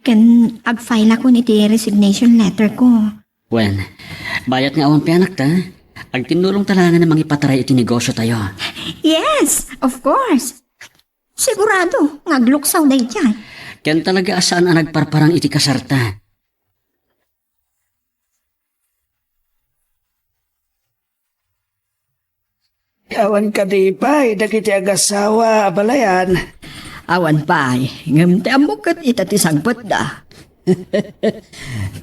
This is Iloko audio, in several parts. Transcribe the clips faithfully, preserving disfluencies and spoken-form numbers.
Ken agfile-akon iti resignation letter ko. Wen, bayat nga awan pay anakta, agtinnulongta laengen a mangipataray iti negosiotayo. Yes, of course. Sigurado nga agluksaw daydiay. Ken talaga a saan a nagparparang iti kasarta. Awan kadi pay dagiti agasawa, abalayan? Awan pay, ngem ti ammok ket ita ti sangpetda.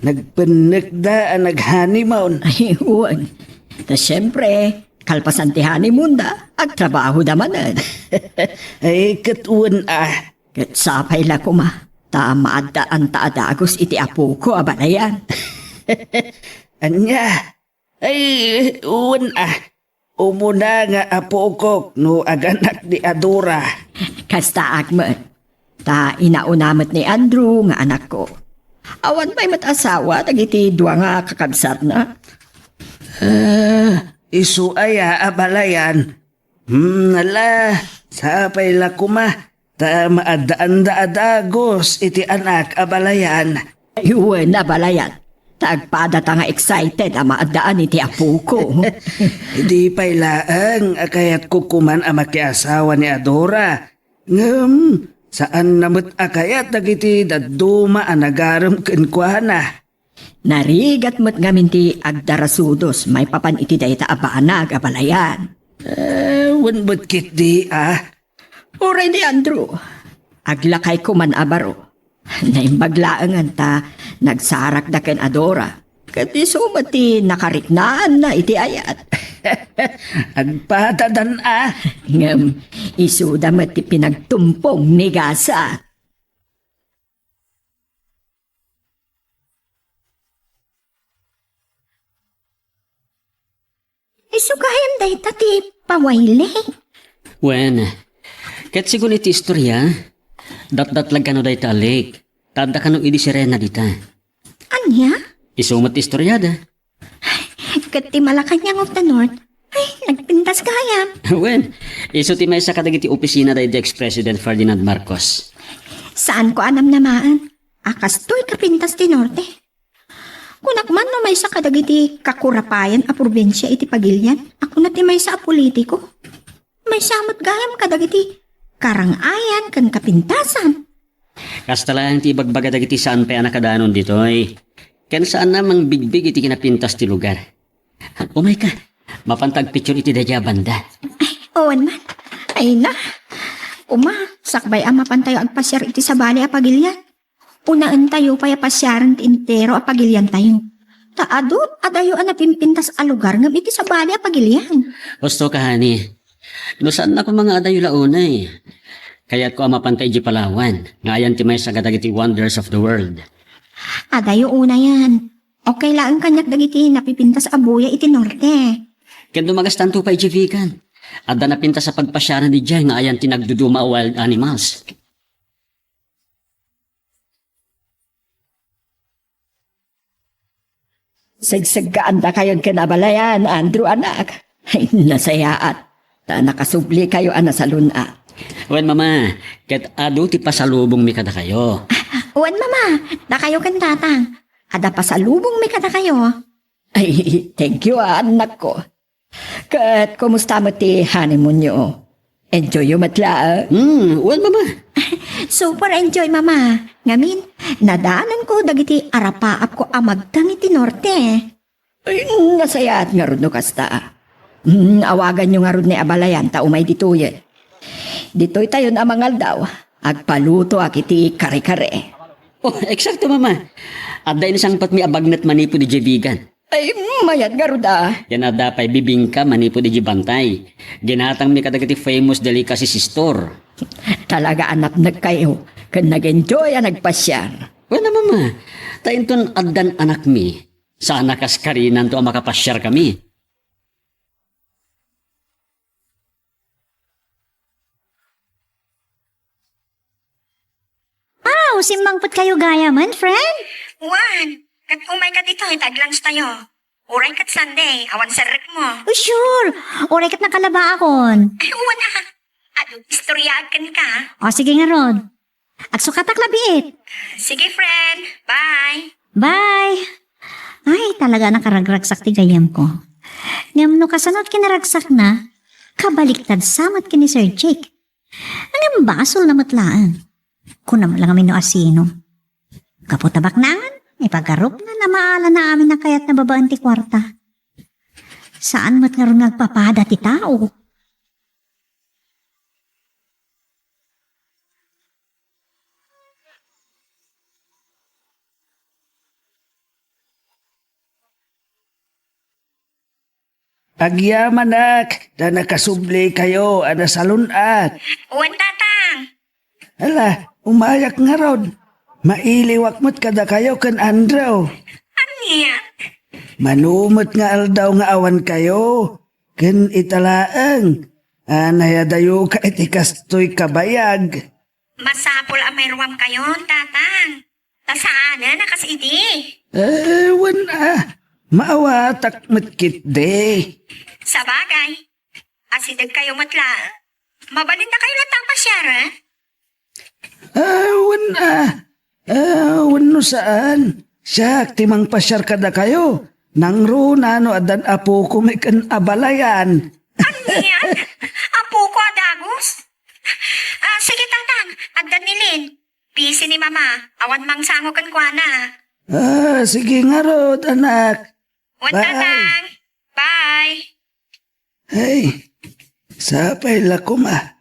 Nagpennekda a nag-honeymoon. Ay, wen. Ta siempre, kalpasan ti honeymoonda, agtrabahoda manen. Ay, ket wen a. Ket sapay la koma, ta maaddaanta a dagus iti apoko, abalayan. Ania? Ay, wen a. Umuna nga apokok no aganak ni Adora. Kastaak met. Ta inauna met ni Andrew nga anakko. Awan pay met asawa dagiti dua nga kakabsatna. Ah, isu aya, abalayan? Hmm, ala, sapay la koma. Ta maaddaanda a dagus iti anak, abalayan. Ay, wen, abalayan. Ta agpadata nga excited a maaddaan iti apoko. Idi pay laeng a kayatko koman a makiasawa ni Adora. Ngem, saanna met a kayat dagiti dadduma a nagarem kenkuana. Narigat met ngamin ti agdarasudos maipapan iti dayta a banag, abalayan. Eh, wen met ketdi, a. Uray ni Andrew, aglakayko man a baro. Naimbag laengen ta nagsarakda ken Adora. Ket isu met ti nakariknaanna iti ayat. Agpadadan a. Ngem isuda met ti pinagtumpong ni Gasa. Isu gayam dayta ti pawayli. Wen, ket sigun iti istoria, datdatlag kano dayta a lake. Ta adda kano idi sirena dita. Ania? Isu met ti istoriada. Ket ti Malacañang of the North, ay, nagpintas gayam. Wen, isu ti maysa kadagiti opisina daydi ex-President Ferdinand Marcos. Saanko a namnamaen a kastoy kapintas ti Norte. Kunak man no maysa kadagiti kakurapayan a probinsia iti pagilian, a kuna ti maysa a politiko. Maysa met gayam kadagiti karang-ayan ken kapintasan. Kasta laeng ti ibagbaga dagiti saan pay a nakadanon ditoy. Ken saanna mangbigbig iti kinapintas ti lugar. Umayka, mapanta agpicture iti daydiay a banda. Ay, awan man. Ay na. Uma, sakbay a mapantayo agpasiar iti sabali a pagilian. Unaentayo pay a pasiaren ti entero a pagiliantayo. Ta adu, adayo a napimpintas a lugar ngem iti sabali a pagilian. Husto ka, honey. No saanna koma nga adayo la unay, kayatko a mapanta idiay Palawan, nga ayan ti maysa kadagiti wonders of the world. Adayo unayan. Okay laeng kaniak dagiti napipintas a buya iti norte. Ken dumagastanto pay idiay Vigan. Adda napintas a pagpasiaran idiay nga ayan ti nagduduma a wild animals. Segseggaandakayon ken abalayan, Andrew, anak. Ay, nasayaat. Ta nakasublikayo a nasalun-at. Wen, Mama, ket adu ti pasalubongmi kadakayo. Wen, Mama, dakayo ken Tatang. Adda pasalubongmi kadakayo. Ay, thank you, a, annakko. Ket kumusta met ti honeymoonyo? Enjoyyo met laeng? Hmm, well, Mama. Super enjoy, Mama. Ngamin, nadanonko dagiti arapaapko a magteng iti norte. Ay, nasayaat ngarud no kasta. Hmm, awaganyo ngarud ni abalayan ta umay ditoyen. Ditoytayon a mangaldaw, agpalutoak iti kare-kare. Oh, eksakto, Mama. Adda insangpetmi a bagnet manipud idiay Vigan. Ay, mayat ngarud a. Ken adda pay bibingka manipud idiay Bantay. Ginatangmi kadagiti famous delicacies store. Talaga a napnekkayo ken nag-enjoy a nagpasiar. Wen a, Mama, ta inton addan anakmi, saan a kas karinanto a makapasiarkami. Aw, simmangpetkayo gayamen, friend? Wen, ket umayka ditoy ta aglunchdatayo. Uray ket Sunday, awan serrekmo. Oh, sure. Uray ket nakalabaakon. Ay, wen a. Adu, istoryaak kenka. O, sige ngarud. Agsukatak labiit. Sige, friend. Bye. Bye. Ay, talaga nakaragragsak ti gayyemko. Ngem no kasano ti kinaragsakna, kabaliktad sa met ken ni Sir Jake. Ngem basolna met laeng. Kunam lang amin no asino. Gapu ta baknangan, ipagarupna, namaalana amin a kayatna babaen ti kuarta. Saan met ngarud nga agpapada ti tao. Agyamanak, ta nakasublikayo a nasalun-at. Wen, Tatang. Ala, umayak ngarud. Mailiwak met kadakayo ken Andrew. Ania? Mano met nga aldaw nga awankayo, ken ita laeng a nayadayoka iti kastoy kabayag. Masapul a mairuamkayon, Tatang. Ta saanen a kas idi. Eh, wen a. Maawatak met ketdi. Sabagay, asidegkayo met laeng. Mabalindakayo latta a pasiar, eh? Ah, wen a. Ah, wenno saan. Siak ti mangpasiar kadakayo. Nangruna no addan apokon ken abalayan. Ania? Apoko a dagus? Ah, sige, Tatang. Addan ni Lin. Busy ni Mama. Awan mangsango kenkuana. Ah, sige ngarud, anak. Wen, Tatang. Bye. Hey, sapay la koma.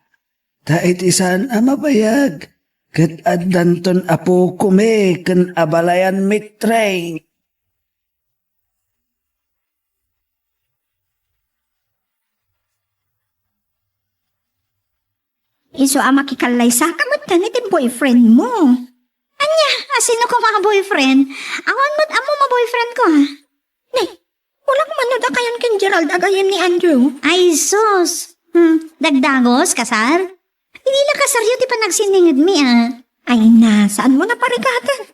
Ta iti saan a mabayag, ket addanton apokon ken abalayan met, Ray. Isu a makikallaysaka metten iti boyfriend mo. Ania, asino koma a boyfriend? Awan met ammo a boyfriend ko, ha? Nay, ulak man no dakayon ken Gerald a gayyem ni Andrew. Ay, sus! Hmm, dagdagos, kasar? Idi la kasaryo ti panagsinningedmi, a. Ay na, saanmo a parikatan?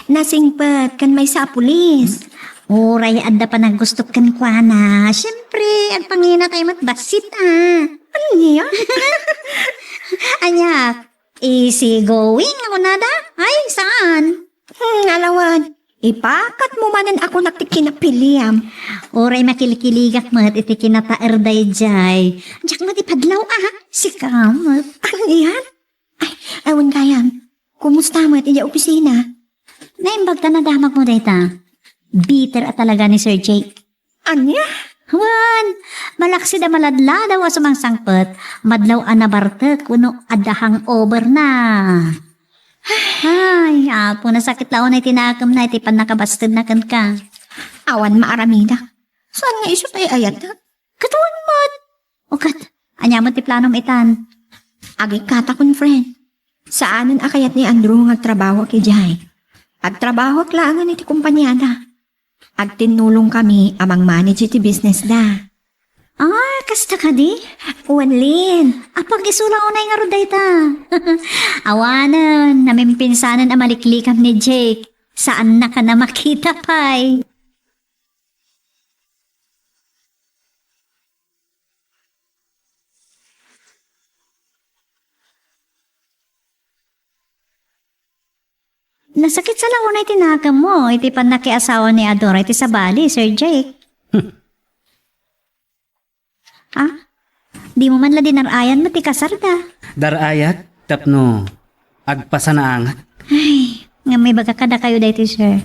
Nasingpet ken maysa a pulis. Uray adda panaggustok kenkuana, siempre, agpanginatay met bassit, a. Ania? Ania, easy going a kunada? Ay, saan? Hmm, alawad. Ipakatmo manen a kunak ti kinapiliam. Uray makilkiligak met iti kinataer daydiay. Diak met ipadlaw, a. Sika met. Anian? Ay, awan gayam. Kumusta met idiay opisina? Naimbag ta nadamagmo dayta. Bitter a talaga ni Sir Jake. Ania? Wen, malaksid a maladladaw a sumangsangpet, madlaw a nabartek wenno adda hangover na. Ay, Apo, nasakit la unay ti nakemna iti pannakabastedna kenka. Awan maaramidak. Saan nga isu ti ay-ayatek? Ket wen met. O ket, ania met ti planom itan? Agikkatakon, friend. Saanen a kayat ni Andrew nga agtrabahoak idiay. Agtrabahoak laengen iti kompaniada. Agtinnulongkami a mangmanage iti businessda. Ah, kasta kadi? Wen, Lin. Apag-isu la unay ngarud dayta. Awanen, namimpinsanen a maliklikam ni Jake. Saannaka a makita pay. Nasakit sa la unay ti nakemmo iti pannakiasawa ni Adora iti sabali, Sir Jake. Hmm. Ah? Dimo man la dinar-ayan met ti kasarda. Dar-ayat tapno agpasanaangat. Ay, ngem ibaga kadakayo daytoy, sir.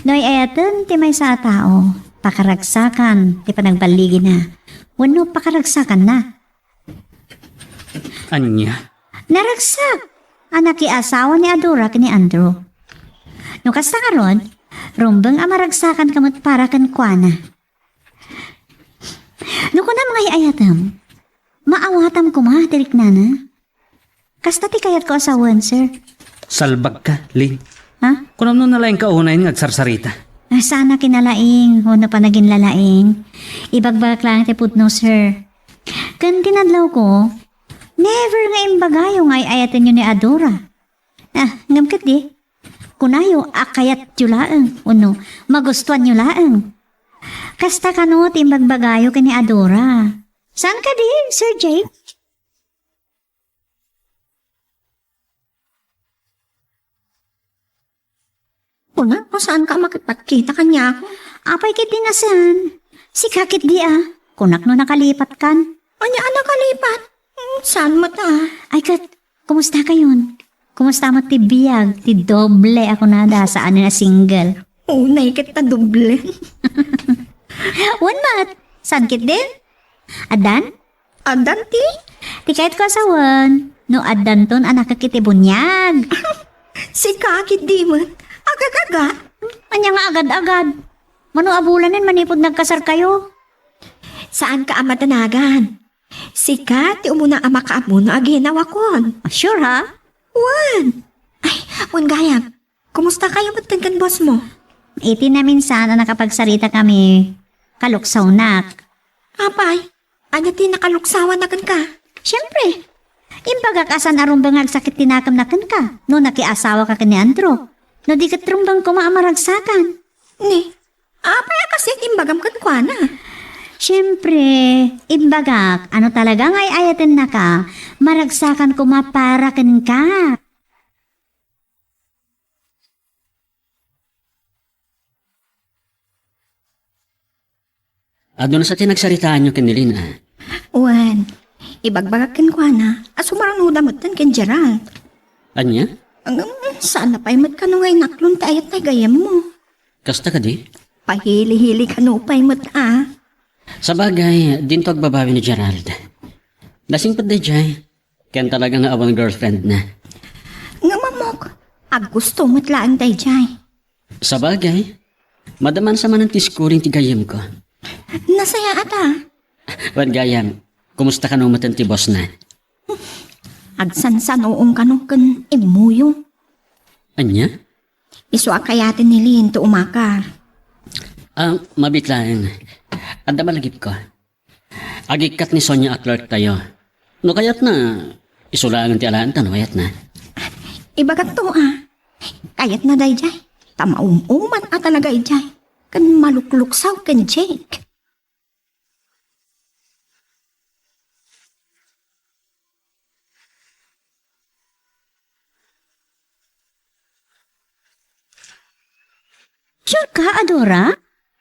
No ay-ayaten ti maysa a tao, pakaragsakan ti panagballigina wenno pakaragsakanna. Ania? Naragsak a nakiasawa ni Adora ken ni Andrew. No kasta ngarud, rumbeng a maragsakanka met para kenkuana. No kunam nga ay-ayatem, maawatam koma ti riknana. Kasta ti kayatko a sawen, sir. Salbagka, Lin. Ha? Kunam no nalaingka unay nga agsarsarita? Ah, saan a kinalaing wenno panaginlalaing. Ibagbagak laeng ti pudno, sir. Ken ti nadlawko, never nga imbagayo nga ay-ayatenyo ni Adora. Ah, ngem ketdi, kunayo a kayatyo laeng wenno magustuanyo laeng. Kasta kano ti imbagbagayo ken ni Adora. Saan kadi, Sir Jake? Kuna, no saan ka makipagkita kaniak? Apay ket di nasan? Sika ket di a. Kunak no nakalipatkan. Ania a nakalipat? Hmm, saan met a? Ay ket, kumusta kayon? Kumusta met ti biag, ti doble a kunada, saan a single? Unay ket ta doble. Wen met, saan ket din? Addan? Addan ti? Ti kayatko a sawen, no addanton a nakek iti buniag. Sika ket di met. Agad-agad. Ania nga agad-agad? Mano a bulanen manipud nagkasarkayo? Saanka a madanagan. Sika ti umuna a makaammo no aginawakon. Ah, sure, ha? Wen. Ay, wen gayam. Kumusta kayo met ken boss mo? Iti naminsan a nakapagsarita kami, kaluksawnak. Apay, ania ti nakaluksawanna kenka? Siempre, imbagak a saan a rumbeng nga agsakit ti nakemna kenka no nakiasawaka ken ni Andrew. No di ket rumbeng koma a maragsakan. Ni, apay a kasdiay ti imbagam kenkuana? Siempre, imbagak a no talaga nga ay-ayatennaka, maragsakan koma para kenka. Aduna sa ti nagsaritaanyo ken ni Lynn, a? Wen, ibagbagak kenkuana a sumarunoda metten ken Gerald. Ania? Ngem, saan na pay met kano nga inaklon ti ayat ti gayyemmo. Kasta kadi? Pahili-hili kano pay met a. Sabagay, dinto agbabawi ni Gerald. Nasingpet daydiay. Ken talaga nga awan girlfriend na. Ngem ammok, aggusto met laeng daydiay. Sabagay, madaman sa manen ti scoring ti gayyemko. Nasayaat a. Wen gayam, kumusta kano metten ti boss na? Agsansanoong kano ken immuyo. Ania? Isu a kayaten ni Lynn ti umakar. Ah, mabiit laeng. Adda malagipko. Agikkat ni Sonia a clerk tayo. No kayatna, isu laengen ti alaenta no kayatna. Ibagakto a. Kayatna daydiay. Ta maum-uman a talaga idiay. Ken malukluksaw ken Jake. Sure ka, Adora?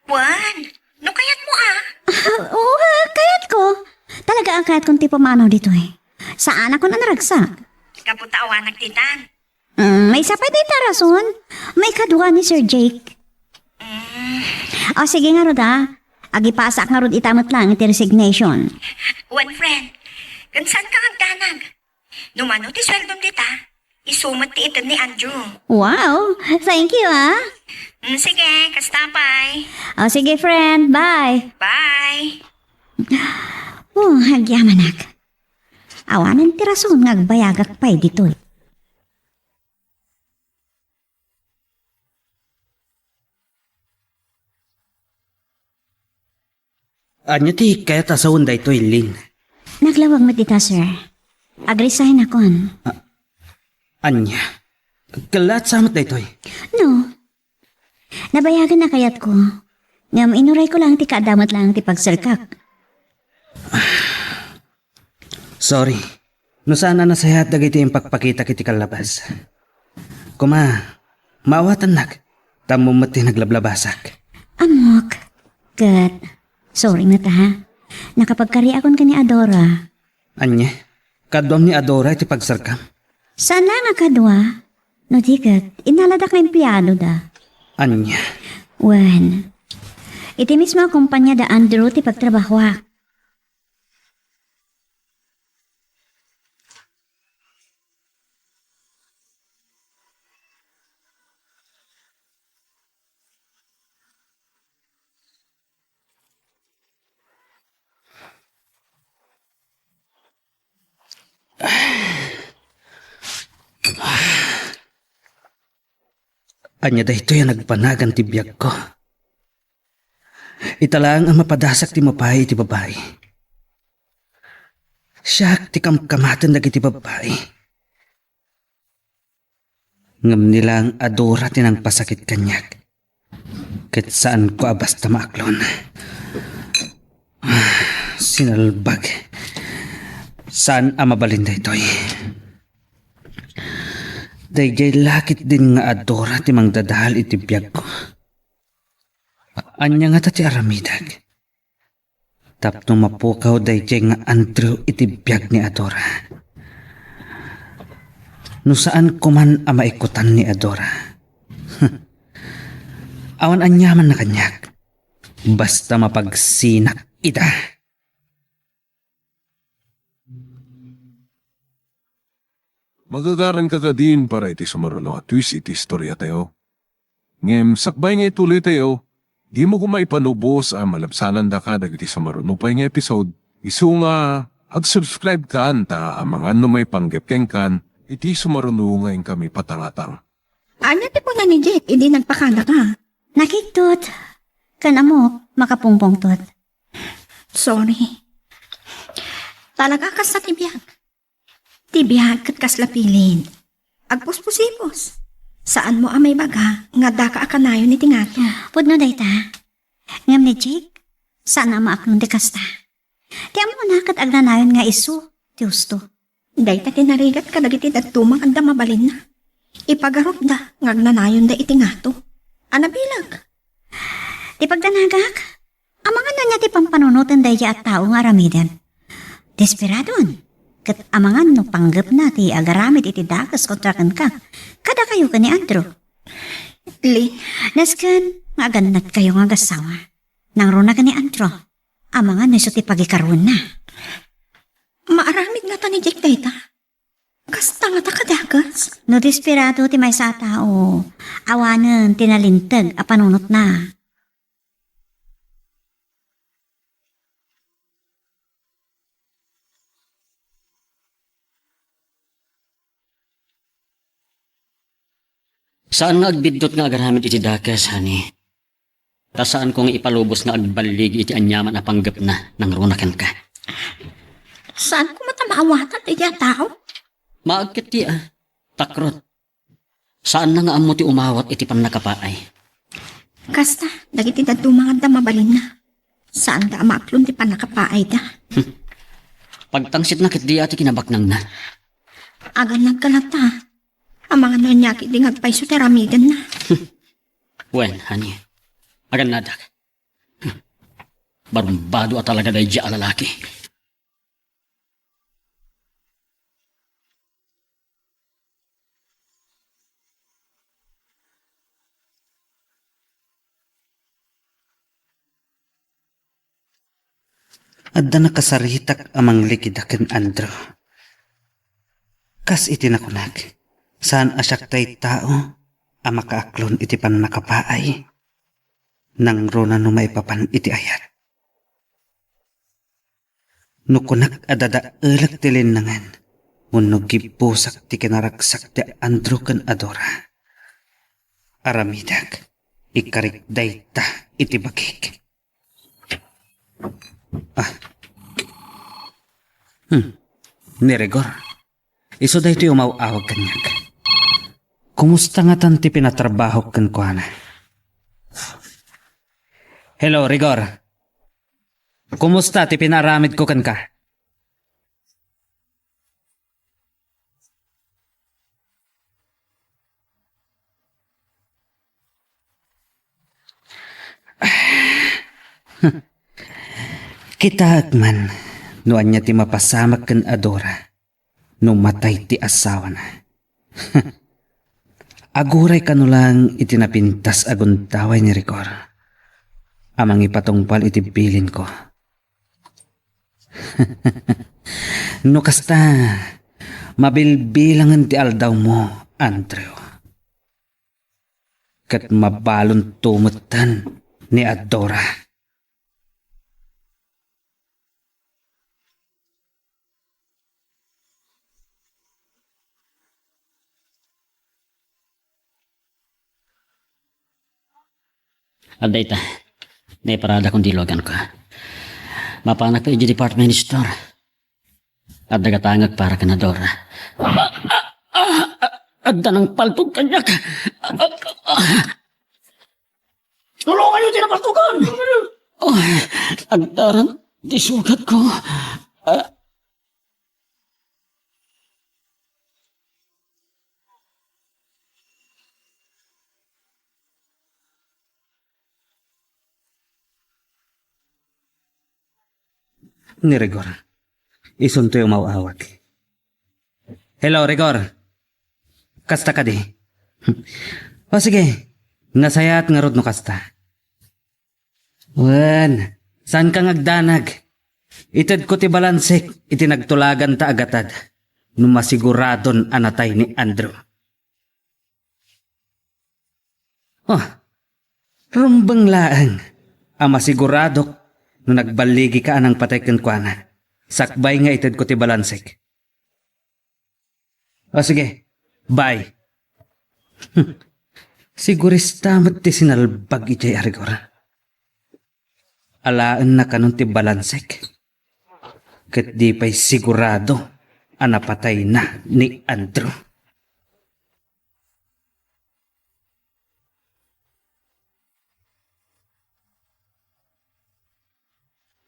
Wen, no kayatmo a. Ah, oo, ah, kayatko. Talaga a kayatkon ti pumanaw ditoy. Saanakon a naragsak. Gapu ta awanak ditan. Mm, maysa pay dayta a rason. Maikadua ni Sir Jake. Mm. O, sige ngarud a. Agipasaak ngarud ita met laeng iti resignation. Wen, friend, ken saanka nga agdanag? No mano ti sueldom dita, isu met ti ited ni Andrew. Wow! Thank you, ah. Mm, sige, kasta pay. O, sige, friend. Bye. Bye. Oh, agyamanak. Awanen ti rason nga agbayagak pay ditoy. Ania ti kayat a sawen daytoy, Lynn? Naglawag met ita, sir. Ag-resignakon. A-, ania? Kellaat sa met daytoy? No. Nabayagen a kayatko. Ngem inurayko laeng ti kaadda met laeng ti pagserkak. Sorry. No saan a nasayaat dagiti impakpakitak iti kallabas. Koma, maawatannak, ta ammom met ti naglablabasak. Ammok. Ket, sorry met, ha. Nakapagkariakon ken ni Adora. Ania? Kaduam ni Adora iti pagserkam? Saan laeng a kadua. No di ket, innaladak nga empleadoda. Ania? Wen, iti mismo a kompania da Andrew ti pagtrabahoak. Ania daytoy a nagbanagan ti biagko? Ita laeng a mapadasak ti mapaay iti babai. Siak ti kamkamaten dagiti babbai. Ngem ni laeng Adora ti nangpasakit kaniak. Ket saanko a basta maaklon. Sinalbag. Saan a mabalin daytoy. Daydiay la ketdin nga Adora ti mangdadael iti biagko. Ania ngata ti aramidek tapno mapukaw daydiay nga Andrew iti biag ni Adora? No saanko man a maikutan ni Adora, awan aniamanna kaniak, basta mapagsinak ida. Magagaranka kadin para iti sumaruno a twist iti istoriatayo. Ngem sakbay nga ituloytayo, dimo koma ipalubos a malabsanandaka dagiti sumaruno pay nga episode, isu nga ag-subscribe kan ta amangan no maipanggep kenkan iti sumaruno nga inkami patangatang. Ania ti kuna ni Jake idi nagpakadaka? Nakigtot. Ken ammok, makapungpungtot. Sorry. Talaga, kasta ti biag. Ti biag ket kasla pilin. Agpuspusipos. Saanmo a maibaga nga addaka a kanayon iti ngato. Pudno dayta. Ngem ni Jake, saan a maaklon ti kasta. Ti ammona ket agnanayon nga isu ti husto. Dayta ti narigat kadagiti dadduma nga adda mabalinna. Ipagarupda nga agnanayonda iti ngato. A nabileg. Ti pagdanagak, amangan ania ti pampanunoten daydiay a tao nga aramiden. Desperadon, ket amangan no panggepna ti agaramid iti dakes kontra kenka, kadakayo ken ni Andrew. Li. Nasken nga agannadkayo nga agassawa. Nangruna ken ni Andrew. Amangan no isu ti pagikaruenna. Maaramid ngata ni Jake dayta? Kasta ngata kadakes? No desperado ti maysa a tao, awanen ti nalinteg a panunotna. Saan nga agbiddut nga agaramid iti dakes, honey. Ta saanko nga ipalubos nga agballigi iti aniaman a panggepna nangruna kenka. Saanko met a maawatan daydiay a tao? Maagket ti, ah, takrot. Saanna nga ammo ti umawat iti pannakapaay. Kasta, dagiti dadduma nga adda mabalinna. Saanda a maaklon ti pannakapaayda. Pagtangsitna ketdi a ti kinabaknangna. Agannadka latta. Amangan no ania ketdi nga agpayso ti aramidenna. Wen, honey. Agannadak. Barumbado a talaga daydiay a lalaki. Adda nakasaritak a manglikida ken Andrew. Kas iti nakunak, saan a siak tay tao a makaaklon iti pannakapaay. Nangruna no maipapan iti ayat. No kunak a dadaelek ti linnangen, wenno gibbusak ti kinaragsak ti Andrew ken Adora, aramidek, ikarik dayta iti bagik. Ah. Hmm. Ni Rigor. Isu daytoy umaw-awag kaniak. Kumusta ngatan ti pinatrabahok kenkuana? Hello, Rigor. Kumusta ti pinaaramidko kenka? Kitaek man no ania ti mapasamak ken Adora no matay ti asawana. Aguray kano lang iti napintas a gundaway ni Rigor a mangipatungpal iti bilinko. No kasta, mabilbilangen ti aldawmo, Andrew. Ket mabalonto metten ni Adora. Adda ita, naiparadakon ti luaganko. Mapanak pay idiay department store. Adda gatangek para ken Adora. Adda nangpaltog kaniak. Tulonganyo ti napaltogan! Ay, agdaran ti sugatko. Ah. ni Rigor. Isuntoy umaw-awat. Hello, Rigor. Kasta kadi? O sige, nasayaat ngarud no kasta. Wen, saanka nga agdanag? Itedko ti balansek iti nagtulaganta a gatad no masiguradon a natay ni Andrew. Oh, rumbeng laeng a masiguradok no nagballigika a nangpatay kenkuana, sakbay nga itedko ti balansek. O sige, bye. Sigurista met ti sinalbag idiay a Rigor. Alaenna kanon ti balansek. Ket di pay sigurado a napatayna ni Andrew.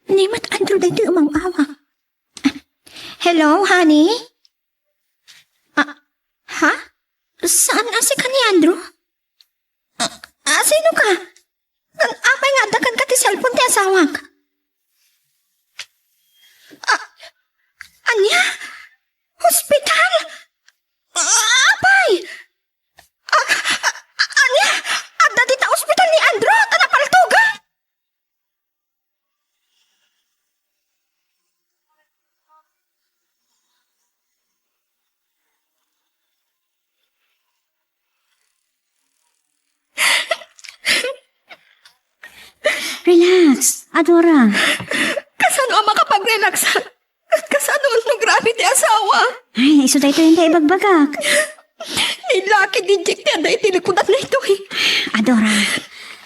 Ni met Andrew daytoy umaw-awa. Hello, honey? Ah, ha? Saan a sika ni Andrew? Ah, ah, sino ka? Apay nga adda kenka ti cellphone ti asawak? Ah, ania? Hospital? Ah, apay? Ah, ah, ania? Adda dita ospital ni Andrew ta napaltogan? Relax, Adora. Kasano a makapag-relax? Kasano no grabe ti asawa? Ay, isu daytoy anda ibagbagak. Ni Lucky di Jack ti adda iti likudan na itoy. Adora.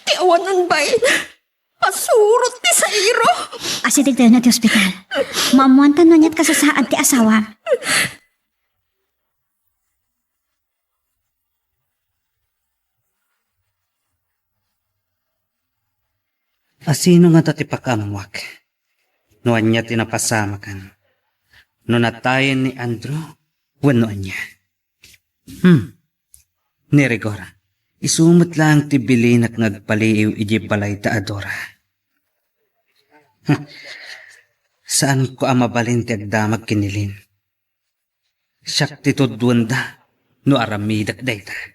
Ti awanan bain. Pasurot ti sairo. Asidegdayonta ti ospital. Maammoantan no aniat kasasaad ti asawam. Asino ngata ti pakaammuak no ania ti napasamakan? No natayen ni Andrew wenno ania? Hmm. Ni Rigor, isu met laeng ti bilinak nga agpaliiw idiay balay da Adora. Saanko a mabalin ti agdamag ken ni Lynn. Siak ti tuddoenda no aramidek dayta.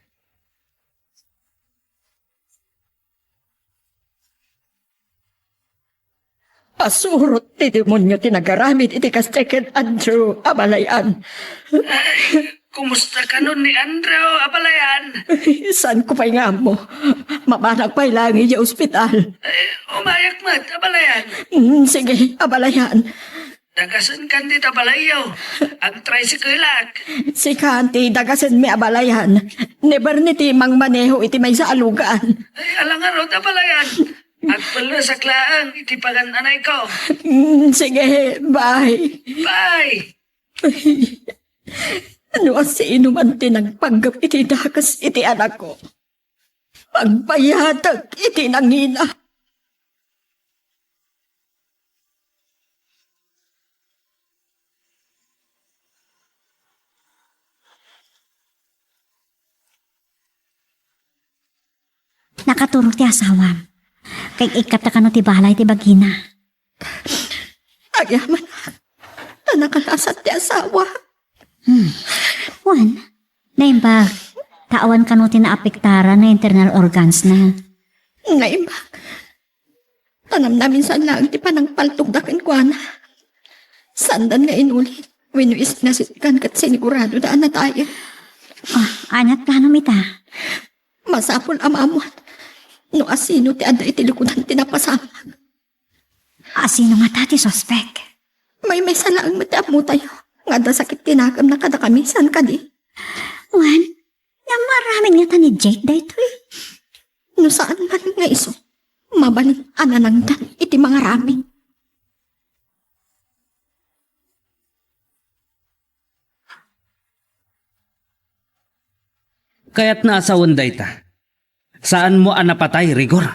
Pasurot ti demonio ti nagaramid iti kasta ken Andrew a balayan. Ay, kumusta kanon ni Andrew a balayan? Saanko pay nga ammo. Mabanak pay laeng idiay ospital. Ay, umayak met a balayan. Mm, sige, a balayan. Dagasenkan dita balayyo. Agtricycle-ak. Sika ti dagasenmi a balayan. Ni Bernie ti mangmaneho iti maysa a lugan. Ay, ala ngarud a balayan. Agpellesak laeng iti pagan-anayko. Mm, sige, bye. Bye. No asino man ti nagpanggep iti dakes iti anakko, pagbayatek iti nangina. Nakaturog ti asawam. Kay ikkapta kano ti balay ti bagina. Agyamanak, ta nakalasat ti asawa. Hmm. Wen, naimbag, ta awan kano ti naapektaran nga internal organs na. Naimbag, ta namnaminsan laeng ti panangpaltogda kenkuana. Saandan nga inulit, wenno isinasitgan ket siniguradoda a natayen. Ah, aniat planom ita? Masapul a maammuan no asino ti adda iti likudan ti napasamak. Asino ngata ti suspek? Maymaysa laeng met ti ammotayo nga adda sakit ti nakemna kadakami, saan kadi? Wen, nga maaramid ngata ni Jake daytoy? No saan man nga isu, mabalin a nanangdan iti mangaramid. Kayatna a sawen dayta. Saanmo a napatay, Rigor?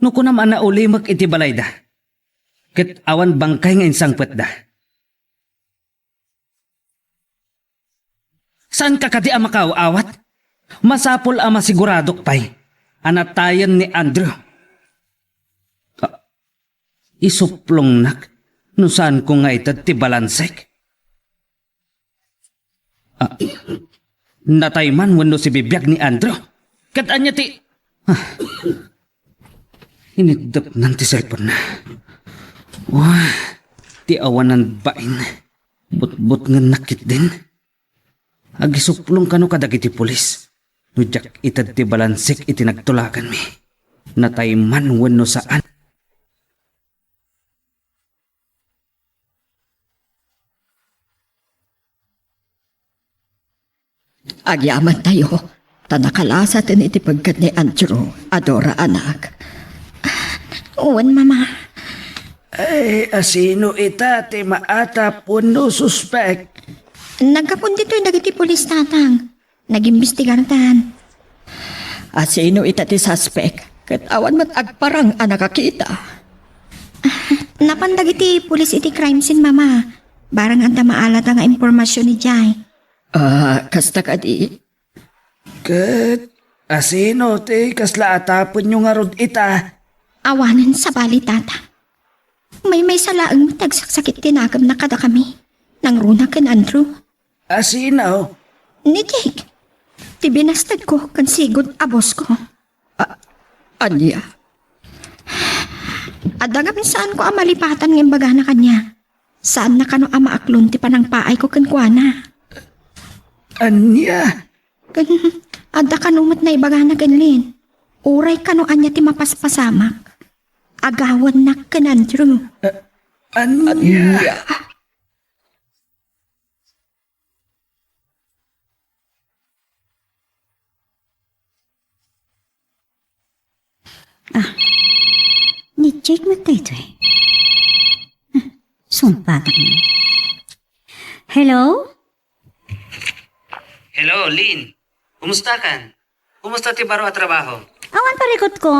No kunam a naulimek iti balayda, ket awan bangkay nga insangpetda. Saanka kadi a makaaw-awat? Masapul a masiguradok pay a natayen ni Andrew. Isuplongnak no saanko nga ited ti balansek. Ah, natay man wenno sibibiag ni Andrew? Ket ania ti, ah, iniddepnan ti cellphone-na. Wah, ti awanan bain. Butbutngennak ketdin. Agisuplong kano kadagiti pulis no diak ited ti balansek iti nagtulaganmi. Natay man wenno saan. Agyamantayo, ta nakalasaten iti pagkat ni Andrew, Adora, anak. Wen, Mama. Ay, asino ita ti maatap wenno suspek? Naggapu ditoy dagiti pulis, Tatang. Nagimbestigartan. Asino ita ti suspek? Ket awan met agparang a nakakita. Napan dagiti pulis iti crime scene, Mama. Barang adda maalada nga impormasion idiay. Ah, kasta kadi? Ket asino ti kasla atapenyo ngarud ita? Awanen sabali, Tata. Maymaysa laeng met ti agsaksakit ti nakemna kadakami. Nangruna ken Andrew. Asino? Ni Jake. Ti binastedko ken sigud a bossko. A-, ania? Adda ngamin saanko a malipatan nga imbagana kaniak. Saanna kano a maaklon ti panangpaayko kenkuana. Ania? Ken adda kano met naibagana ken Lynn. Uray kano ania ti mapaspasamak. Agawannak ken Andrew. A-, ania? Ania? Ah, ni Jake met daytoy. Ah, sumpatak na. Hello? Hello, Lynn. Kumusta kan? Kumusta ti baro a trabaho? Awan parikutko.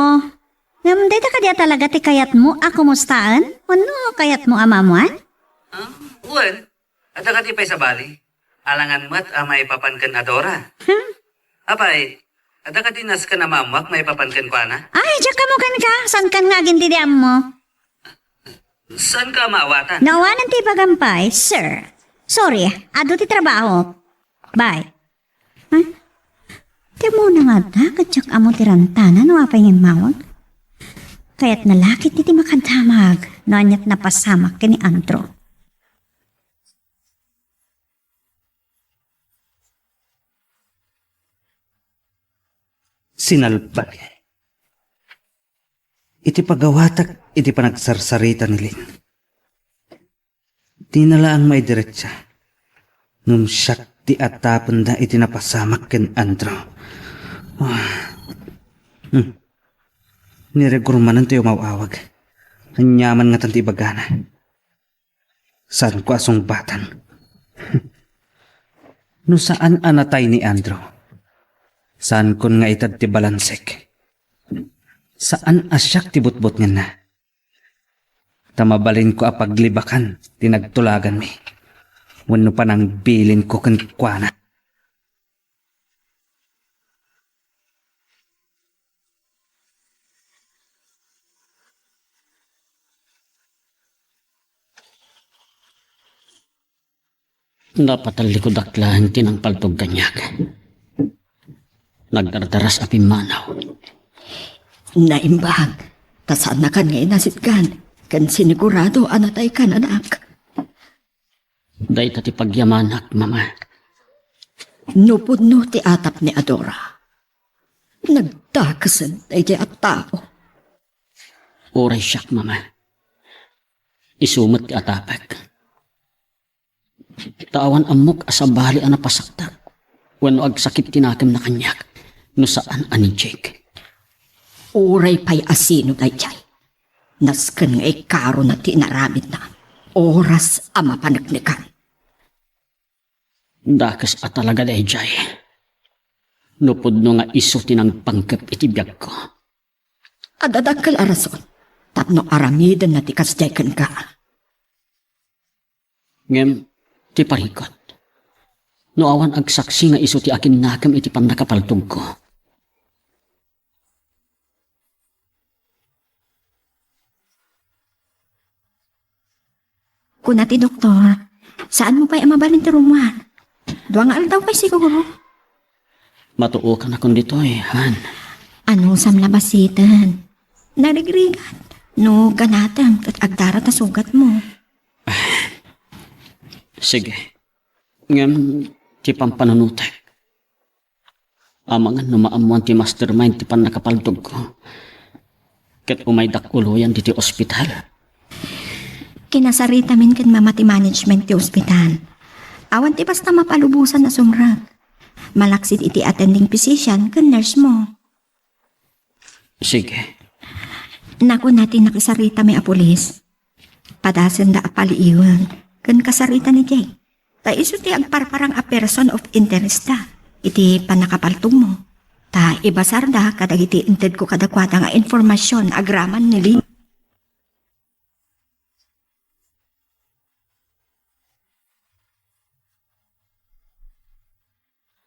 Ngem dayta kadi a talaga ti kayatmo a kumustaen? Wenno kayatmo a maammuan? Ah, wen. Adda kadi pay sabali? Alangan met a maipapan ken Adora. Hmm? Apay, adda kadi nasken a maammuak maipapan kenkuana? Ay, diak ammo kenka. Saankan nga agintidi ammo? Saanka a maawatan? No awanen ti ipagampay, sir. Sorry, adu ti trabaho. Bye. Ha? Ti ammona nga adda, ket diak ammo ti rantana no apay nga immawag. Kayatna la ketdi ti makadamag no ania ti napasamak ken ni Andrew. Sinalbag. Iti pagawatak iti panagsarsarita ni Lynn. Dina laeng maidiretsa. Ngem siak ti atapenda iti napasamak ken Andrew. Ah. Hmm. Ni Rigor manen ti umaw-awag. Aniaman ngatan ti ibagana? Saanko a sungbatan. No saan a natay ni Andrew, saankon nga ited ti balansek. Saan a siak ti butbutngenna. Ta mabalinko a paglibakan ti nagtulaganmi wenno panangbilinko kenkuana. Napatallikod laeng ti nangpaltog kaniak. Nagdardaras a pimmanaw. Naimbag, ta saannakan nga inasitgan, ken sinigurado a nataykan, anak. Dayta ti pagyamanak, Mama. No pudno ti atap ni Adora, nagdakesen daydiay a tao. Uray siak, Mama. Isu met ti atapek. Ta awan ammok a sabali a napasaktak wenno agsakit ti nakemna kaniak no saan a ni Jake. Uray pay a sino daydiay, nasken nga ikarona ti inaramidna oras a mapaneknekan. Dakes a talaga daydiay. No pudno nga isu ti nangpangkep iti biagko. Adda dakkel a rason tapno aramidenna ti kasdiay kenka. Ngem ti parikut, no awan agsaksi nga isu ti akinnakem iti pannakapaltogko. Kuna ti doktor, saanmo pay a mabalin ti rummuar. Dua nga aldaw pay siguro. Matuokan a kun ditoy, han. Anusam la basiten? Narigrigat. No ganatem ket agdara ta sugatmo. Sige. Ngem ti pampanunotek. Amangan no maammoan ti mastermind ti pannakapaltogko. Ket umaydak uloyan ditoy ospital. Kinasaritamin ken mama ti management ti ospital. Awan ti basta mapalubosan a sumrek. Malaksid iti attending physician ken nurse mo. Sige. Nakuna ti nakisaritami a pulis. Padasenda a paliiwen ken kasarita ni Jake. Ta isu ti agparparang a person of interest da iti pannakapaltogmo. Ta ibasarda kadagiti intedko kadakuada nga informasion agraman ni Lee.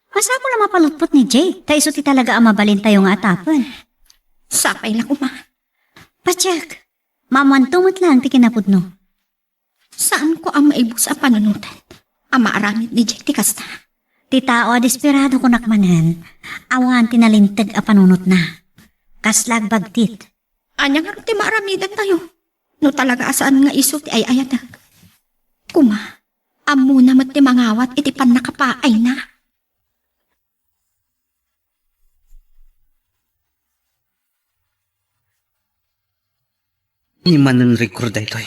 Masapul a mapalutpot ni Jake, ta isu ti talaga a mabalintayo nga atapen. Sapay la koma. Patiek, maammoanto met laeng ti kinapudno. Saanko a maibus a panunoten a maaramid ni Jake ti kasta. Ti tao a desperado kunak manen, awan ti nalinteg a panunotna. Kasla agbagtit. Ania ngarud ti maaramidantayo no talaga a saan nga isu ti ay-ayatek? Koma, ammona met ti mangawat iti pannakapaayna. Ni manen record daytoy.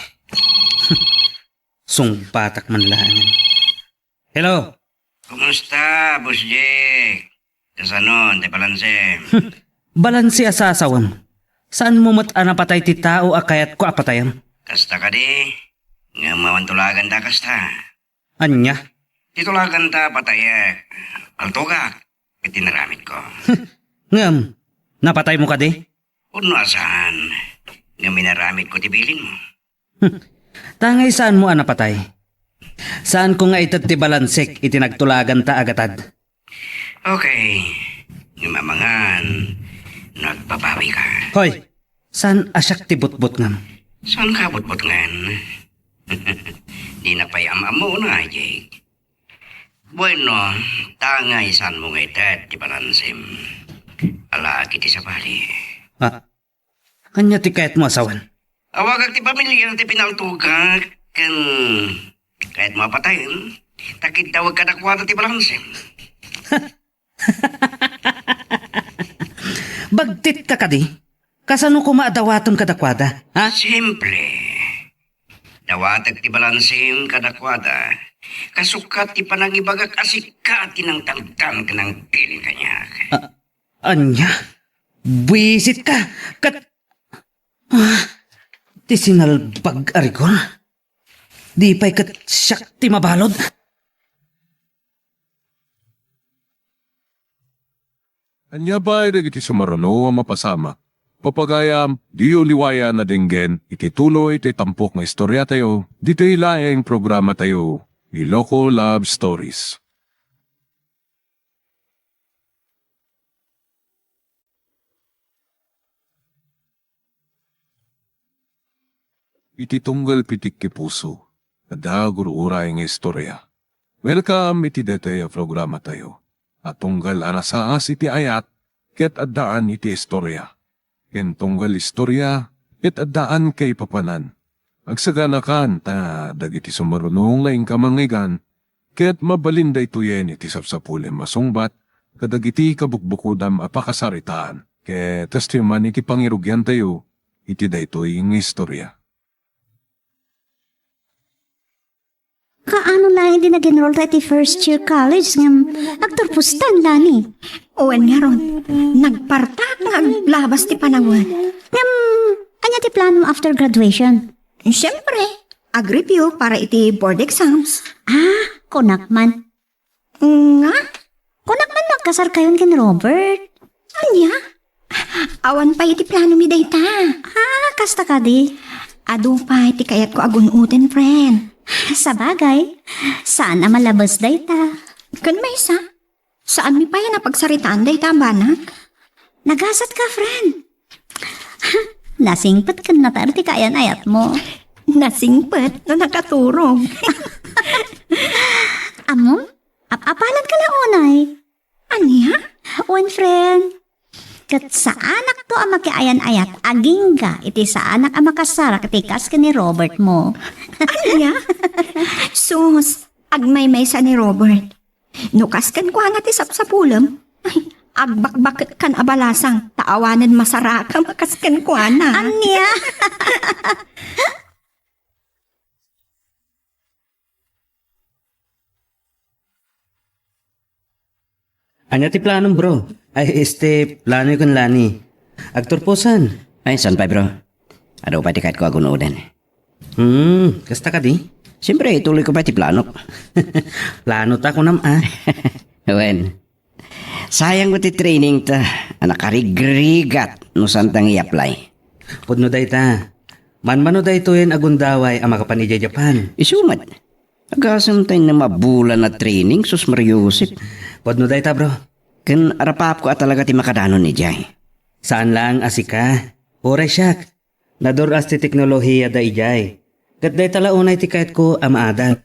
Sungbatak man laengen. Hello? Kumusta, Boss Jake? Kasanon ti balansem? Balanse a sasawem. Saanmo met a napatay ti tao a kayatko a patayem? Kasta kadi, ngem awan tulaganta kasta. Ania? Ti tulaganta a patayek, paltogak ket inaramidko. Ngem, napataymo kadi? Pudno a saan, ngem inaramidko ti bilinmo. Tangay saanmo a napatay. Saanko nga ited ti balansek iti nagtulaganta a gatad. Okay. Ngem amangan no agbabawika. Hoy, saan a siak ti butbutngem? Saanka a butbutngen? Dina pay am-ammona, Jake. Bueno, tangay saanmo nga ited ti balansem. Alaak iti sabali. Ah, ania ti kayatmo a sawen? Awagak ti pamiliam ti pinaltogak ken kayatmo a patayen, ta kiddawek kadakuada ti balansem. Bagtitka kadi? Kasano koma a dawatem kadakuada, ha? Simple. Dawatek ti balansem kadakuada, kasukat ti panangibagak a sika ti nangtangtang ken nangbilin kaniak. Ah, ania? Buisitka ket, ah, ti sinalbag a rigor. Di pay ket siak ti mabalud. Ania pay dagiti sumaruno a mapasamak? Papagayam, diyo liwayan a denggen iti tuloy ti tampok nga istoriatayo, ditoy laeng programatayo, Iloko Love Stories. Iti tunggal pitikki puso, adda agur-uray nga istorya. Welcome iti daytoy a programatayo a tunggal a nasaas iti ayat ket addaan iti istorya. Ken tunggal istorya ket addaan kaipapanan. Agsaganakan ta dagiti sumaruno nga inka mangngeggan ket mabalin daytoyen iti sapsapulem a sungbat kadagiti kabukbukodam a pakasaritaan. Ket kastoy man iti pangirugiantayo iti daytoy nga istorya. Kaano laeng idi nag-enroll ta iti first year college ngem agturpustan, Lani? Wen ngarud, nagpartak nga aglabas ti panawen. Ngem, ania ti plano after graduation? Siyempre, ag-review para iti board exams. Ah, kunak man. Nga? Kunak man no agkasarkayon ken Robert. Ania? Awan pay iti planomi dayta. Ah, kasta kadi? Adu pay ti kayatko a gun-oden, friend. Sabagay, saan a malabes dayta. Ken maysa, saanmi pay a napagsaritaan dayta a banag? Nagasat ka, friend. Nasingpet ken natar ti kaayan-ayatmo. Nasingpet no nakaturog. Ammom? Ap-apalan ka la unay. Ania? Wen, friend. Ket saanakto a makiayan-ayat agingga iti saanak a makasarak iti kas ken ni Robert mo. Ania? Sus, agmaymaysa ni Robert. No kas kenkuana ti sapsapulem, ay, agbakbaketkan a balasang ta awanen masarakam a kas kenkuana. Ania? Ania ti planom, bro? Ay, este, plano ken Lani. Agturposan. Ay, saan pay, bro? Adu pay ti kayatko a gun-oden. Hmm, kasta kadi? Siyempre, ituloy ko pay ti planok. Plano ta kunam, ah. Wen, sayang met ti training ta, a nakarigrigat no saan ta nga i-apply. Pudno dayta. Manmano daytoyen a gundaway a makapan idiay Japan. Isu met. Agasem ta innem a bulan a training, sus Maria Josep. Pudno dayta, bro. Ken arapaapko a talaga ti makadanon idiay. Saan laeng a sika. Uray siak. Nadur-as ti teknolohia da idiay. Ket dayta la unay ti kayatko a maadal.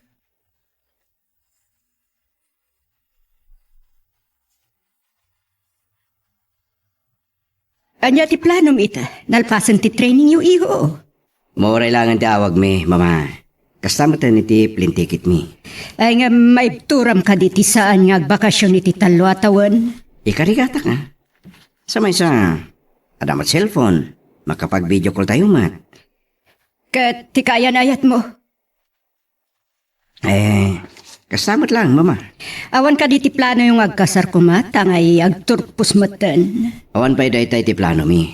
Ania ti planom ita, nalpasen ti trainingyo, iho? Mauray laengen ti awagmi, Mama. Kasta met iti plane ticketmi. Ay, nga maibturam kadi ti saan nga agbakasyon iti tallo a tawen? Ikarigatak, a. Sa maysa, adda met cellphone. Makapag-video call tayo met. Ket ti kaayan-ayatmo? Eh, kasta met laeng, Mama. Awan kadi ti planoyo nga agkasar koma, ta ngay agturpos metten? Awan pay dayta iti planomi.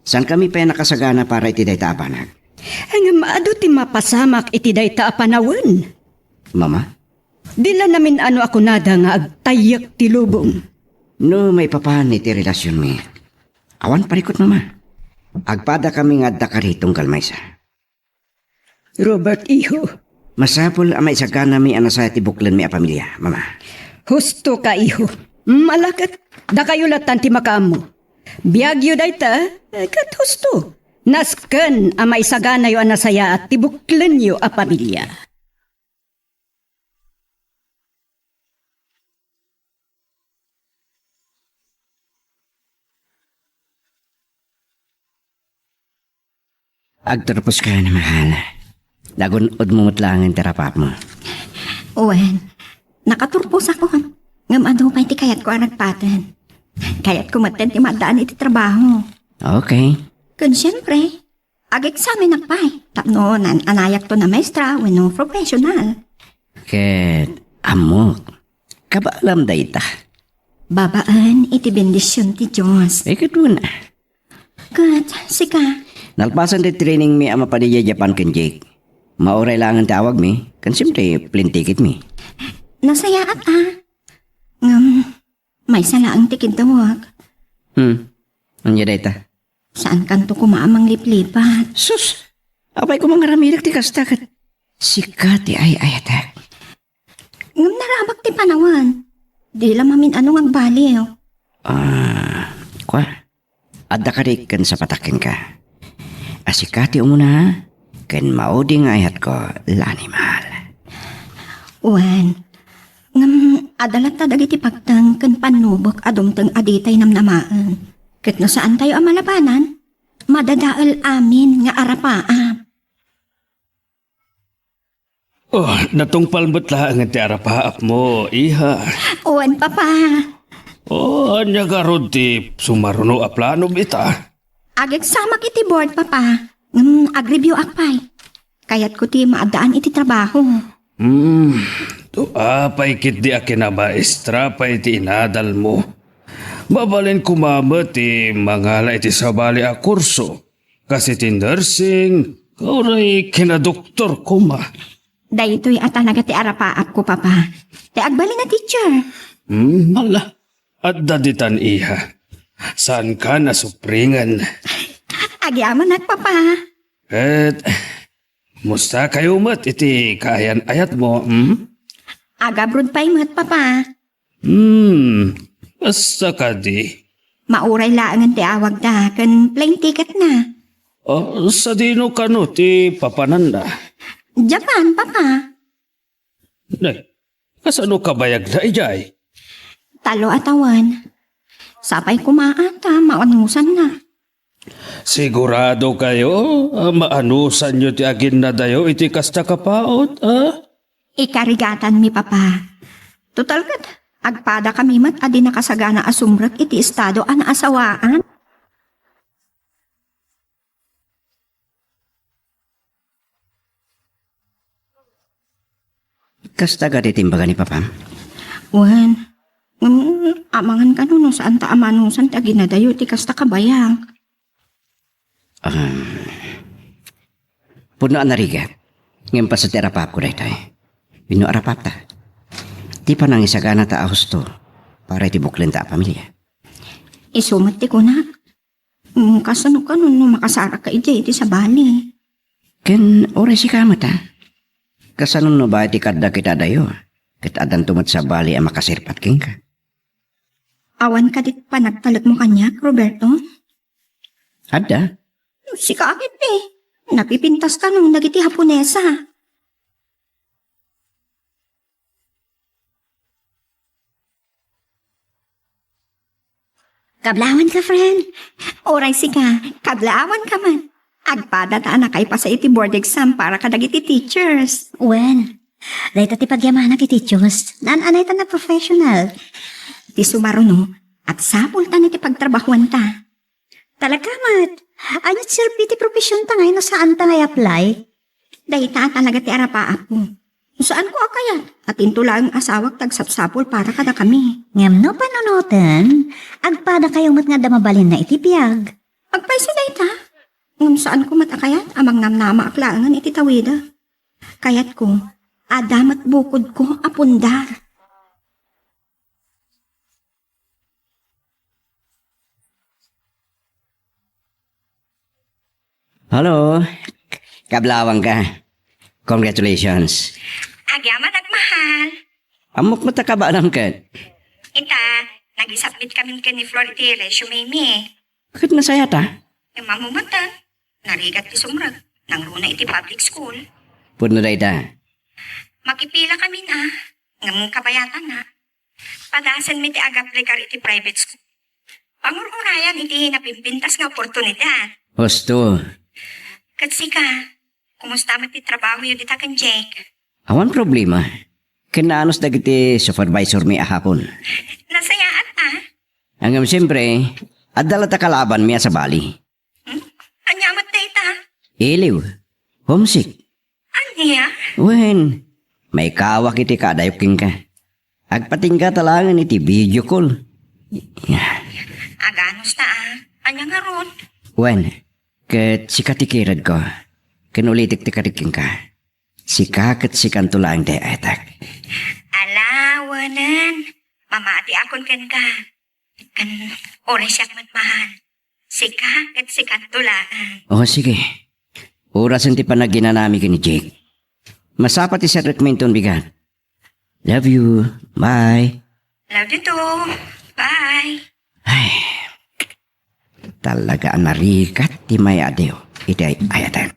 Saankami pay a nakasagana para iti dayta a banag. Ay, ngem adu ti mapasamak iti dayta a panawen. Mama? Di la namin-ano a kunada nga agtayyek ti lubong. No maipapan iti relasionmi, awan parikut, Mama. Agpadakami nga adda kari tunggal maysa. Robert, iho. Masapul a maisaganami a nasaya ti buklenmi a pamilya, Mama. Husto ka, iho. Malaket, dakayo latan ti makaammo. Biagyo dayta, eh, ket husto. Nasken a maisaganayo a nasayaat ti buklenyo a pamilya. Agturposka, mahal. Nagun-odmo met laengen ti arapaapmo. Wen, nakaturposakon. Ngem adu pay ti kayatko a nagpaten. Kayatko metten ti maaddaan iti trabaho. Okay. Ken siempre, ag-examinak pay tapno naan-anayakto a maestra wenno professional. Ket ammok, kabaalam dayta. Babaen iti bendision ti Dios. Ay, ket una. Ket sika? Nalpasen ti trainingmi a mapadi idiay Japan ken Jake, mauray laengen ti awagmi ken siyempre plane ticketmi. Nasayaat, a. Ngem, maysa laeng ti kintuek. Hmm. Ania dayta? Saankanto koma a mangliplipat. Sus! Apay koma nga aramidek ti kasta ket sika ti ay-ayatek. Ngem narabak ti panawen. Di la mamin-ano nga agbaliw. Ah, kua, adda kadi ken sapatak kenka. A sika ti umuna, ken maudi nga ayatko, Lani, mahal. Wen, ngem adda latta dagiti pagteng ken pannubek a dumteng a ditay namnamaen. Ket no saantayo a malabanan, madadael amin nga arapaap. Oh, natungpal met laeng ti arapaapmo, iha. Wen, Papa. Oh, ania garud ti sumaruno a planom ita? Ageksamak iti board, Papa. Ngem agreview-ak pay. Kayatko ti maaddaan iti trabaho. Hmm, to apay ketdi a kinamaestra pay ti inadalmo. Mabalin koma met ti mangala iti sabali a kurso. Kas iti nursing, uray kinadoktor koma. Daytoy a talaga ti arapaapko, Papa. Ti agbalin a teacher. Hmm, hala. Adda ditan, iha. Saankan a supringen. Agyamanak, Papa. Ket, mustakayo met iti kaayan-ayatmo, hmm? Agabroad pay met, Papa. Hmm, kasta kadi. Mauray laengen ti awagda ken plane ticketna. Ah, sadino kano ti papananda? Japan, Papa. Nay, kasano kabayagna idiay? Tallo a tawen. Sapay koma ta maanusanna. Sigurado kayo, ah, maanusanyo ti aginnadayo iti kasta kapaut, ah? Ikarigatanmi, Papa. Total ket, agpada kami met a di nakasagana a sumrek iti estado a naasawaan. Kasta kadi ti imbaga ni Papam? Wen, ngem amangan kano no saan ta amanusan ti aginnadayo ti kasta kabayag. Um, pudno a narigat. Ngem paset ti arapapko daytoy. Wenno arapapta. Ti panangisagana ta a husto para iti buklenta a pamilia. Isu met ti kunak. Mm, kasano kano no makasarakka idiay iti sabali? Ken uray sika met, a? Kasano no baet ti kaaddak ita adayo? Ket addanto met sabali a makasirpat kenka. Awan kadi panagtalekmo kaniak, Roberto? Adda. Sika ket, eh. Napipintas kano dagiti Haponesa. Kablawanka, friend. Uray sika, kablawanka man. Agpada ta a nakaipasa iti board exam para kadagiti teachers. Wen, dayta ti pagyamanak iti Dios. Naan-anay ta na professional. Ti sumaruno, agsapultan iti pagtrabahuanta. Talaga met. Ania ti serbi ti profesionta ngay no saanta nga i-apply? Dayta talaga ti arapaapko. No saanko a kayat, a tinto laeng asawak ti agsapsapul para kadakami. Ngem no panunoten, agpadakayo met nga adda mabalinna iti biag. Agpayso dayta? Ngem saanko met a kayat a mangnamnamaak laengen iti tawida. Kayatko, adda met bukodko a pundar. Hello. Kablawangka. Congratulations. Agyamanak, mahal. Ammok met a kabaelam ket. Ita, nag-isubmit kami ken ni Flor iti resume mi. Ket nasayat a? Ngem ammo met, narigat ti sumrek. Nangruna iti public school. Pudno dayta. Makipila kami na. Ngem kabayatanna. Padasenmi ti agaplikar iti private school. Pangur-urayan iti napimpintas nga oportunidad. Husto. Ket sika, kumusta met ti trabahoyo dita ken Jake? Awan problema. Ken naanus dagiti supervisormi a hakon. Nasayaat a? Ngem siempre, adda latta kalabanmi a sabali. Hmm? Ania met dayta? Iliw. Homesick. Ania? Wen, maikawak iti kaadayok kenka. Agpatingga ta laengen iti video call. Aganus ta a. Ania ngarud? Wen, ket sika ti kiredko. Ken ulitek ti karik kenka. Sika ket sikanto laeng ti ay-ayatek. Ala, wenen. Mamatiakon kenka. Ken, uray siak met, mahal. Sika ket sikanto laeng. O, sige. Orasen ti panaginanami ken ni Jake. Masapa ti serrekmi inton bigat. Love you. Bye. Love you too. Bye. Ay, talaga a narigat ti mayadiw iti ay-ayatek.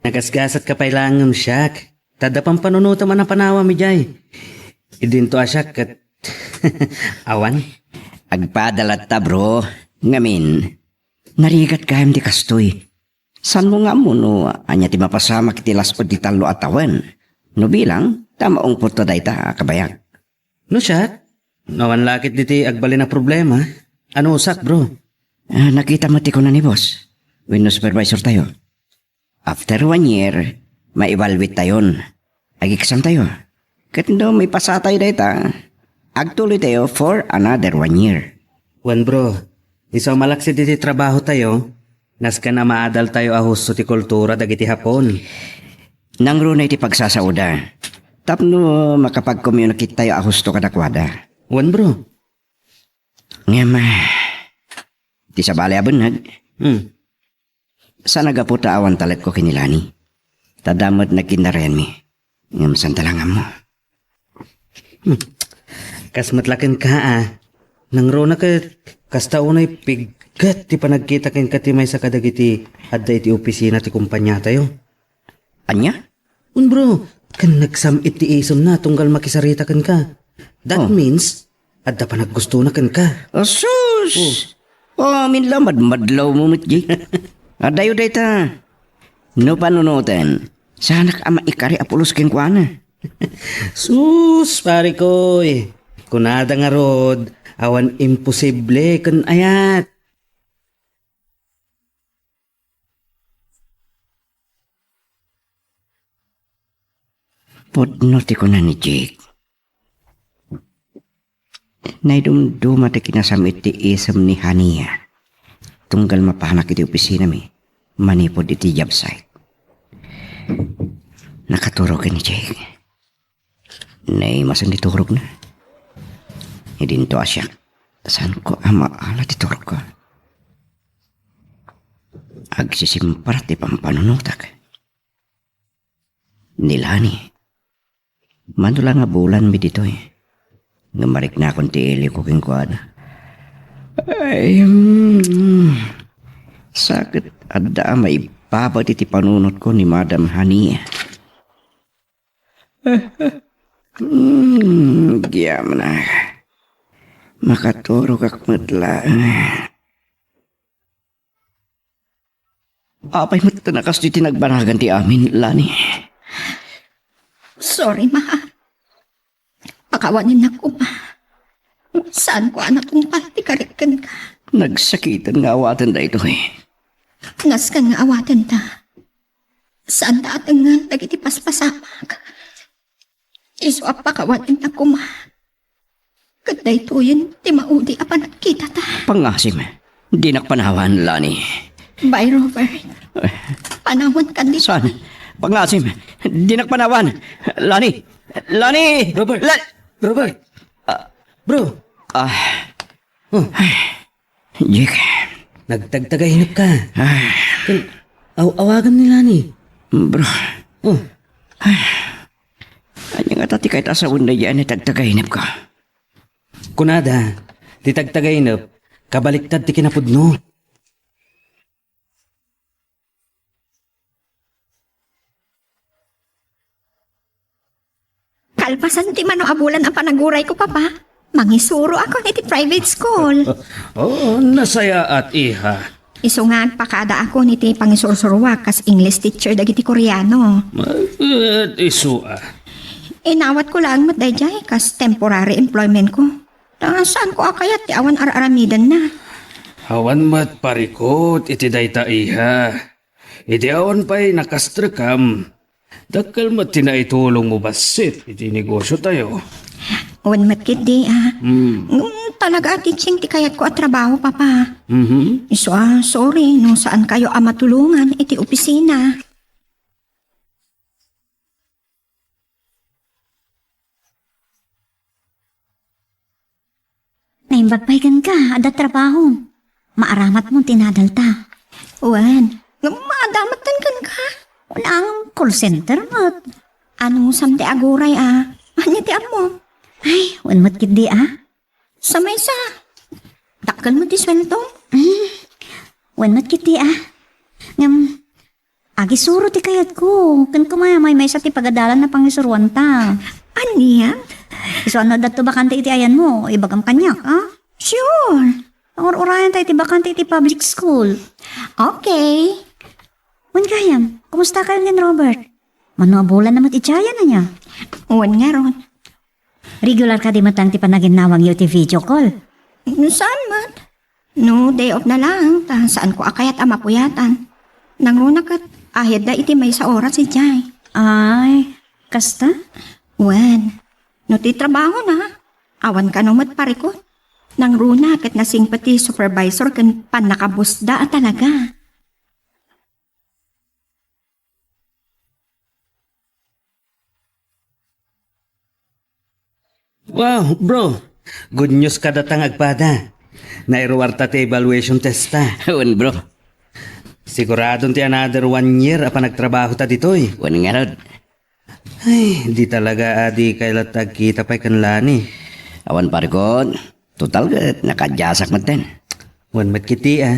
Nagasgasatka pay laeng ngem siak. Ta adda pampanunotem a napanawam idiay. Idinto a siak ket awan. Agpada latta, bro. Ngamin, narigat gayam ti kastoy. Saanmo nga ammo no ania ti mapasamak iti las-ud ti tallo a tawen? No bilang, ta maungpot ta dayta a kabayag. No siak, awan la ket diti agbalin a problema. Anusak, bro? Ah, nakita met ti kuna ni boss wenno supervisor tayo. After one year, ma-evaluate tayon. Ag-exam tayo. Ket no maipasatayo dayta, agtuloy tayo for another one year. Wen, bro, isu a malaksid iti trabaho tayo, nasken a maadal tayo a husto ti kultura dagiti Hapon. Nangruna iti pagsasaoda tapno makapag-communicate tayo a husto kadakuada. Wen, bro. Ngem, ah, ti sabali a benneg, hmm, saan a gapu ta awan talekko ken ni Lani. Ta adda met nagkinnarayanmi. Ngem saan ta la nga ammo. Hmm. Kas met la kenka, a. Nangruna ket kasta unay pigget ti panagkita kenka ti maysa kadagiti adda iti opisina ti kumpaniatayo. Ania? Wen, bro, ken nagsam-it ti isemna tunggal makisarita kenka. That Oh. means, adda panaggustona kenka. Asus! Oh. Oh, amin la madmadlawmo met, Jake. Adayo dayta. No panunoten, saanak a maikari a pulos kenkuana. Sus, pare ko, eh. Kunada ngarud, awan imposible ken ayat. Pudno ti kuna ni Jake. Naidumduma ti kinasam-it ti isem ni Hania. Tunggal mapanak iti opisinami, manipud iti job site. Nakaturog ni Jake. Naimasen ti turogna. Idinto a siak, saanko a maala ti turogko. Agsisimpar ti pampanunotak. Ni Lani, mano la nga bulanmi ditoy. Ngem mariknakon ti iliko kenkuana. Ay, mm, saket adda a maibaba iti panunotko ni Madam Hania. Hmm, gyaman a. Makaturogak met laeng. Apay met ta nakastoy ti nagbanagan ti amin, Lani? Sorry, mahal. Pakawanen na koma. Saanko a natungpal ti karik kenka. Nagsakiten nga awaten daytoy. Nasken nga awaten ta. Saan ta atengen dagiti paspasamak. Isu a pakawanen na koma. Ket daytoyen ti maudi a panagkita ta. Pangasim, dinak panawan, Lani. Bye, Robert. Panawan ka di. Saan? Pangasim, dinak panawan. Lani! Lani! Robert! La- Robert! Ah. Bro! Ah. Oh. Jake. Nagtagtagainep ka. Ah. Ken, aw-, awagam ni Lani. Bro. Oh. Ania ngata ti kayat a sawen daydiay a nagtagtagainep ka? Kunada, ti tagtagainep, kabaliktad ti kinapudno. Kalpasan ti mano a bulan a panagurayko, Papa, mangisuro akon iti private school. Oo, nasayaat, iha. Isu nga agpakadaakon iti pangisursuruak kas English teacher dagiti Koreano. Ket isu a. Inawatko laeng met daydiay kas temporary employmentko. Ta saanko a kayat ti awan ar-aramidenna. Awan met parikut iti dayta, iha. Idi awan pay nakastrekam, dakkel met ti naitulongmo bassit iti negosiotayo. Wen met ketdi, a. Hmm. Ngem talaga a teaching ti kayatko a trabaho, Papa. Mhm. Isu a, sorry no saankayo a matulongan iti opisina. Naimbag pay kenka, adda trabahom. Maaramatmon ti nadalta. Wen, ngem adda met kenka? Kunam, call center met. Anusam ti aguray a. Ania ti ammom? Ay, wen met ketdi a. Sa maysa, dakkel met ti sueldo. Hmm, wen met ketdi a. Ngem, agisuro ti kayatko. Ken kumayamaymaysa ti pagadalan a pangisuruanta. Ania? Isu a no adda bakante iti ayanmo, ibagam kaniak, a? Sure. Pangur-urayanta iti bakante iti public school. Okay. Wen gayam, kumustakayon ken Robert? Mano a bulan na met idiayen, ania? Wen ngarud. Regular kadi met laeng ti panaginnawangyo iti video call? Saan met. No day off na laeng, ta saanko a kayat a mapuyatan. Nangruna ket ahedda iti maysa oras idiay. Ay, kasta? Wen, no ti trabahona, awan kano met parikut. Nangruna ket nasingpet ti supervisor ken pannakabusda a talaga. Wow, bro! Good news kadata nga agpada. Nairuarta ti evaluation testa. Wen, bro. Siguradon ti another one year a panagtrabaho ta ditoy. Wen ngarud. Ay, di talaga a di kayat agkita pay ken Lani. Awan parikot. Total ket nakaadyasak metten. Wen met kiti, ah.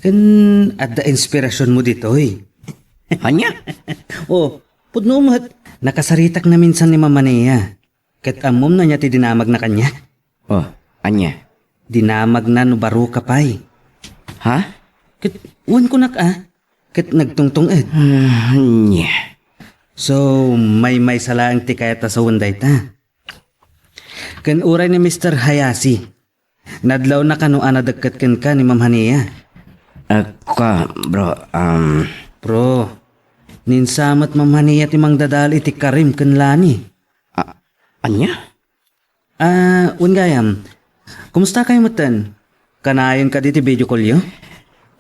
Ken adda inspirasionmo ditoy. Ania? Oh, pudno met. Nakasaritak naminsan ni Mama Nia. Ket ammom ania ti dinamagna kaniak? Oh, ania? Dinamagna no baro ka pay. Ha? Ket wen kunak a, ket nagtungtong-ed. Ah, ania? So, maymaysa laeng ti kayat a sawen dayta. Ken uray ni Mister Hayashi, nadlawna kano a nadekket kenka ni Ma'am Hania? Ah, kua, bro, um, Bro, ninsa met Ma'am Hania ti mangdadael iti Karim ken Lani. Ah, ania? Ah, wen gayam, kumusta kayo metten? Kanayon kadi ti video call yo?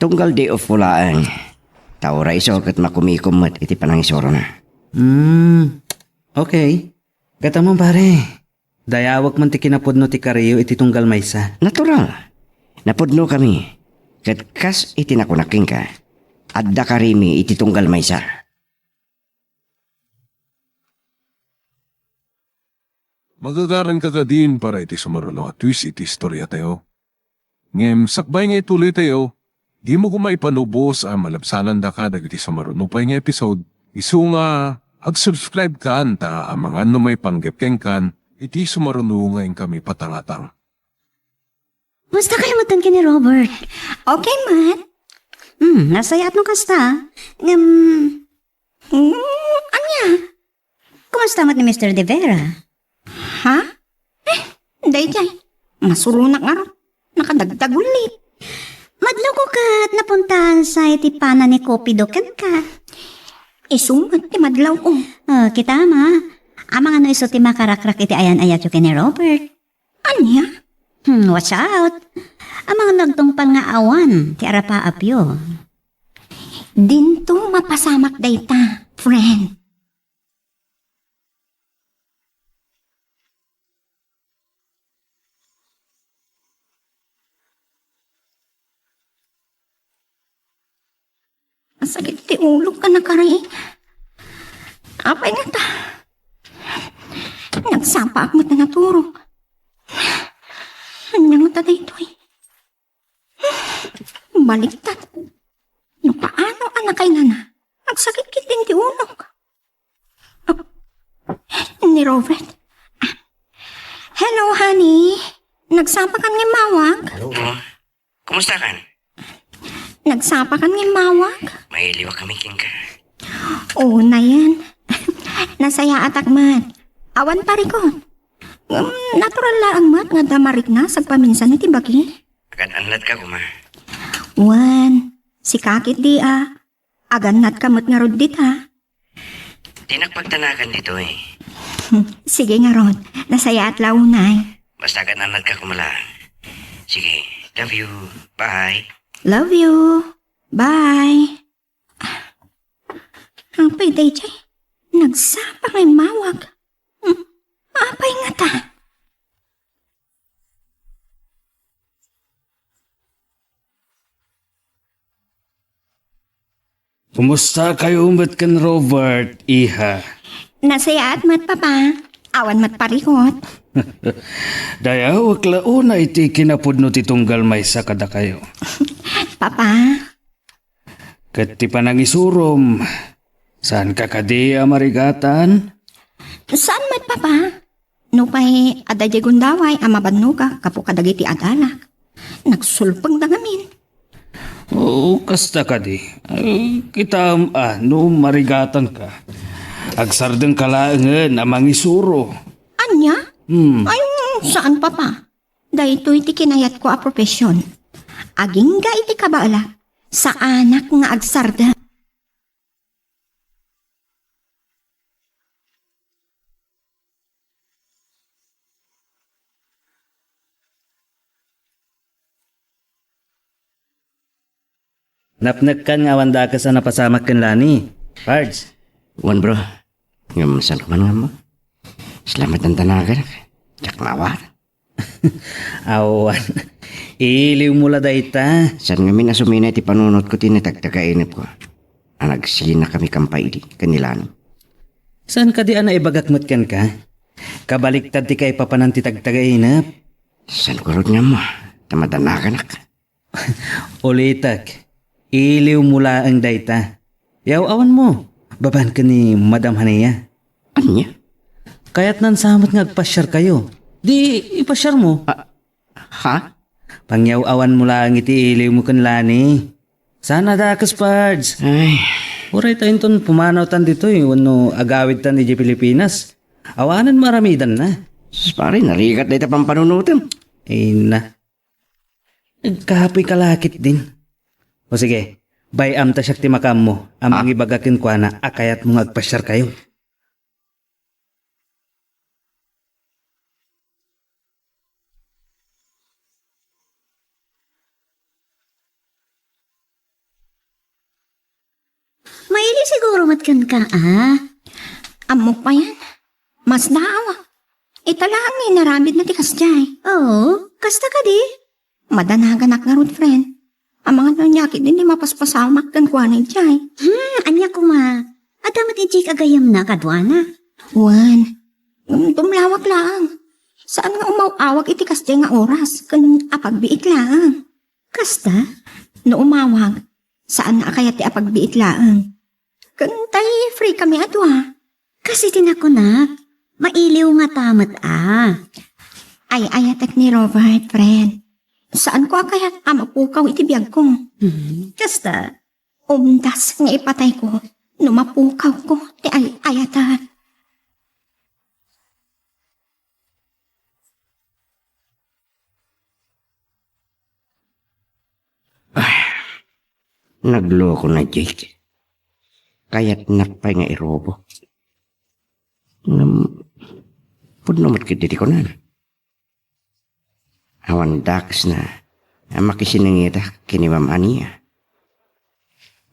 Tunggal day off ko laeng. Ta uray isu ket makumikom met iti panangisurona. Hmm, okay. Ket ammom, pare, dayawek man ti kinapudno ti kariyo iti tunggal maysa. Natural. Napudnokami. Ket kas iti nakunak kenka, adda karimi iti tunggal maysa. Magagaranka kadin para iti sumaruno a twist iti istoriatayo. Ngem sakbay nga ituloytayo, dimo koma ipanubos a malabsanandaka dagiti sumaruno pay nga episode, isu nga ag-subscribe kan ta amangan no maipanggep kenkan iti sumaruno nga inkami patangatang. Kumusta kayo metten ken ni Robert? Okay met. Hmm, nasayaat no kasta. Ngem, mm, ania? Kumusta met ni Mister De Vera? Ha? Eh, daydiay. Masuronak ngarud. Nakadagdagullit. Madlawko ket napuntahan sa iti pana ni Cupido kenka. Isu met ti madlawko. Oh, kitam a. Amangan no isu ti makarakrak iti ayan-ayatyo ken ni Robert. Ania? Hmm, watch out. Amangan no agtungpal nga awan ti arapaapyo. Dinto mapasamak dayta, friend. Masakit ti ulok a nakari. Apay ngata? Nagsapaak met a naturog. Ania ngata daytoy? Baliktad. No paano a nakainana? Nagsakit ketdin ti ulok. Ni Robert. Hello, honey. Nagsapakan nga immawag? Hello. Oh, kumusta kan? Nagsapakan nga immawag? Mailiwakami kenka. Oo, nayen. Nasayaatak met. Awan parikot. Um, natural laeng met nga adda marikna sagpaminsan iti bagi. Agannadka koma. Wen, sika ketdi a. Agannadka met ngarud dita. Dinak pagtanagan ditoy. Sige ngarud, nasayaat la unay. Basta agannadka koma laeng. Sige, love you. Bye. Love you. Bye. Apay daydiay? Nagsapa nga immawag. Hmm, apay ngata? Kumusta kayo met ken Robert, iha? Nasayaat met, Papa. Awan met parikot. Dayawek la unay ti kinapudno ti tunggal maysa kadakayo. Papa? Ket ti panangisurom, saanka kadi a marigatan? Saan met, Papa? Nupay adda diay gundaway a mabannogak gapu kadagiti adalak, nagsulpengda ngamin. Oo, kasta kadi. Ay, kitam a no marigatanka, agsardengka laengen a mangisuro. Ania? Hmm. Ay, saan, Papa. Daytoy ti kinayatko a profession. Agingga iti kabaelak, saanak nga agsardeng. Napnekkan nga awan dakes a napasamak ken Lani, Pards. Wen, bro. Ngem saan ko man nga ammo? Salamat anta nagana. Diak maawat. Awan. Iliwmo la dayta. Saan ngamin a sumina iti panunotko ti natagtagainepko a nagsinakami kampay idi ken ni Lani? Saan kadi a naibagak met kenka? Kabaliktad ti kaipapanan ti tagtagainep. Saan ko rod nga ammo, ta madanaganak. Ulitek, iliwmo laeng dayta. Yaw-awanmo, babaen ken ni Madam Hania. Ania? Kayatnan sa met nga agpasiarkayo. Di ipasiarmo. Ah, ha? Pangyaw-awanmo laeng iti iliwmo ken Lani. Saan a dakes, Pards. Ay. Uray ta inton pumanawtan ditoy wenno agawidtan idiay Pilipinas, awanen maaramidanna. Sus, pare, narigat dayta pampanunotem. Ay na. Nagkapoy ka la ketdin. O sige, bay-am ta siak ti makaammo a Ah? mangibaga kenkuana a kayatmo nga agpasiarkayo. Maili siguro met kenka, a? Ammok payen. Masdaaw. Ita laeng nga inaramidna ti kasdiay. Oo, kasta kadi? Madanaganak ngarud, friend. Amangan no ania ketdin ti mapaspasamak kenkuana idiay. Hmm, ania koma? Adda met idiay gagayyemna kaduana. Wen, ngem tumlawak laeng. Saan nga umaw-awag iti kasdiay nga oras ken apagbiit laeng. Kasta? No umawag, saan nga a kayat ti apagbiit laeng. Ken tay free kami a dua. Kas iti nakunak, mailiw ngata met a. Ay-ayatek ni Robert, friend. Saanko a kayat a mapukaw iti biagko. Hmm, kasta? Umdas nga ipatayko no mapukawko ti ay-ayatek. Ay, nagloko na, Jake. Kayatnak pay nga irobo. Ngem, pudno met ketdi ti kunana. Awan dakesna a makisinangedak ken ni Ma'am Ania.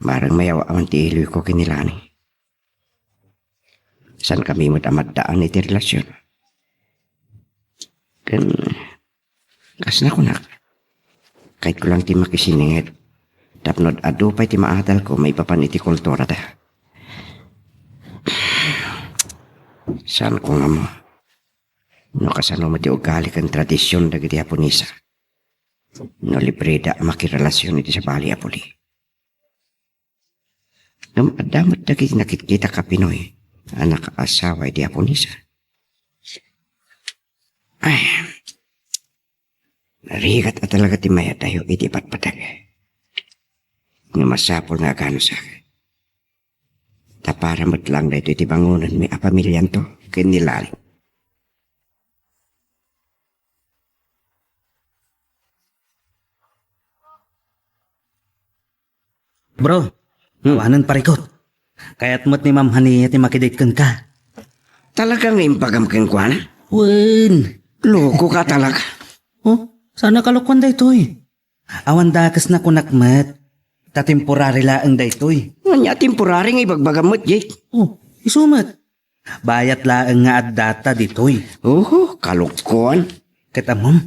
Bareng mayaw-awan ti iloyko ken ni Lani. Saankami met a maddaan iti relasion. Ken kas nakunak, kayatko lang ti makisininged tapno adu pay ti maadalko maipapan iti kulturada. Saanko nga ammo no kasano met ti ugali ken tradision dagiti Aponesa no libreda a makirelasion iti sabali a puli. Ngem adda met dagiti nakitkitak a Pinoy a nakaasawa iti Aponesa. Ay, narigat a talaga ti mayadayo iti patpateg. Nga masapul nga aganusak. Ta para met lang daytoy ti bangonenmi a pamilianto ken ni Lani. Bro, Hmm. Awanen parikot. Kayat met ni Ma'am Hania ti makidate kenka. Talaga nga imbagam kenkuana? Wen. Loko ka talaga. Oh, sana kalokoan daytoy. Awan dakes nakunak met. Ta temporary laeng daytoy. Ania temporary nga ibagbagam met, Jake? Oh, isu met. Bayat laeng nga addata ditoy. Oho, kalokoan. Ket ammom,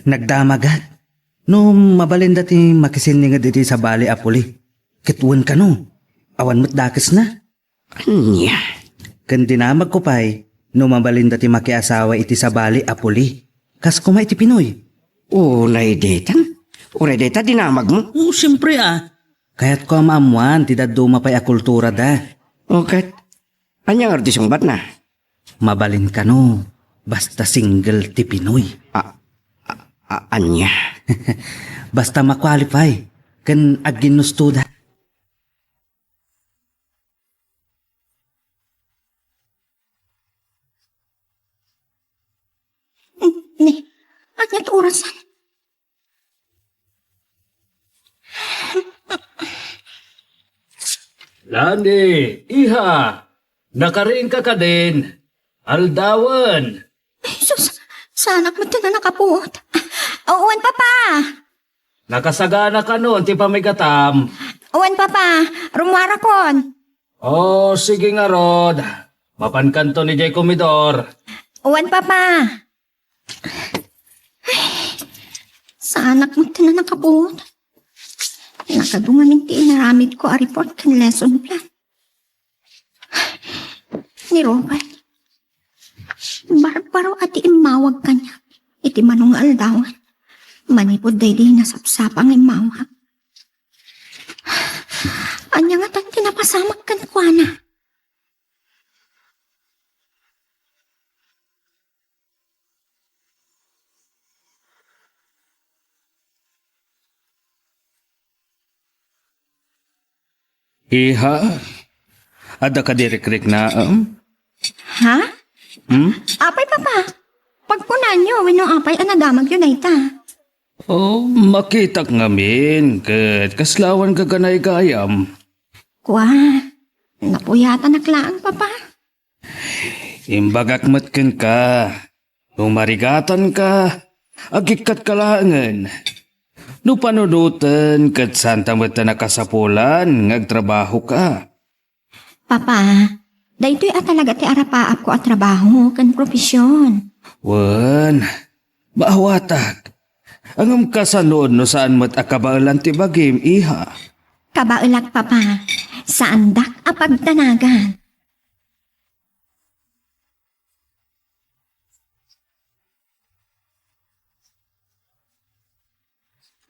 nagdamagak no mabalinda ti makisinninged iti sabali a puli. Ket wen kano, awan met dakesna. Ania? Ken dinamagko pay no mabalinda ti makiasawa iti sabali a puli. Kas koma iti Pinoy. Unay ditan? Uray dayta dinamagmo? Oo, siempre, a. Kayatko a maammoan ti dadduma pay a kulturada. O ket, ania ngarud ti sungbatna? Mabalin kano, basta single ti Pinoy. A, a, a, ania? Basta ma-qualify ken agginnustoda. Ni, ania ti orasan? Lani, iha, nakariingka kadin? Aldawen. Ay, sus, saanak met ti nakapuot. Wen, Papa. Nakasagana kano ti pamigatam? Wen, Papa, rummuarakon. O, sige ngarud. Mapankanto idiay komedor. Wen, Papa. Ay, Saanak met ti nakapuot. Nagadu ngamin ti inaramidko a report ken lesson plan. Ni Robert, barbaro a ti immawag kaniak iti mano nga aldawan. Manipud daydi nasapsapa nga immawag. Ania ngatan ti napasamak kenkuana? Iha, adda kadi rikriknaem? Ha? Hmm? Apay, Papa? Pagkunanyo, wenno apay a nadamagyo dayta? Oh, makitak ngamin, ket kasla awan gaganaygayam. Kua, napuyatanak laeng, Papa. Imbagak met kenka, no marigatanka, agikkatka laengen. No panunoten, ket saanta met a nakasapulan nga agtrabahoka. Papa, daytoy a talaga ti arapaapko a trabaho ken profesion. Wen, maawatak. Ngem kasano no saan met a kabaelan ti bagim, iha? Kabaelak, Papa. Saandak a pagdanagan.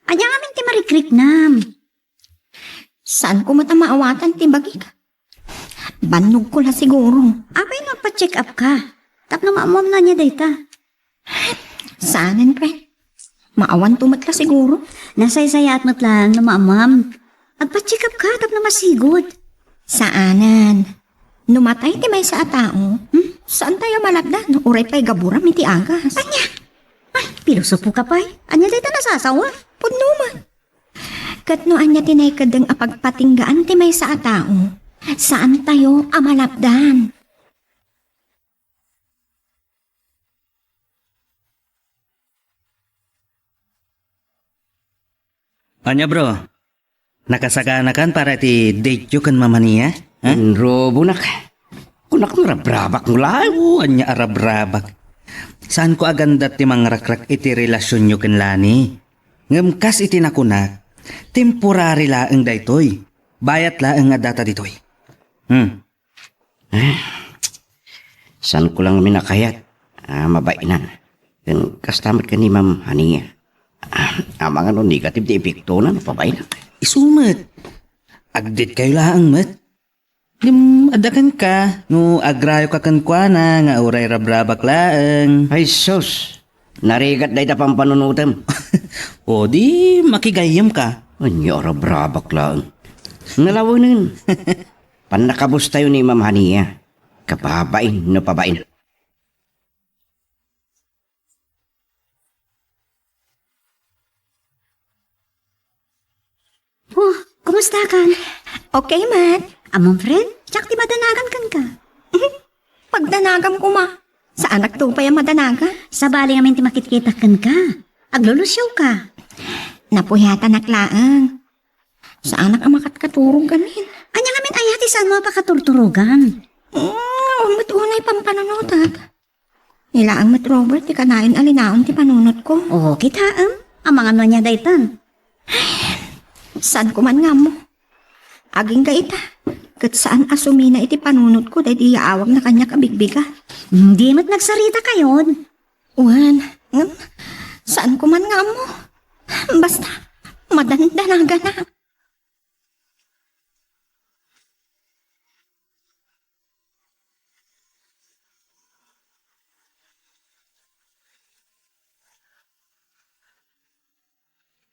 Ania ngamin ti marikriknam? Saanko met a maawatan ti bagik. Bannogko la siguro. Apay no agpa-check up ka? Tapno maammuam no ania dayta. Saanen, friend. Maawanto met la siguro. Nasaysayaat met laeng no maammuam. Agpa-check up ka tapno masigud. Saanen. No matay ti maysa a tao, hmm, saantayo malapdan, uray pay gaburam iti agas. Ania? Ay, pilosopo ka pay. Ania dayta nasasawa? Pudno man. Ket no ania ti naikeddeng a pagpatinggaan ti maysa a tao, saantayo a malapdan. Ania, bro? Nakasaganakan para ti date-yo ken Ma'am Hania? Ha? Inrubonak. Kunak nga rabrabak mo laeng. Oo, ania a rabrabak? Saanko a gandat ti mangrakrak iti relasionyo ken Lani. Ngem kas iti nakunak, temporary laeng daytoy. Bayat laeng a data ditoy. Hmm. Ah, saanko lang ngamin a kayat a mabaina. Ken kasta met ken ni Ma'am Hania. Ah, amangan no negative ti epektona no pabaina. Isu met. Agdate-kayo laeng met. Ngem adda kenka, no agrayoka kenkuana nga uray rabrabak laeng. Ay sus, narigat dayta pampanunotem. O di makigayyemka. Ania a rabrabak laeng. Nalawenen. Pannakabustayo ni Ma'am Hania. Kababain no pabain. Oh, kumusta kan? Okay met. Ammom, friend, siak ti madanagan kenka. Pagdanagam koma. Saanak to pay a madanagan. Sabali ngamin ti makitkitak kenka. Aglulusiaw ka. Napuyatanak laeng. Saanak a makatkaturog amin. Ania ngamin aya ti saanmo a pakaturturogan? Mm, awan met unay pampanunotak. Ni laeng met Robert ti kanayon a linaon ti panunotko. Oo, kitaem. Amangan no ania daytan. Saanko man nga ammo. Agingga ita, ket saan a sumina iti panunotko daydi yaawagna kaniak a bigbigat. Hmm, di met nagsaritakayon. Wen, ngem, saanko man nga ammo. Basta, madandanaganak.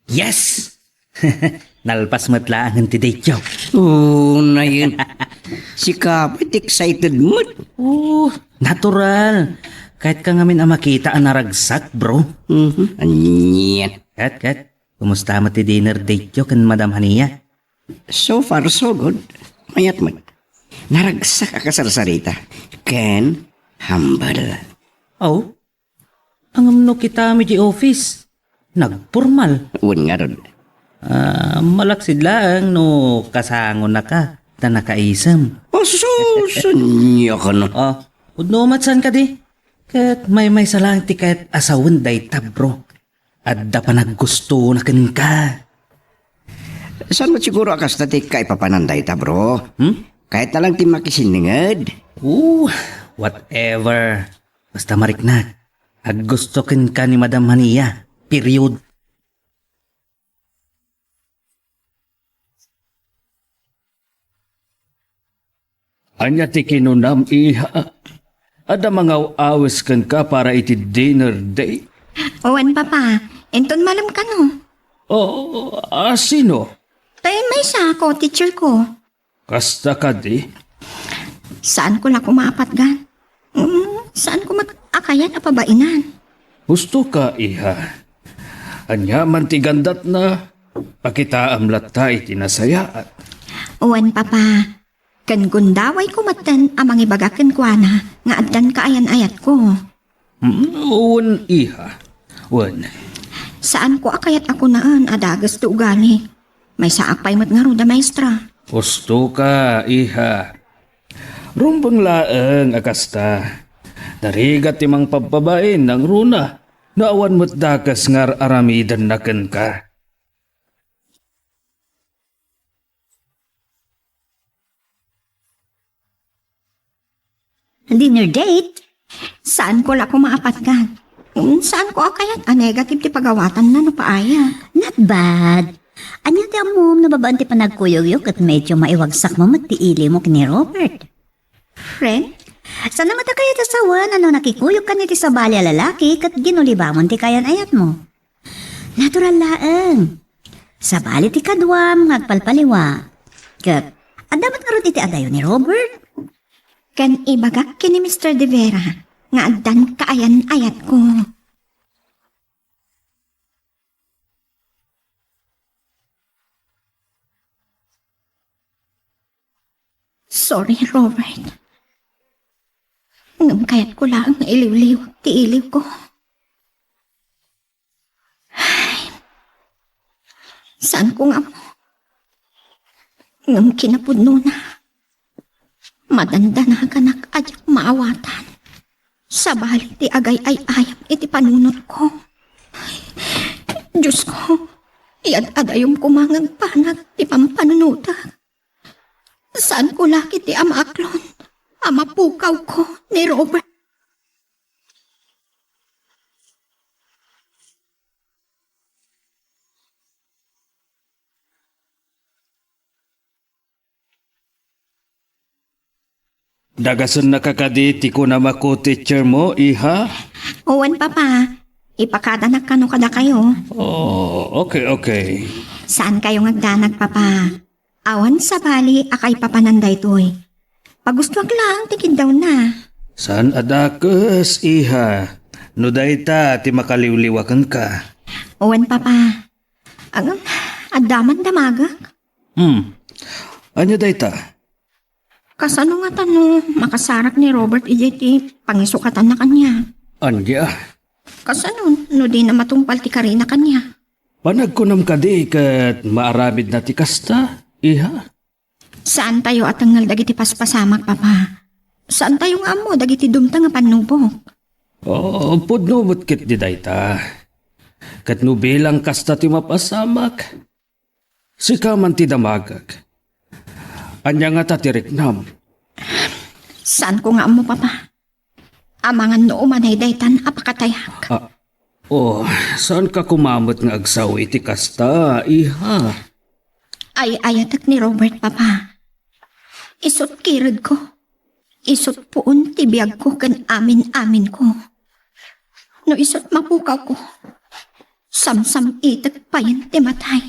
Yes! Nalpas met laengen ti date-yo. Oh, nayen. Sika pay ti excited met. Oh, natural. Kayatka ngamin a makita a naragsak, bro. Mhm. Anian. Ket, ket, kumusta met ti dinner date-yo ken Madam Hania? So far, so good. Mayat met. Naragsak a kasarsarita. Ken humble. Oh? Ngem no kitam iti office, nagpormal. Wen ngarud. Ah, malaksid laeng no kasangonaka ta nakaisem. Asus, ania kano? Oh, pudno met saan kadi? Ket maymaysa laeng ti kayat a sawen dayta, bro. adda panaggustona kenka. Saan met siguro a kasta ti kaipapanan dayta, bro? Hmm? Kayatna lang ti makisinninged. Oh, whatever. Basta mariknak, aggusto kenka ni Madam Hania. Period. Ania ti kinunam, iha? Adda mangaw-awis kenka para iti dinner date? Wen, Papa. Inton malem kano. Oh, a sino? Tay maysa a co-teacher ko. Kasta kadi? Saanko la koma a patgan. Mm, saanko met a kayat a pabainan. Husto ka, iha. Ania man ti gandatna, pakitaam latta iti nasayaat. Wen, Papa. Ken gundawayko metten a mangibaga kenkuana nga addan kaayan-ayatko. Hmm, wen, iha. Wen. Saanko a kayat a kunaen a dages ti ugali. Maysaak pay met ngarud a maestra. Husto ka, iha. Rumbeng laeng a kasta. Narigat ti mangpabpabain nangruna no awan met dakes nga ar-aramidenna kenka. Dinner date? Saanko la koma a patgan. Mm, saanko a kayat a negative ti pagawatanna no paaya. Not bad. Ania ti ammom no babaen ti panagkuyogyo ket medyo maiwagsakmo met ti ilimo ken ni Robert? Friend? Saan met a kayat a sawen a no nakikuyogkan iti sabali a lalaki ket ginulibamon ti kaayan-ayatmo? Natural laeng. Sabali ti kaduam nga agpalpaliwa. Ket adda met ngarud iti adayo ni Robert. Ken ibagak ken ni Mister De Vera nga addan kaayan-ayatko. Sorry, Robert. Ngem kayatko laeng nga iliwliwak ti iliwko. Ay, saanko nga ammo. Ngem kinapudnona, madandanaganak a diak maawatan. Sabali ti agay-ay-ayam iti panunotko. Diosko, iyad-adayom koma nga agbanag ti pampanunotek. Saanko la ketdi a maaklon a mapukawko ni Robert. Dagasennaka kadi ti kunam a co-teacher mo, iha? Wen, Papa. Ipakadanak kano kadakayo. Oh, okay, okay. Saankayo nga agdanag, Papa. Awan sabali a kaipapanan daytoy. Pagustoak laeng ti kiddawna. Saan a dakes, iha, no dayta ti makaliwliwa kenka. Wen, Papa. Ngem, adda man damagek. Hmm. Ania dayta? Kasano ngata no makasarak ni Robert idiay ti pangisukatanna kaniak? Ania? Kasano no dina matungpal ti karina kaniak? Panagkunam kadi ket maaramidna ti kasta, iha? Saantayo a tengngel dagiti paspasamak, Papa. Saantayo nga ammo dagiti dumteng a pannubok. Oh, pudno met ketdi dayta. Ket no bilang kasta ti mapasamak, sika man ti damagek. Ania ngata ti riknam? Saanko nga ammo, Papa. Amangan no umanay daytan a pakatayak. Ah, oh, saanka koma met nga agsao iti kasta, iha? Ay-ayatek ni Robert, Papa. Isut' kiredko. Isut' puon ti biagko ken amin-aminko. No isut' mapukawko, samsam-itek payen ti matay.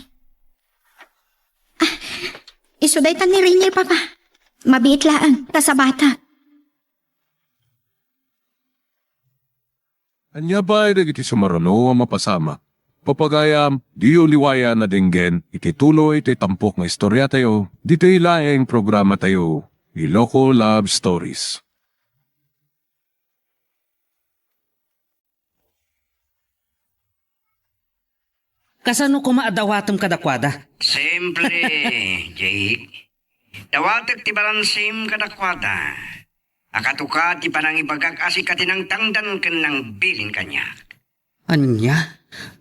Ah, isu dayta ni Rainier, Papa. Mabiit laeng, ta sabata. Ania pay dagiti sumaruno a mapasamak? Pagayam, diyo liwayan a denggen iti tuloy ti tampok nga istoriatayo, ditoy laeng programatayo, Iloko Love Stories. Kasano koma a dawatem kadakuada? Simple, Jake. Dawatek ti balansim kadakuada. A katuka ti panangibagak a sika ti nangtangdan ken nangbilin kaniak. Ania?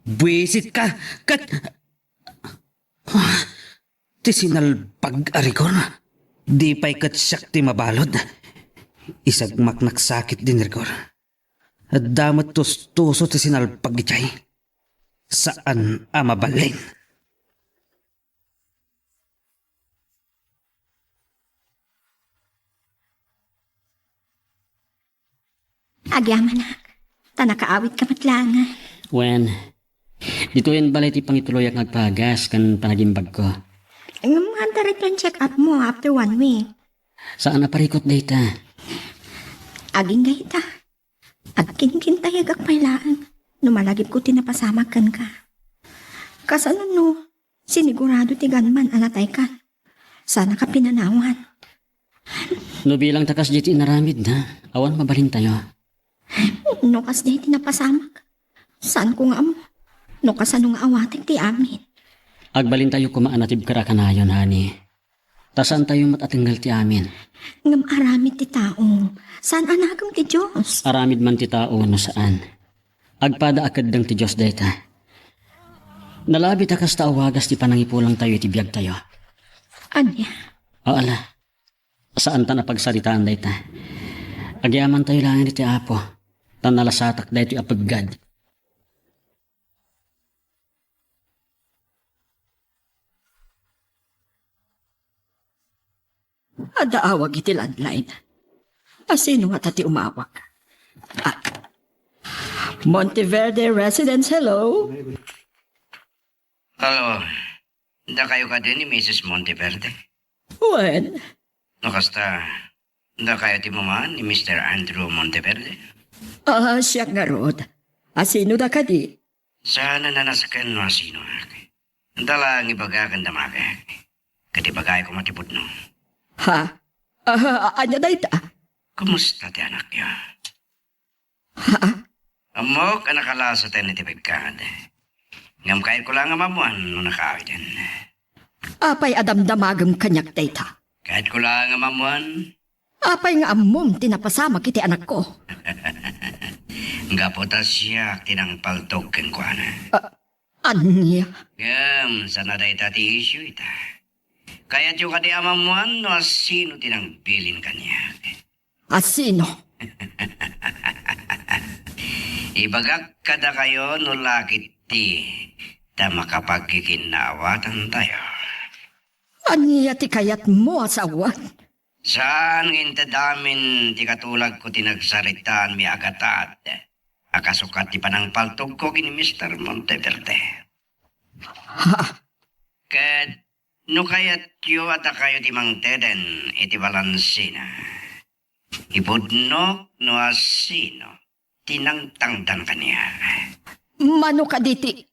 Buisitka ket ti sinalpag a rigor. Di pay ket siak ti mabalud. Isagmak nagsakit din rigor. Adda met tustuso ti sinalpag idiay. Saan a mabalin. Agyamanak, ta nakaawit ka met laeng. Wen, ditoyen balay ti pangituloyak nga agpagas ken panagimbagko. Ngem adda ret ti check-up mo after one week. Saan a parikut dayta. Agingga ita. Agkinkintayagak pay laeng no malagipko ti napasamak kenka. Kasano no sinigurado ti gunman a nataykan? Saan a kapinanawan. No bilang ta kasdiay ti inaramidna, awan mabalintayo. No kasdiay ti napasamak, saanko nga ammo no kasano nga awatek ti amin. Agbalintayo koma a natibker a kanayon, honey. Ta saantayo met a tengngal ti amin. Ngem aramid ti tao, saan a nagem ti Dios. Aramid man ti tao no saan, agpada a keddeng ti Dios dayta. Nalabi ta kasta a wagas ti panangipulangtayo iti biagtayo. Ania? O ala, saanta a pagsaritaan dayta. Agyamantayo laeng iti Apo, ta nalasatak daytoy a peggad. Adda awag iti landline. A sino ngata ti umawag? Ah. Monteverde Residence, hello? Hello. Dakayo kadi ni Missus Monteverde? Wen. No kasta, dakayo ti mamaan ni Mister Andrew Monteverde? Ah, siak ngarud. A sino da kadi? Saan a nasken no a sinoak. Ita laeng ibagak ken damagek. Ket ibagayko met ti pudno. Ha? Ah, ania dayta? Kumusta ti anakyo? Ha? Ammok a nakalasaten iti peggad. Ngem kayatko laeng a maammoan no nakaawiden. Apay a damdamagem kaniak dayta? Kayatko laeng a maammoan. Apay nga ammom ti napasamak iti anakko? Gapu ta siak ti nangpaltog kenkuana. Ah, ania? Ngem, saan a dayta ti issue ita. Kayatyo kadi a maammoan no a sino ti nangbilin kaniak? A sino? Ibagak kadakayo no lakit ti ta makapagkikinnaawatantayo. Ania ti kayatmo a sawen? Saan nga inted amin ti katulagko ti nagsaritaanmi a gatad a kasukat ti panangpaltogko ken ni Mister Monteverde. Ha? Ket no kayatyo a dakayo ti mangteden iti balansina, ipudnok no a sino ti nangtangdan kaniak. Mano kadi ti,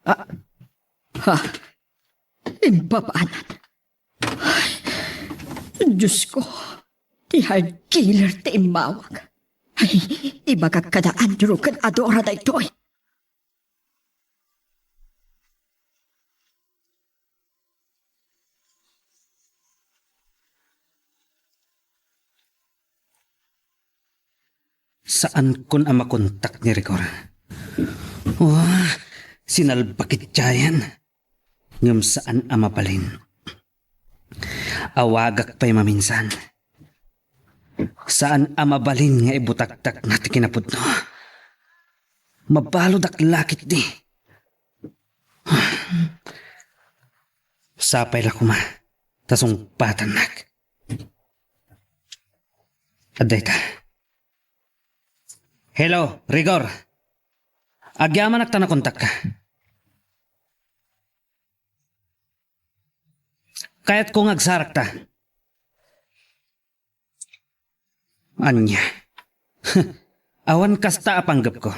ah, ha? Imbabanan. Ay, Diosko, ti hard killer ti immawag. Ay, ibagak kada Andrew ken Adora daytoy. Saankon a makontak ni Rigor. Wa, sinalbakit 'diayen. Ngem saan a mabalin. Awagak pay maminsan. Saan a mabalin nga ibutagtakna ti kinapudno. Mabaludak la ketdi. Sapay la koma ta sungpatannak. Adda ita. Hello, Rigor. Agyamanak ta nakontakka. Kayatko nga agsarakta. Ania? Awan kasta a panggepko.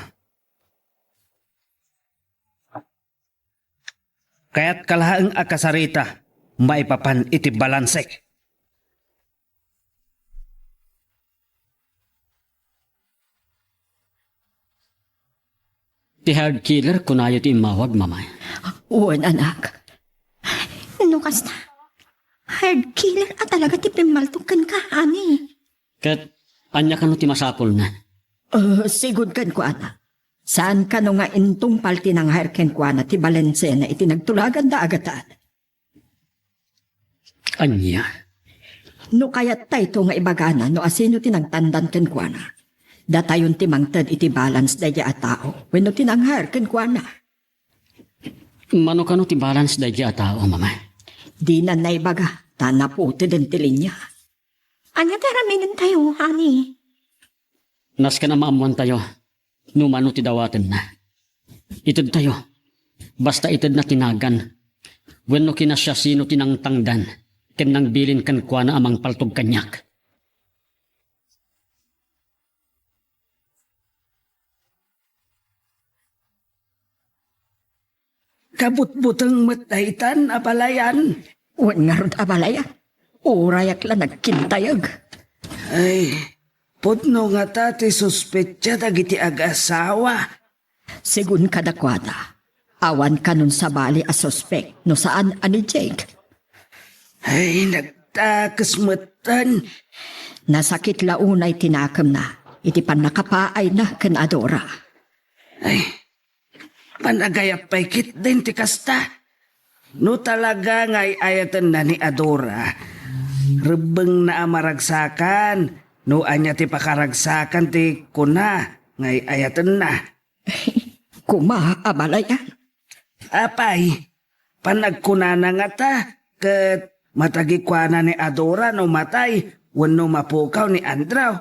Kayatka laeng a kasarita maipapan iti balansek. Ti hard killer, kunayo ti immawag, Mama. Wen, anak. No kasta, hard killer a talaga ti pimmaltog kenka, ani? Ket ania kano ti masapulna? Ah, sigud kenkuana. Saan kano nga intungpal ti nanghayar kenkuana ti balensiana iti nagtulaganda a gatad? Ania? No kayattayto nga ibagana no asino ti nagtandan kenkuana, datayon ti mangted iti balance daydi a tao wenno ti nanghayar kenkuana. Mano kano ti balance daydi a tao, Mama? Dina naibaga, ta naputeden ti linia. Ania ti araminentayo, honey? Nasken a maammoantayo no mano ti dawatenna. Itedtayo, basta itedna ti nagan, wenno kinasiasino ti nangtangdan ken nangbilin kenkuana a mangpaltog kaniak. Kabutbuteng met daytan, abalayan. Wen ngarud, abalayan. Urayak la nagkintayeg. Ay, pudno ngata ti suspetsa dagiti agasawa. Segun kadakuada, awan kanon sabali a suspek no saan a ni Jake. Ay, nagdakes metten. Nasakit la unay ti nakemna iti pannakapaayna ken Adora. Ay, panagayat pay ketdin ti kasta. No talaga nga ay-ayatenna ni Adora, rebbengna a maragsakan no ania ti pakaragsakan ti kuna nga ay-ayatenna. Kuma, abalayan. Apay, panagkunana ngata ket matagikuana ni Adora no matay wenno mapukaw ni Andrew.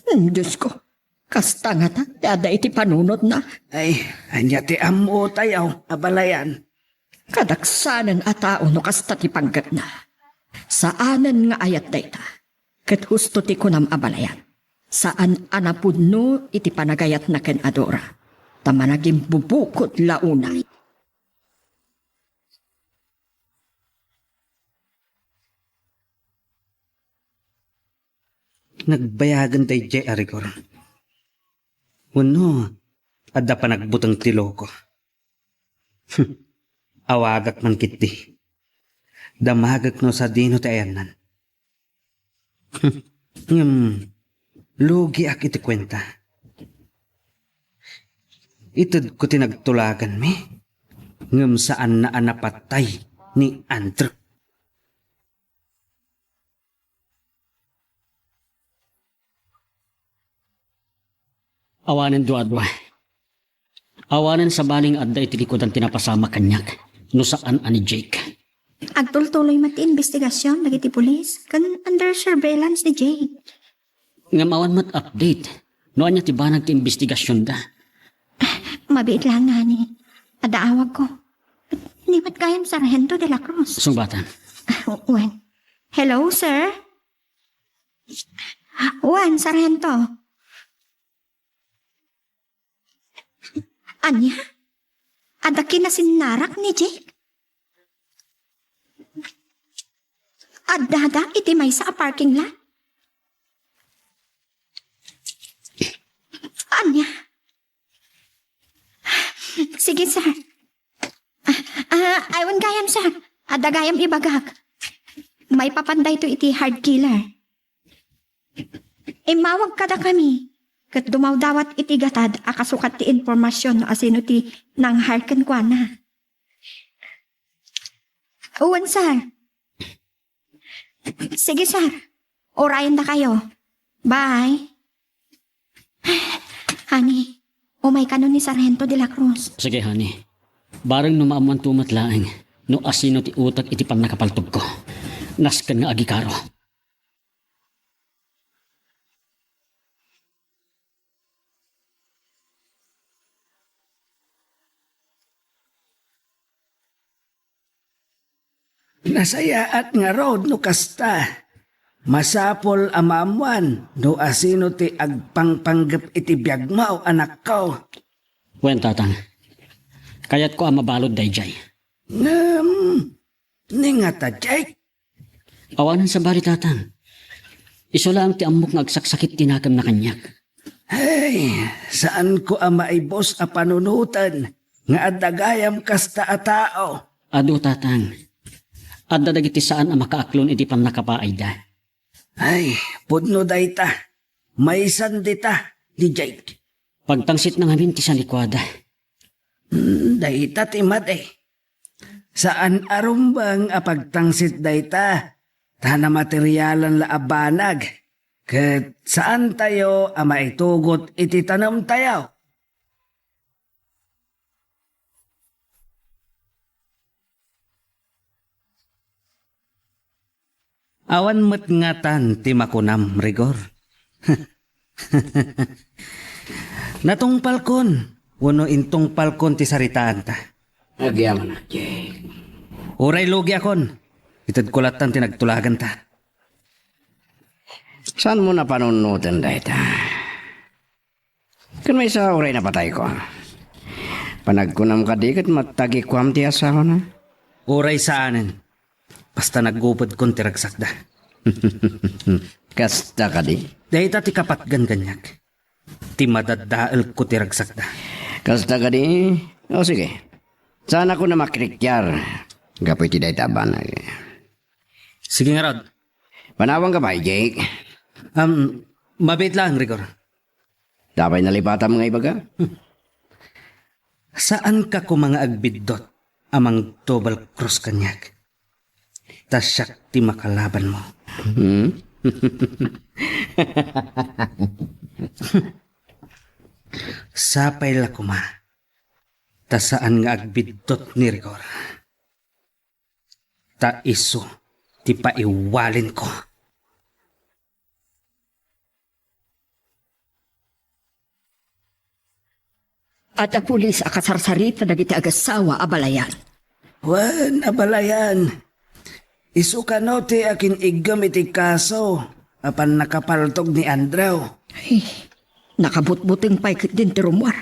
Hmm, Diosko, kasta ngata ti adda iti panunotna. Ay, ania ti ammotayo, abalayan? Kadaksanen a tao no kasta ti panggepna. Saanen nga ayat dayta. Ket husto ti kunam, abalayan. Saan a napudno iti panagayatna ken Adora. Ta managimbubukod la unay. Nagbayagen daydiay a rigor. Wenno, adda panagbuteng ti loko. Awagak man ketdi. Damagek no sadino ti ayanna. Ngem, lugiak iti kuenta. Itedko ti nagtulaganmi, ngem saanna a napatay ni Andrew. Awanen duadua. Awanen sabali nga adda iti likudan ti napasamak kaniak, no saan a ni Jake. Agtultuloy met ti investigasyon dagiti pulis, ken under surveillance ni Jake. Ngem awan met update no ania ti banag ti investigasyonda. Mabiit laeng, honey. Adda awagko. Ni met gayam Sargento de la Cruz. Sungbatan. Ah, wen. Hello, sir? Wen, Sargento. Ania? Adda kinasinnarak ni Jake? Addada iti maysa a parking lot? Ania? Sige, sir. Ah, ah, awan gayam, sir. Adda gayam ibagak. Maipapan daytoy iti hard killer. Immawag kadakami, ket dumawdawat iti gatad a kasukat ti impormasyon no asino ti nanghayar kenkuana. Wen, sir. Sige, sir. Urayendakayo. Bye. Honey, umay kano ni Sargento de la Cruz. Sige, honey. Bareng no maammoanto met laeng no asino ti utek iti pannakapaltogko. Nasken nga agikaro. Nasayaat ngarud no kasta. Masapul a maammoan no asino ti agpangpanggep iti biagmo, anakko. Wen, tatang. Kayatko a mabalud daydiay. Ngem, ni ngata, Jake? Awanen sabali, tatang. Isu laeng ti ammok nga agsaksakit ti nakemna kaniak. Hey, saanko a maibus a panunoten nga adda gayam kasta a tao. Adu, tatang. Adda dagiti saan a makaaklon iti pannakapaayda. Ay, pudno dayta. Maysan dita, di Jake. Pagtangsitna ngamin ti sanikuada. Hmm, dayta ti madi. Saan a rumbeng a pagtangsit dayta, ta namaterialan la a banag, ket saantayo a maitugot iti tanemtayo. Awan met ngatan ti makunam, Rigor. Natungpalkon, wenno intungpalkon ti saritaanta. Agyamanak, Jake. Uray lugiakon, itedko lattan ti nagtulaganta. Saanmo napanunoten dayta? Ken maysa, uray napatayko, panagkunam kadi ket matagikuam ti asawana? Uray saanen, basta nagupedkon ti ragsakda. Kasta kadi? Dayta ti kapatgan kaniak, ti madaddaelko ti ragsakda. Kasta kadi? O sige, saanakon a makrikiar gapu iti dayta a banag. Sige ngarud. Panawanka pay, Jake? Um, mabiit laeng, Rigor. Apay nalipatam nga ibaga? Saanka koma nga agbiddut a mang-double cross kaniak? Ta siak ti makalabanmo. Hmm? Sapay la koma ta saan nga agbiddut ni Rigor. Ta isu ti paiwalenko. Adda pulis a kasarsarita dagiti agassawa a balayan. Wen, a balayan. Isu kano ti akin-iggem iti kaso a pannakapaltog ni Andrew. Ay, nakabutbuteng pay ketdin ti rummuar.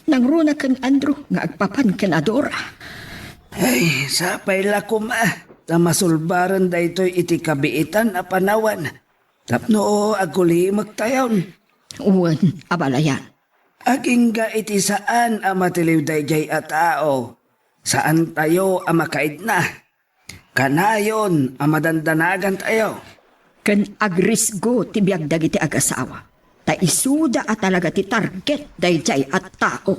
Nangruna ken Andrew nga agpapan ken Adora. Ay, sapay la koma ta masulbaren daytoy iti kabiitan a panawen. Tapno agulimektayon. Wen, a balayan. Agingga iti saan a matiliw daydiay a tao, saantayo a makaidna. Kanayon a madandanagantayo. Ken agrisgo ti biag dagiti agasawa, ta isuda a talaga ti target daydiay a tao.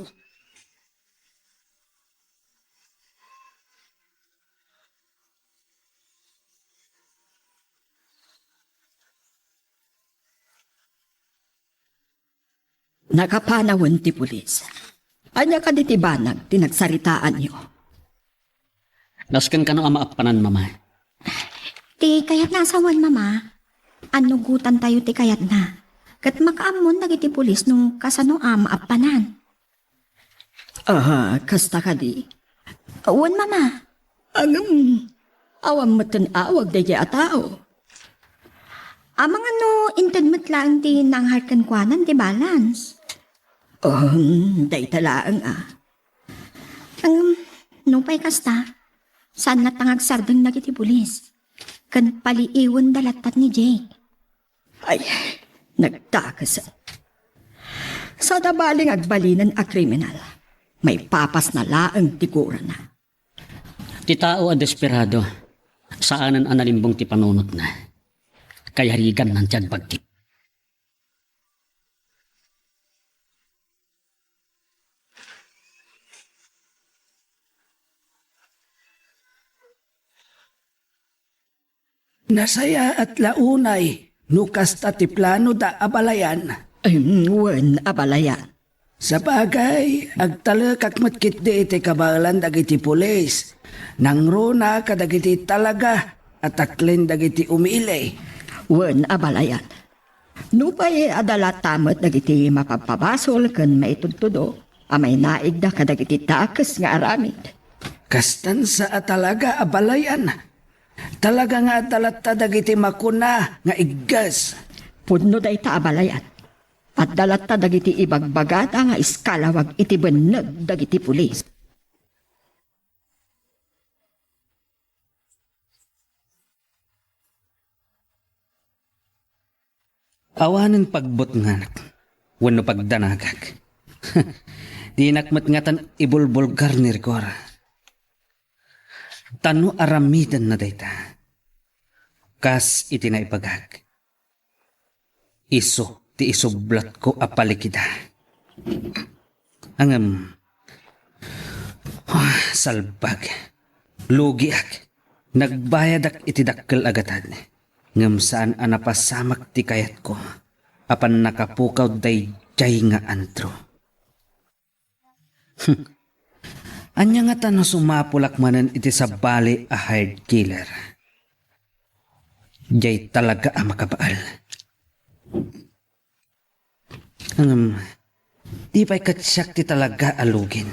Nakapanawen ti pulis. Ania kadi ti banag ti nagsaritaanyo? Nasken kano a maappanan, Mama? Ti kayatna a sawen, Mama. Annugotantayo ti kayatna. Ket makaammon dagiti pulis no kasano a maappanan. Ah, kasta kadi? Wen, Mama. Ngem, awan metten awag daydiay a tao. Amangan no inted met laeng ti nanghar kenkuana ti balance. Um, dayta laeng a. Ngem, nupay kasta, saan latta nga agsardeng dagiti pulis. Ken paliiwenda latta ni Jake. Ay, nagdakesen. Sada bali nga agbalinen a kriminal, maipapasna laeng ti gurana. Ti tao a desperado, saanen a nalimbong ti panunotna. Kayariganna ti agbagti. Nasayaat la unay no kasta ti planoda a balayan. Em, wen, a balayan. Sabagay, agtalekak met ketdi iti kabaelan dagiti pulis. Nangruna kadagiti talaga a taklen dagiti umili. Wen, a balayan. Nupay adda latta met dagiti mapabpabasol ken maitudtudo a mainaigda kadagiti dakes nga aramid. Kastan sa a talaga a balayan. Talaga nga adda latta dagiti makuna nga igges. Pudno dayta a balayan. Adda latta dagiti ibagbagada nga iskalawag iti benneg dagiti pulis. Awanen pagbutnganak wenno pagdanagak. Dinak met ngatan ibulbulgar ni Rigor. Ta no aramidenna dayta, kas iti naibagak, isu ti isublatko a palikida. Ngem, ah, salbag. Lugiak. Nagbayadak iti dakkel a gatad. Ngem saan a napasamak ti kayatko a pannakapukaw daydiay nga Andrew. Ania ngata no sumapulak manen iti sabali a hired killer? Diay talaga a makabael. Ngem, di pay ket siak ti talaga a lugin.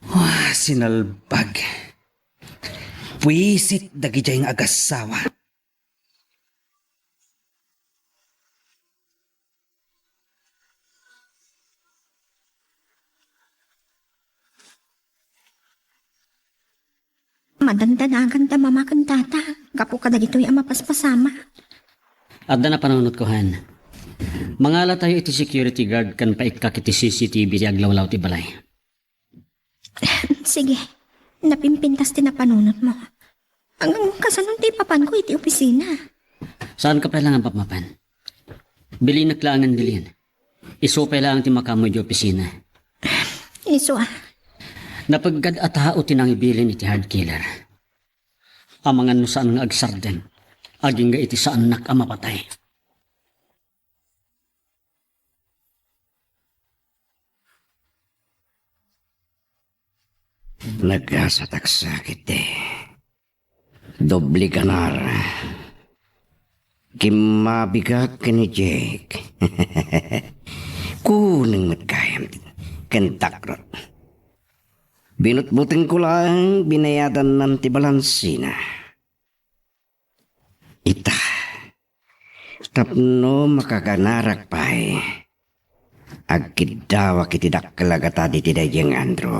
Wah, sinalbag. Buisit dagidiay nga agassawa. Madandanaganda, Mama ken Tata, gapu kadagitoy a mapaspasamak. Adda napanunotko, Han. Mangalatayo iti security guard ken paikkak iti C C T V ti aglawlaw ti balay. Sige, napimpintas ti napanunotmo. Ngem kasano ti ipapanko iti opisina? Saanka pay laeng a mapmapan. Bilinek laengen bilin. Isu pay laeng ti makaammo iti opisina. Isu a. Napeggad a tao ti nangibilin iti hired killer. Amangan no saan nga agsardeng, agingga iti saannak a mapatay. Nagasatak sakit, eh. Doble ganar. Kimmabigak ken ni Jake. Kuneng met gayam ken takrot. Binutbutengko laeng binayadannan ti balansina. Ita, tapno makaganarak pay, agkiddawak iti dakkel a gatad iti daydiay nga Andrew.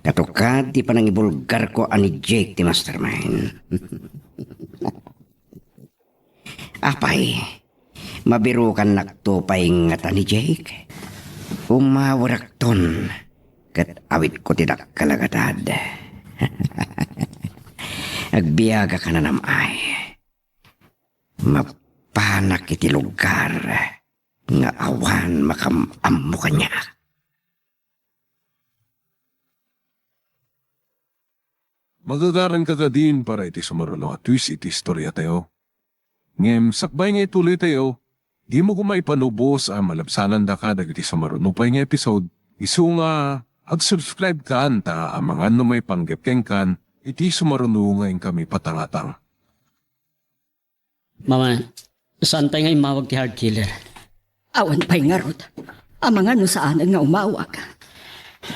Katukad ti panangibulgarko a ni Jake ti mastermind. Apay, mabirukannakto pay ngata ni Jake? Umawirakton ket awitko ti dakkel a gatad. Agbiagak a nanam-ay. Mapanak iti lugar nga awan makaam-ammo kaniak. Magagaranka kadin para iti sumaruno a twist iti istoriatayo. Ngem sakbay nga ituloytayo, dimo koma ipanubos a malabsanandaka dagiti sumaruno pay nga episode, isu nga ag-subscribekan ta amangan no maipanggep kenkan iti sumaruno nga inkami patangatang. Mama, saantay nga immawag ti hired killer? Awan pay ngarud. Amangan no saanen nga umawag.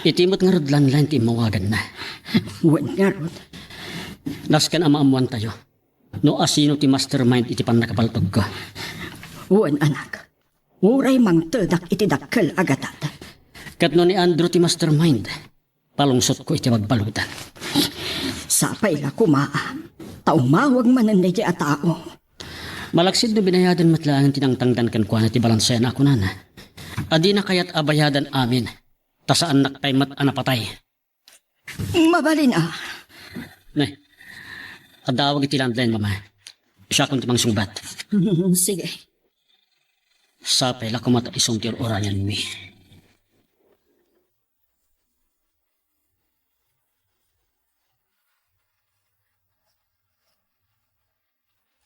Iti met ngarud landline ti immawaganna. Wen ngarud. Nasken a maammoantayo no asino ti mastermind iti pannakapaltogko. Wen, anak. Uray mangtedak iti dakkel a gatad. Ket no ni Andrew ti mastermind, palungsotko iti bagbaludan. Sapay la koma, ta umawag manen daydiay a tao. Malaksid no binayadan met laeng ti nangtangdan kenkuana ti balansiana a kunana a dina kayat a bayadan amin, ta saannak pay met a napatay. Mabalin a. Ne, adawag iti landline, Mama. Siakon ti mangsungbat. Sige. Sapay la koma ta isun ti ur-urayanmi.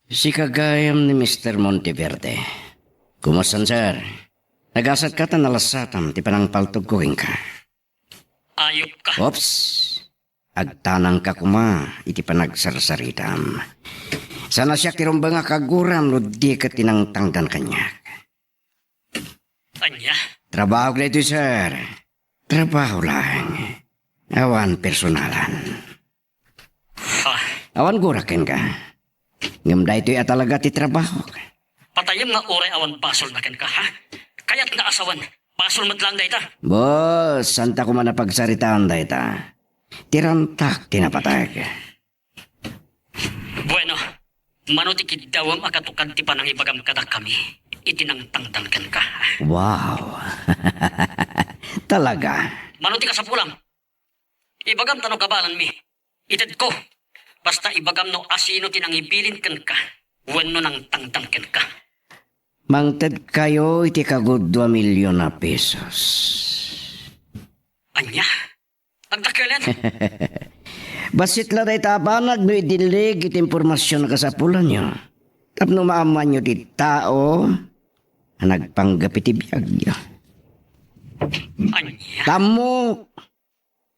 Sika gayam ni Mister Monteverde. Kumusta, sir? Nagasatka ta nalasatam ti panangpaltogko kenka. Ayupka. Oops. Agtanangka koma iti panagsarsaritam. Saan a siak ti rumbeng a kaguram no di ket ti nangtangdan kaniak. Ania? Trabaho daytoy, sir. Trabaho laeng. Awan personalan. Ha? Awan gurak kenka. Ngem daytoy a talaga ti trabaho. Patayem nga uray awan basolna kenka, ha? Kayat nga asawan, basol met laeng dayta. Boss, saanta koma a pagsaritaan dayta. Ti rantak ti napatayek. Bueno, mano ti kiddawem a katukad ti panangibagam kadakami iti nangtangdan kenka? Wow. Talaga? Mano ti kasapulam? Ibagam ta no kabaelanmi, itedko. Basta ibagam no asino ti nangibilin kenka wenno nangtangdan kenka. Mangtedkayo iti kagudua milyon a pesos. Ania? Agdakelen? Bassit la dayta a banag no idillig iti impormasion a kasapulanyo. Tapno maammoanyo ti tao a nagpanggep iti biagyo. Ania? Tammo,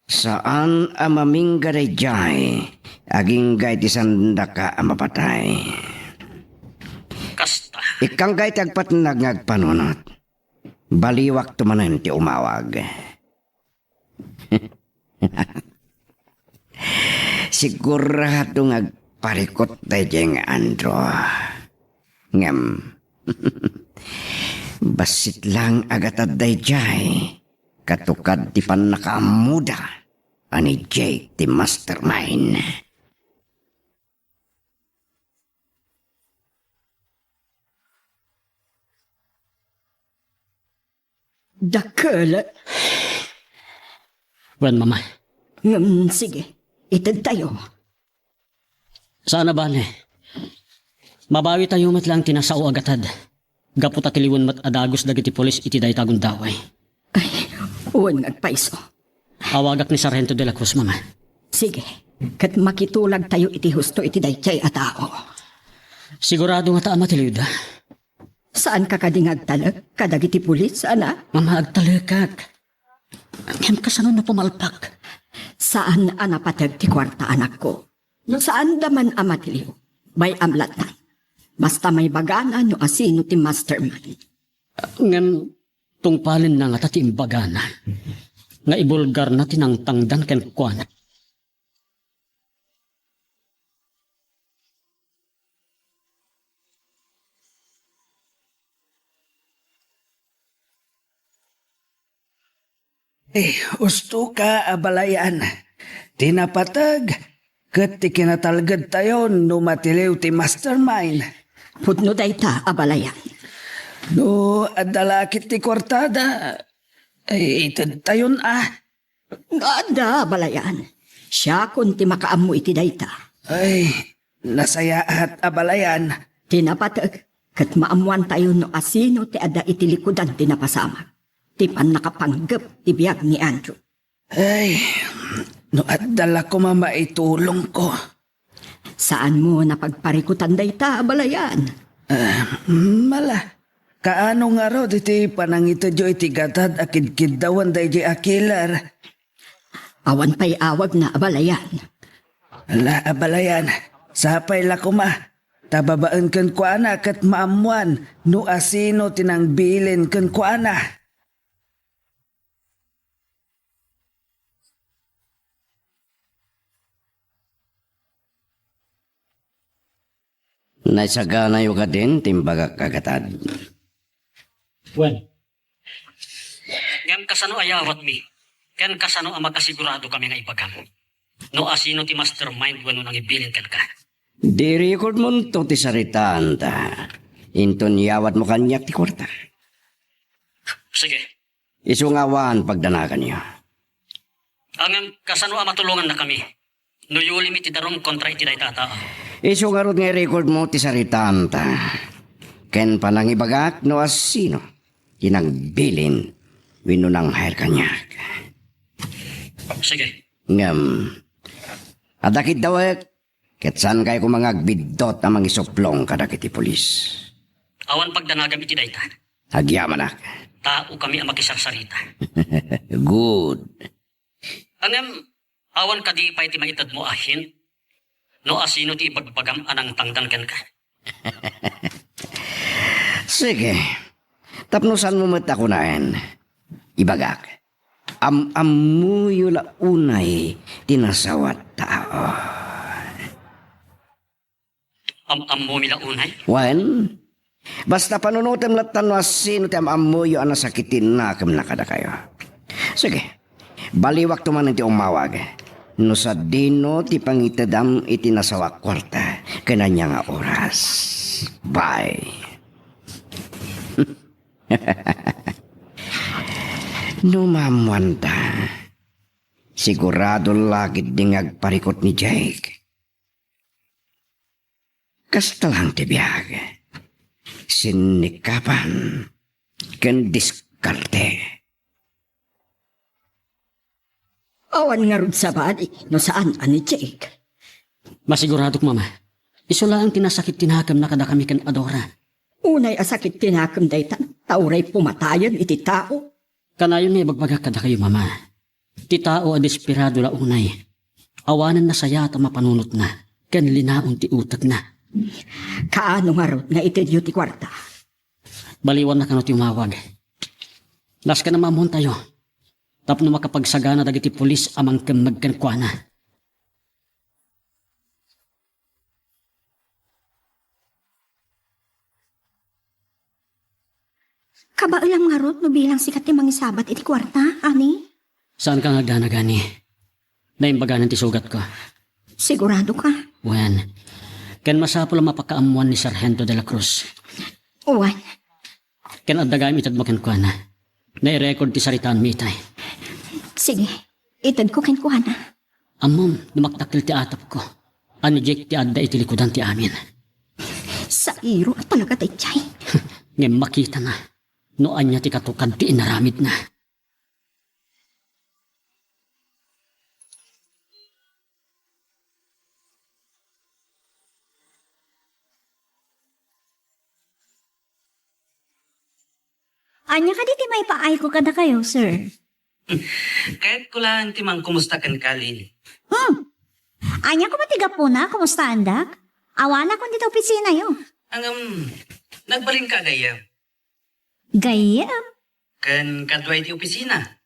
saan a mamingga daydiay, agingga iti sandaka a mapatay. Kasta. Ikkangga iti agpatnag nga agpanunot. Baliwakto manen ti umawag. Sigurado nga agparikut daydiay nga Andrew. Ngem, bassit lang agatad daydiay, katukad ti pannakaammoda a ni Jake ti mastermind. Dakkel. Wen, Mama. Ngem, sige, itedtayo. Saan a bale. Mabawitayo met lang ti nasao a gatad. Gapu ta tiliwen met a dagus dagiti pulis iti dayta a gundaway. Ay, wen nga agpayso. Awagak ni Sargento de la Cruz, Mama. Sige, ket makitulagtayo iti husto iti daydiay a tao. Sigurado ngata a matiliwda. Saanka kadi nga agtalek kadagiti pulis, anak? Mama, agtalekak. Ngem kasano no pumalpak? Saan a napateg ti kuarta, anakko. No saanda man a matiliw, bay-am latta. Basta maibagana no asino ti mastermind. Ngem tungpalenna ngata ti imbagana nga ibulgarna ti nangtangdan kenkuana. Eh, ustoka, abalayan. Ti napateg ket ti kinatalgedtayon no matiliw ti mastermind. Pudno dayta, abalayan. No adda la ket ti kuartada, eh, itedtayon a. Adda, abalayan. Siakon ti makaammo iti dayta. Ay, nasayaat, abalayan. Ti napateg, ket maammoantayo no asino ti adda iti likudan ti napasamak, ti pannakapanggep ti biag ni Andrew. Ay, no adda la koma maitulongko. Saanmo napagparikutan dayta, abalayan? Ah, mala. Kaano ngarud iti panangitedyo iti gatad a kidkiddawan daydiay a killer? Awan pay awagna, abalayan. Ala, abalayan. Sapay la koma. Ta babaen kenkuana ket maammoan no asino ti nangbilin kenkuana. Naisaganayo kadin ti imbagak a gatad? Wen. Ngem kasano a yawatmi? Ken kasano a makasigurado kami nga ibagam no asino ti mastermind wenno nangibilin kenka? Di recordmonto ti saritaanta. Inton yawatmo kaniak ti kuarta. Sige. Isu nga awan pagdanaganyo. Ngem kasano a matulongannakami no yulimi ti darum kontra iti dayta a tao? Isu ngarud nga i-recordmo ti saritaanta ken panangibagak no asino ti nangbilin wenno nang-hire kaniak. Sige. Ngem, adda kiddawek, ket saankayo koma nga agbiddut a mangisuplong kadagiti pulis. Awan pagdanagam iti dayta. Agyamanak. Taokami a makisarsarita. Good. Ngem, awan kadi pay ti maitedmo a hint no asino ti ibagbagam a nangtangdan kenka? Sige. Tapno saanmo met a kunaen, ibagak, am-ammoyo la unay ti nasawat tao. Am-ammomi la unay? Wen, basta panunotem latta no asino ti am-ammoyo a nasakitinnakem na kadakayo. Sige, baliwakto manen ti umawag no sadino ti pangitedam iti nasawak kuarta ken ania nga oras. Bye. No maammoanta, sigurado la ketdi nga agparikut ni Jake. Kasta lang ti biag. sinnikapan, ken diskarte. Awan ngarud sabali no saan a ni Jake. Masiguradok, Mama. Isu laeng ti nasakit ti nakemna kadakami ken Adora. Unay a sakit ti nakem dayta, ta uray pumatayen iti tao. Kanayon nga ibagbagak kadakayo, Mama. Ti tao a desperado la unay, awanen nasayaat a mapanunotna, ken linaon ti utekna. Kaano ngarud nga itedyo ti kuarta? Baliwanna kano ti umawag. Nasken a maammoentayo tapno makapagsagana dagiti pulis a mangkemmeg kenkuana. Kabaelam ngarud no bilang sika ti mangisabat iti kuarta, ani? Saanka nga agdanag, ani? Naimbaganan ti sugatko. Sigurado ka? Wen, ken masapul a mapakaammoan ni Sargento de la Cruz. Wen. Ken adda gayam itedmo kenkuana. Nairecord ti saritaanmi itay. Sige, itedko kenkuana. Ammom, no makdakkel ti atapko, a ni Jake ti adda iti likudan ti amin. Sairo a talaga daydiay. Ngem makitana no ania ti katukad ti inaramidna. Ania kadi ti maipaayko kadakayo, sir? Kayatko laeng ti mangkumusta kenka, Lily. Hmm. Ania koma ti gapuna, kumustaandak? Awanakon dita opisinayo. Ngem, nagbalinka gayyem. Gayyem? Ken kadua iti opisina.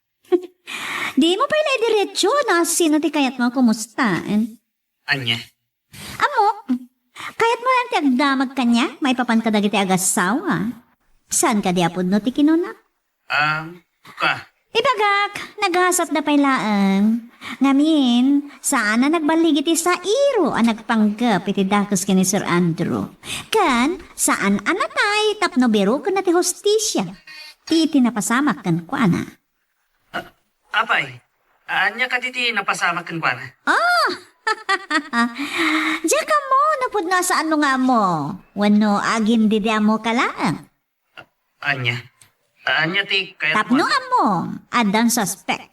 Dimo pay la idiretso no sino ti kayatmo a kumustaen. Ania? Ammok, kayatmo laeng ti agdamag kaniak maipapan kadagiti agassawa. Saan kadi a pudno ti kinuna? Ah, ka. Ibagak, nagasatda pay laeng. Ngamin, saan a nagballig iti sairo a nagpanggep iti dakes ken ni Sir Andrew. Ken, saan a natay tapno birukenna ti hustisia. Ti, ti napasamak kenkuana. Ah, apay, ania kadi ti napasamak kenkuana? Ah! Diak ammo no pudno a saanmo nga ammo. Wenno agindidiammoka laeng. Ania? Ania ti kayatmo? Tapno ammo, addan suspek.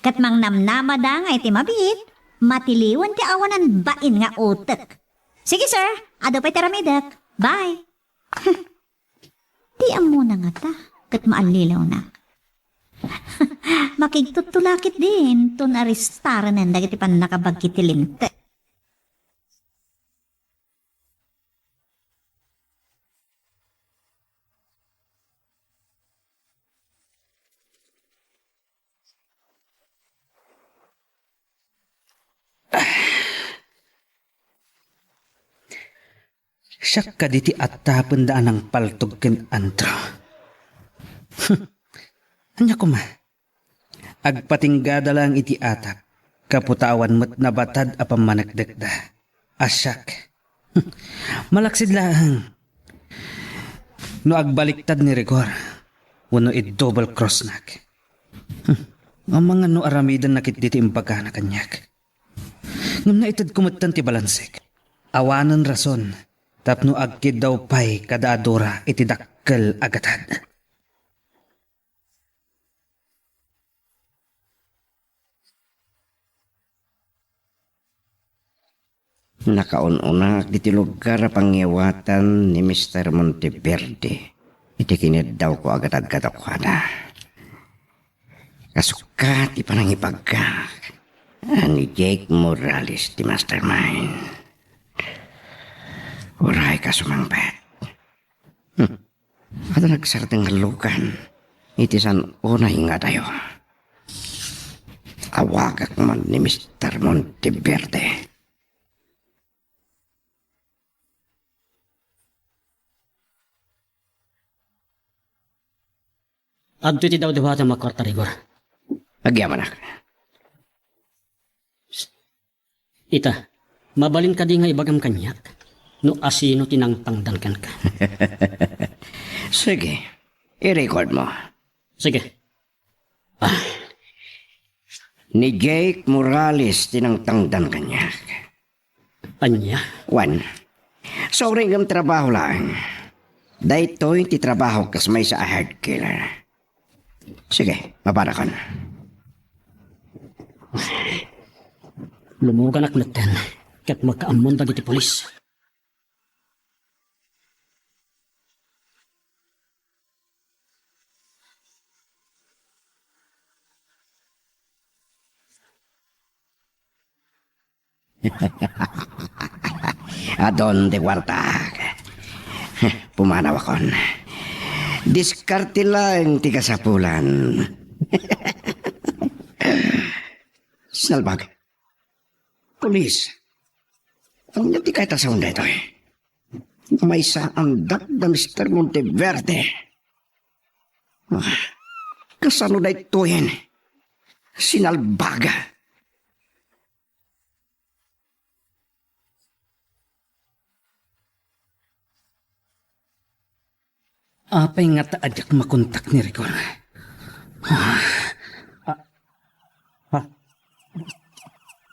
Ket mangnamnamada nga iti mabiit, matiliwen ti awanan bain nga utek. Sige, sir. Adu pay ti aramidek. Bye. Ti ammona ngata ket maallilawnak. Makigtutto la ketdin ton arestaranen dagiti pannakabagki ti Linteg. Siak kadi ti attapenda a nangpaltog ken Andrew. Ania koma? Agpatinggada laeng iti atap, kaputawan met nabatad a pammanekdekda. A siak. Malaksid laeng no agbaliktad ni Rigor wenno i-double crossnak. Amangan no aramidenna ketdi ti imbagana kaniak. Ngem naitedko metten ti balansek. Awanen rason tapno agkiddaw pay kada Adora iti dakkel a gatad. Nakaun-unaak ditoy lugar a pangiwatan ni Mister Monteverde iti kiniddawko a gatad kadakuada. Kasuka ti panangibagak a ni Jake Morales ti mastermind. Uray kasumangpet. Hmm. Adda nagsardeng nga lugan iti saan unay nga adayo. Awagak man ni Mister Monteverde. Adtoy ti dawdawatem a kuarta, Rigor. Agyamanak. Ita, mabalin kadi nga ibagam kaniak no asino ti nangtangdan kenka? Sige, i-record mo. Sige. Ah. Ni Jake Morales ti nangtangdan kaniak. Ania? Wen, sauray ngem trabaho laeng. Daytoy ti trabahok kas maysa a hired killer. Sige, mapanakon. Lumuganak metten ket makaammon dagiti pulis. Adun ti kuartak. Pumanawakon. Diskarte laeng ti kasapulan. Sinalbag. Pulis. Ania ti kayat a sawen daytoy? Maysa andak da Mister Monteverde. Ah, kasano daytoyen? Sinalbag. Apay ngata a diak makontak ni Rigor? Ah, ah, ah.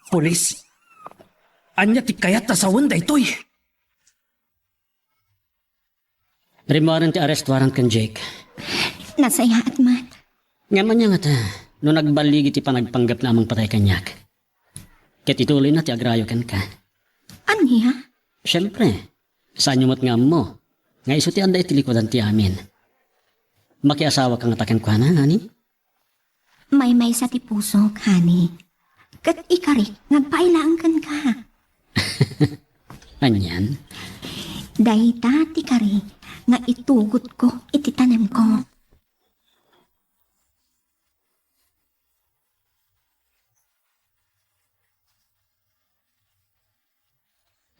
Pulis? Ania ti kayat a sawen daytoy? Rimmuaren ti arrest warrant ken Jake. Nasayaat man. Ngem ania ngata no nagballigi ti panagpanggepna a mangpatay kaniak? Ket ituloyna ti agrayo kenka. Ania? Siempre, saanyo met nga ammo nga isu ti adda iti likudan ti amin. Makiasawaka ngata kenkuana, honey? Maymaysa ti pusok, honey. Ket ikarik nga agpaay laeng kenka. Anian? Dayta ti kari nga itugotko iti tanemko.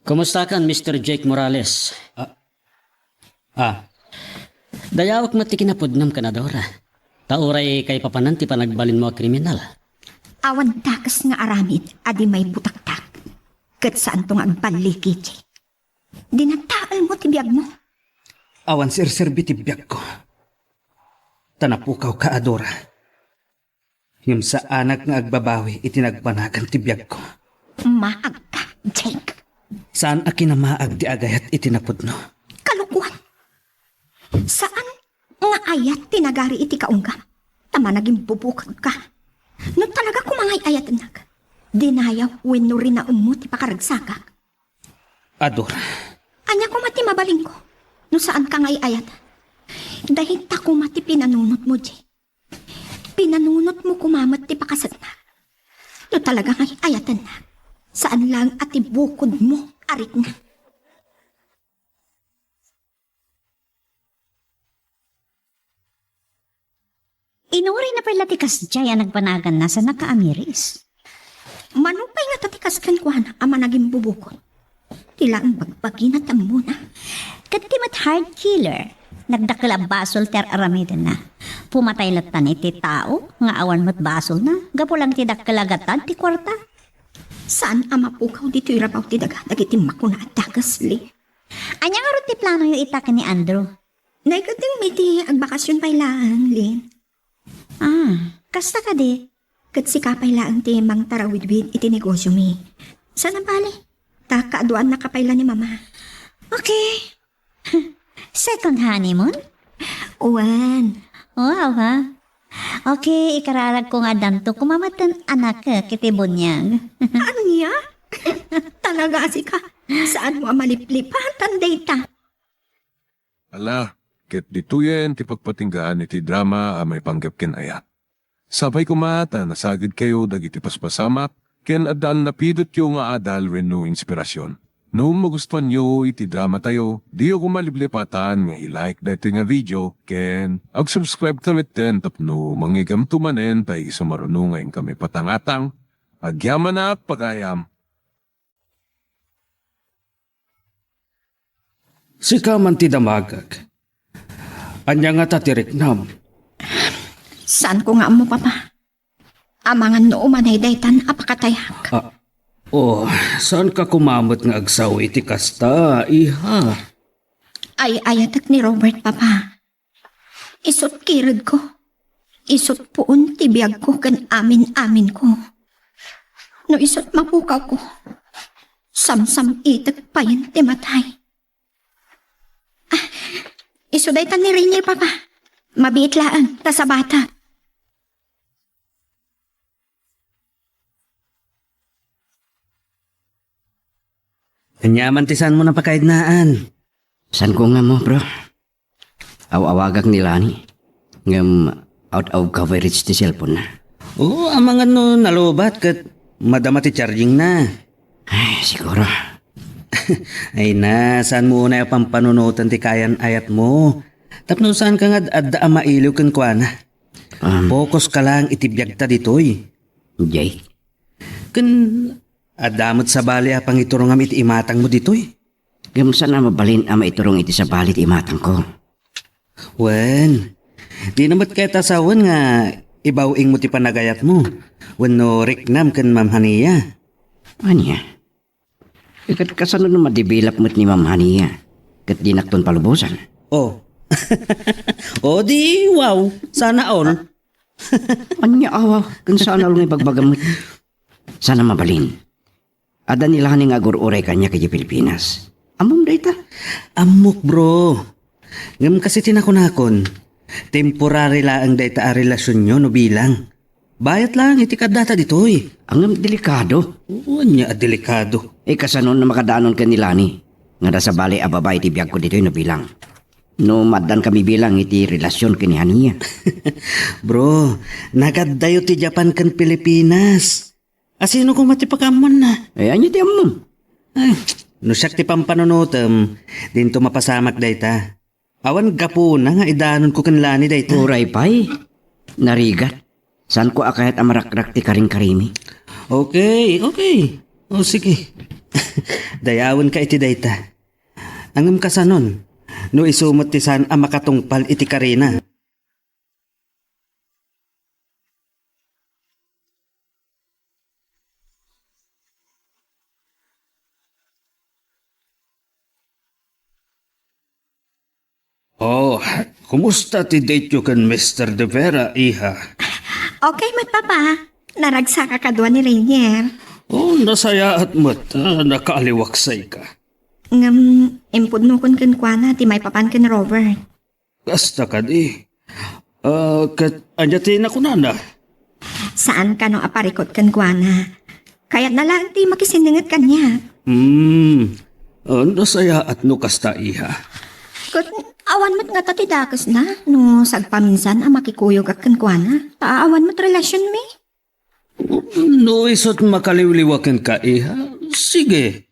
Kumustakan, Mister Jake Morales? Ah, ah. Dayawek met ti kinapudnam ken Adora. Ta uray kaipapanan ti panagbalinmo a kriminal. Awan dakes nga aramid a di maibutaktak. Ket saanto nga agballigi, Jake. Dinataelmo ti biagmo. Awan serserbi ti biagko. Ta napukawka, Adora. Ngem saanak nga agbabawi iti nagbanagan ti biagko. Maagka, Jake. Saan a kinamaag ti agayat iti napudno. Kalokoan! Saan nga ayat ti nagari iti kaunggam, ta managimbubukod ka. No talaga koma nga ay-ayatennak, dinayaw wenno rinaemmo ti pakaragsakak. Adora. Ania koma ti mabalinko no saanka nga ay-ayat? Dayta koma ti pinanunotmo, Jake. Pinanunotmo koma met ti pakaseknak. No talaga nga ay-ayatennak, saan laeng a ti bukodmo a rikna. Inuray na pay la ti kasdiay a nagbanaganna sa nakaamiris. Mano pay ngata ti kas kenkuana a managimbubukod? Ti laeng bagbagina ti ammona. Ket ti met hired killer, nagdakkel a basol ti ar-aramidenna. Pumatay latta iti tao nga awan met basolna gapu lang iti dakkel a gatad ti kuarta. Saan a mapukaw ditoy rabaw ti daga dagiti makuna a dakes, Lynn. Ania ngarud ti planoyo ita ken ni Andrew? Naigaddengmi ti agbakasion pay laeng, Lynn. Ah, kasta kadi? Ket sika pay laeng ti mangtarawidwid iti negosiomi. Saan a bale? Ta kaaduannaka pay la ni Mama. Okay. Second honeymoon? Wen. Wow, ha? Okay, ikararagko nga addanto koma metten anakek iti buniag. Ania? Talaga a sika? Saanmo a maliplipatan dayta? Ala, ket ditoyen ti pagpatinggaan iti drama a maipanggep ken ayat. Sapay koma ta nasagidkayo dagiti paspasamak ken adda napidotyo nga adal wenno inspirasyon. No magustuanyo iti dramatayo, diyo koma liplipatan nga i-like daytoy nga video ken ag-subscribe ta metten tapno mangigamto manen ta isu maruno nga inkami patangatang. Agyamanak pagayam. Sika man ti damagek. Ania ngata ti riknam? Saanko nga ammo, Papa. Amangan no umanay daytan a pakatayak. Ah, oh, saanka koma met nga agsao iti kasta, iha? Ay-ayatek ni Robert, Papa. Isut' kiredko. Isut' puon ti biagko ken amin-aminko. No isut' mapukawko, samsam-itek payen ti matay. Ah, Isu dayta ni Rainier, Papa. Mabiit laeng, ta sabata. Aniaman ti saanmo napakaidnaan? Saanko nga mo, bro. Aw-awagak ni Lani. Ngem out of coverage ti cellphone na. Oo, amangan no nalubat ket madama ti charging na. Ay, siguro. Ay na, saanmo unay a pampanunoten ti kayan-ayatmo? Tapno saanka nga ad-, adda a mailiw kenkuana. Um, Focus ka lang iti biagta ditoy. Jay. Ken adda met sabali a pangiturongam iti imatangmo ditoy. Ngem saan a mabalin a maiturong iti sabali ti imatangko? Wen, dina met kayat a sawen nga ibaw-ingmo ti panagayatmo wenno riknam ken Ma'am Hania. Ania? Ket kasano no madevelop met ni Ma'am Hania ket dinakton palubosan? Oh. Oh, di wow. Sana all. Ania awa, ken sana all nga ibagbagam met. Saan a mabalin. Adda ni Lani nga agur-uray kaniak idiay Pilipinas. Ammom dayta? Ammok, bro. Ngem kas iti nakunakon, temporary laeng dayta a relasionyo no bilang. Bayat laeng iti kaddata ditoy. Ngem delikado. Oo, ania a delikado. Eh, kasano no makadanon ken ni Lani? Nga adda sabali a babai iti biagko ditoy no bilang. No maaddan kami bilang iti relasion ken ni Hania. Bro, nagaddayo ti Japan ken Pilipinas. Asino koma ti pakaammoanna? Eh, ania ti ammom? Ay, no siak ti pampanunotem, dinto mapasamak dayta. Awan gapuna nga idanonko ken Lani dayta. Uray pay. Narigat. Saanko a kayat a marakrak ti karingkarimi. Okay, okay. O, sige. Dayawenka iti dayta. Ngem kasanon, no isu met ti saan a makatungpal iti karina? Oh, kumusta ti dateyo ken Mister De Vera, iha? Okay met, Papa. Naragsak a kadua ni Rainier. Oh, nasayaat met. Ah, nakaaliwaksayka. Ngem, impudnokon kenkuana ti maipapan ken Robert. Kasta kadi. Ah, ket ania ti nakunana? Saan kano a parikut kenkuana. Kayatna laeng ti makisinnenget kaniak. Hmm. Ah, nasayaat no kasta, iha. Ket awan met ngata ti dakesna no sagpaminsan a makikuyogak kenkuana. Ta awan met relasionmi. No isut makaliwliwa kenka, iha, sige.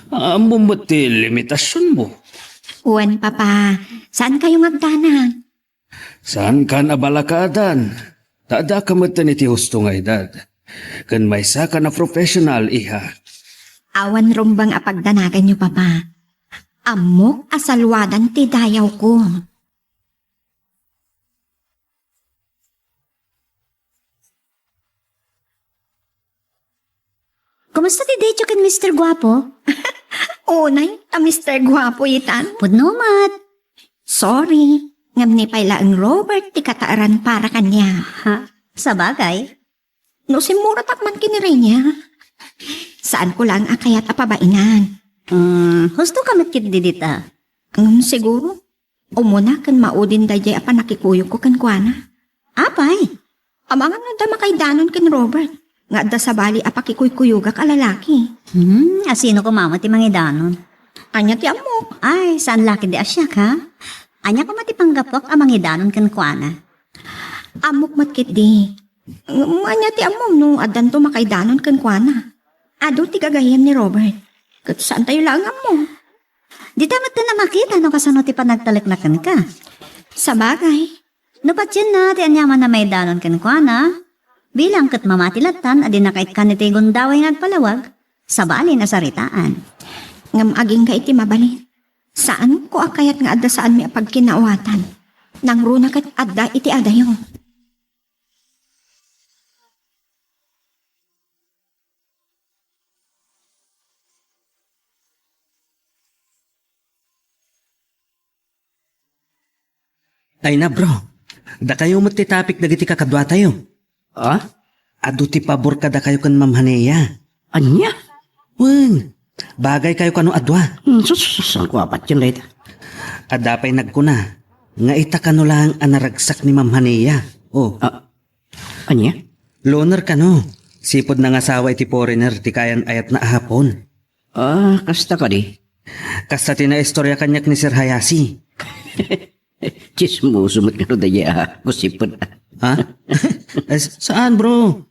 Ammom met ti limitasionmo. Wen, Papa, saankayo nga agdanag? Saankan a balakadan, ta addaka metten iti husto nga edad. Ken maysakan a professional, iha. Awan rumbeng a pagdanaganyo, Papa. Ammok a saluadan ti dayawko. Kumusta ti dateyo ken Mister Guapo? Unay, ta Mister Guapo itan. Pudno met. Sorry, ngem ni pay laeng Robert ti kataeran para kaniak. Ha? Sabagay. No simmuratak man ken ni Rainier, saanko laeng a kayat a pabainan. Hmm, husto ka met ketdi dita. Ngem siguro, umuna ken maudin daydiay a pannakikuyogko kenkuana. Apay? Amangan nga adda makaidanon ken Robert, nga adda sabali a pakikuykuyogak a lalaki. Hmm, asino koma met ti mangidanon? Ania ti ammok? Ay, saan la ketdi a siak, ha? Ania koma ti panggapuak a mangidanon kenkuana? Ammok met ketdi. Ngem ania ti ammom no addanto makaidanon kenkuana? Adu ti gagayyem ni Robert. Ket saantayo laeng ammo. Dita met a makita no kasano ti panagtalekna kenka. Sabagay. No patienna ti aniaman a maidanon kenkuana, bilang ket mamati lattan a dinaka ikkan iti gundaway nga agpalawag, sabali a saritaan. Ngem agingga iti mabalin. Saanko a kayat nga adda saanmi a pagkinaawatan. Nangruna ket adda iti adayo. Ay na, bro. Dakayo met ti topic dagiti kakaduatayo. Ah? Adu ti pabor kadakayo ken Ma'am Hania. Ania? Wen, bagaykayo kano a dua. Hmm, sus, sus, sus, saan ko apat yun, dayta? Adda pay nagkuna, Nga ita kano laeng a naragsak ni Ma'am Hania. Oh. Ah, ania? Loner kano. Sipud nangasawa iti foreigner ti kayan-ayatna a Hapon. Ah, kasta kadi? Kasta ti naistorya kaniak ni Sir Hayashi. Chismoso met kano daydi a gusipet. Ha? Eh, saan, bro?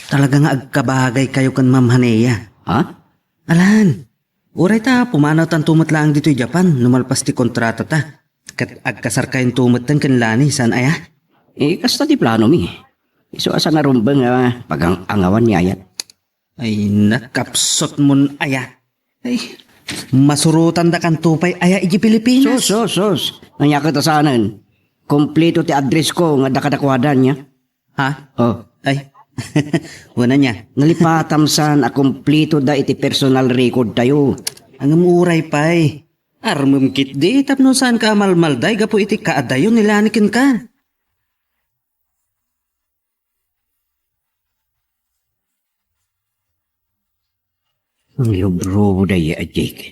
Talaga nga agkabagay kayo ken Ma'am Hania. Ha? Alan, uray ta pumanawtanto met laeng ditoy Japan no malpas ti kontratata. Ket agkasarkayonto metten ken Lani, saan aya? Eh, kasta ti planomi. Isu a saan a rumbeng a pagang-angawan ni ayat. Ay, nakapsutmon aya. Ay, masurotandakanto pay aya idiay Pilipinas. Sus, sus, sus. Ania ket a saanen? Kompleto ti addressko nga adda kadakuada, ania? Ha? Oh. Ay. Wen ania? Nalipatam saan a kompleto da iti personal record tayo. Ngem uray pay. Armem ketdi tapno saanka a malmalday gapu iti kaadayo ni Lani kenka. Nangrugrugi daydi a Jake.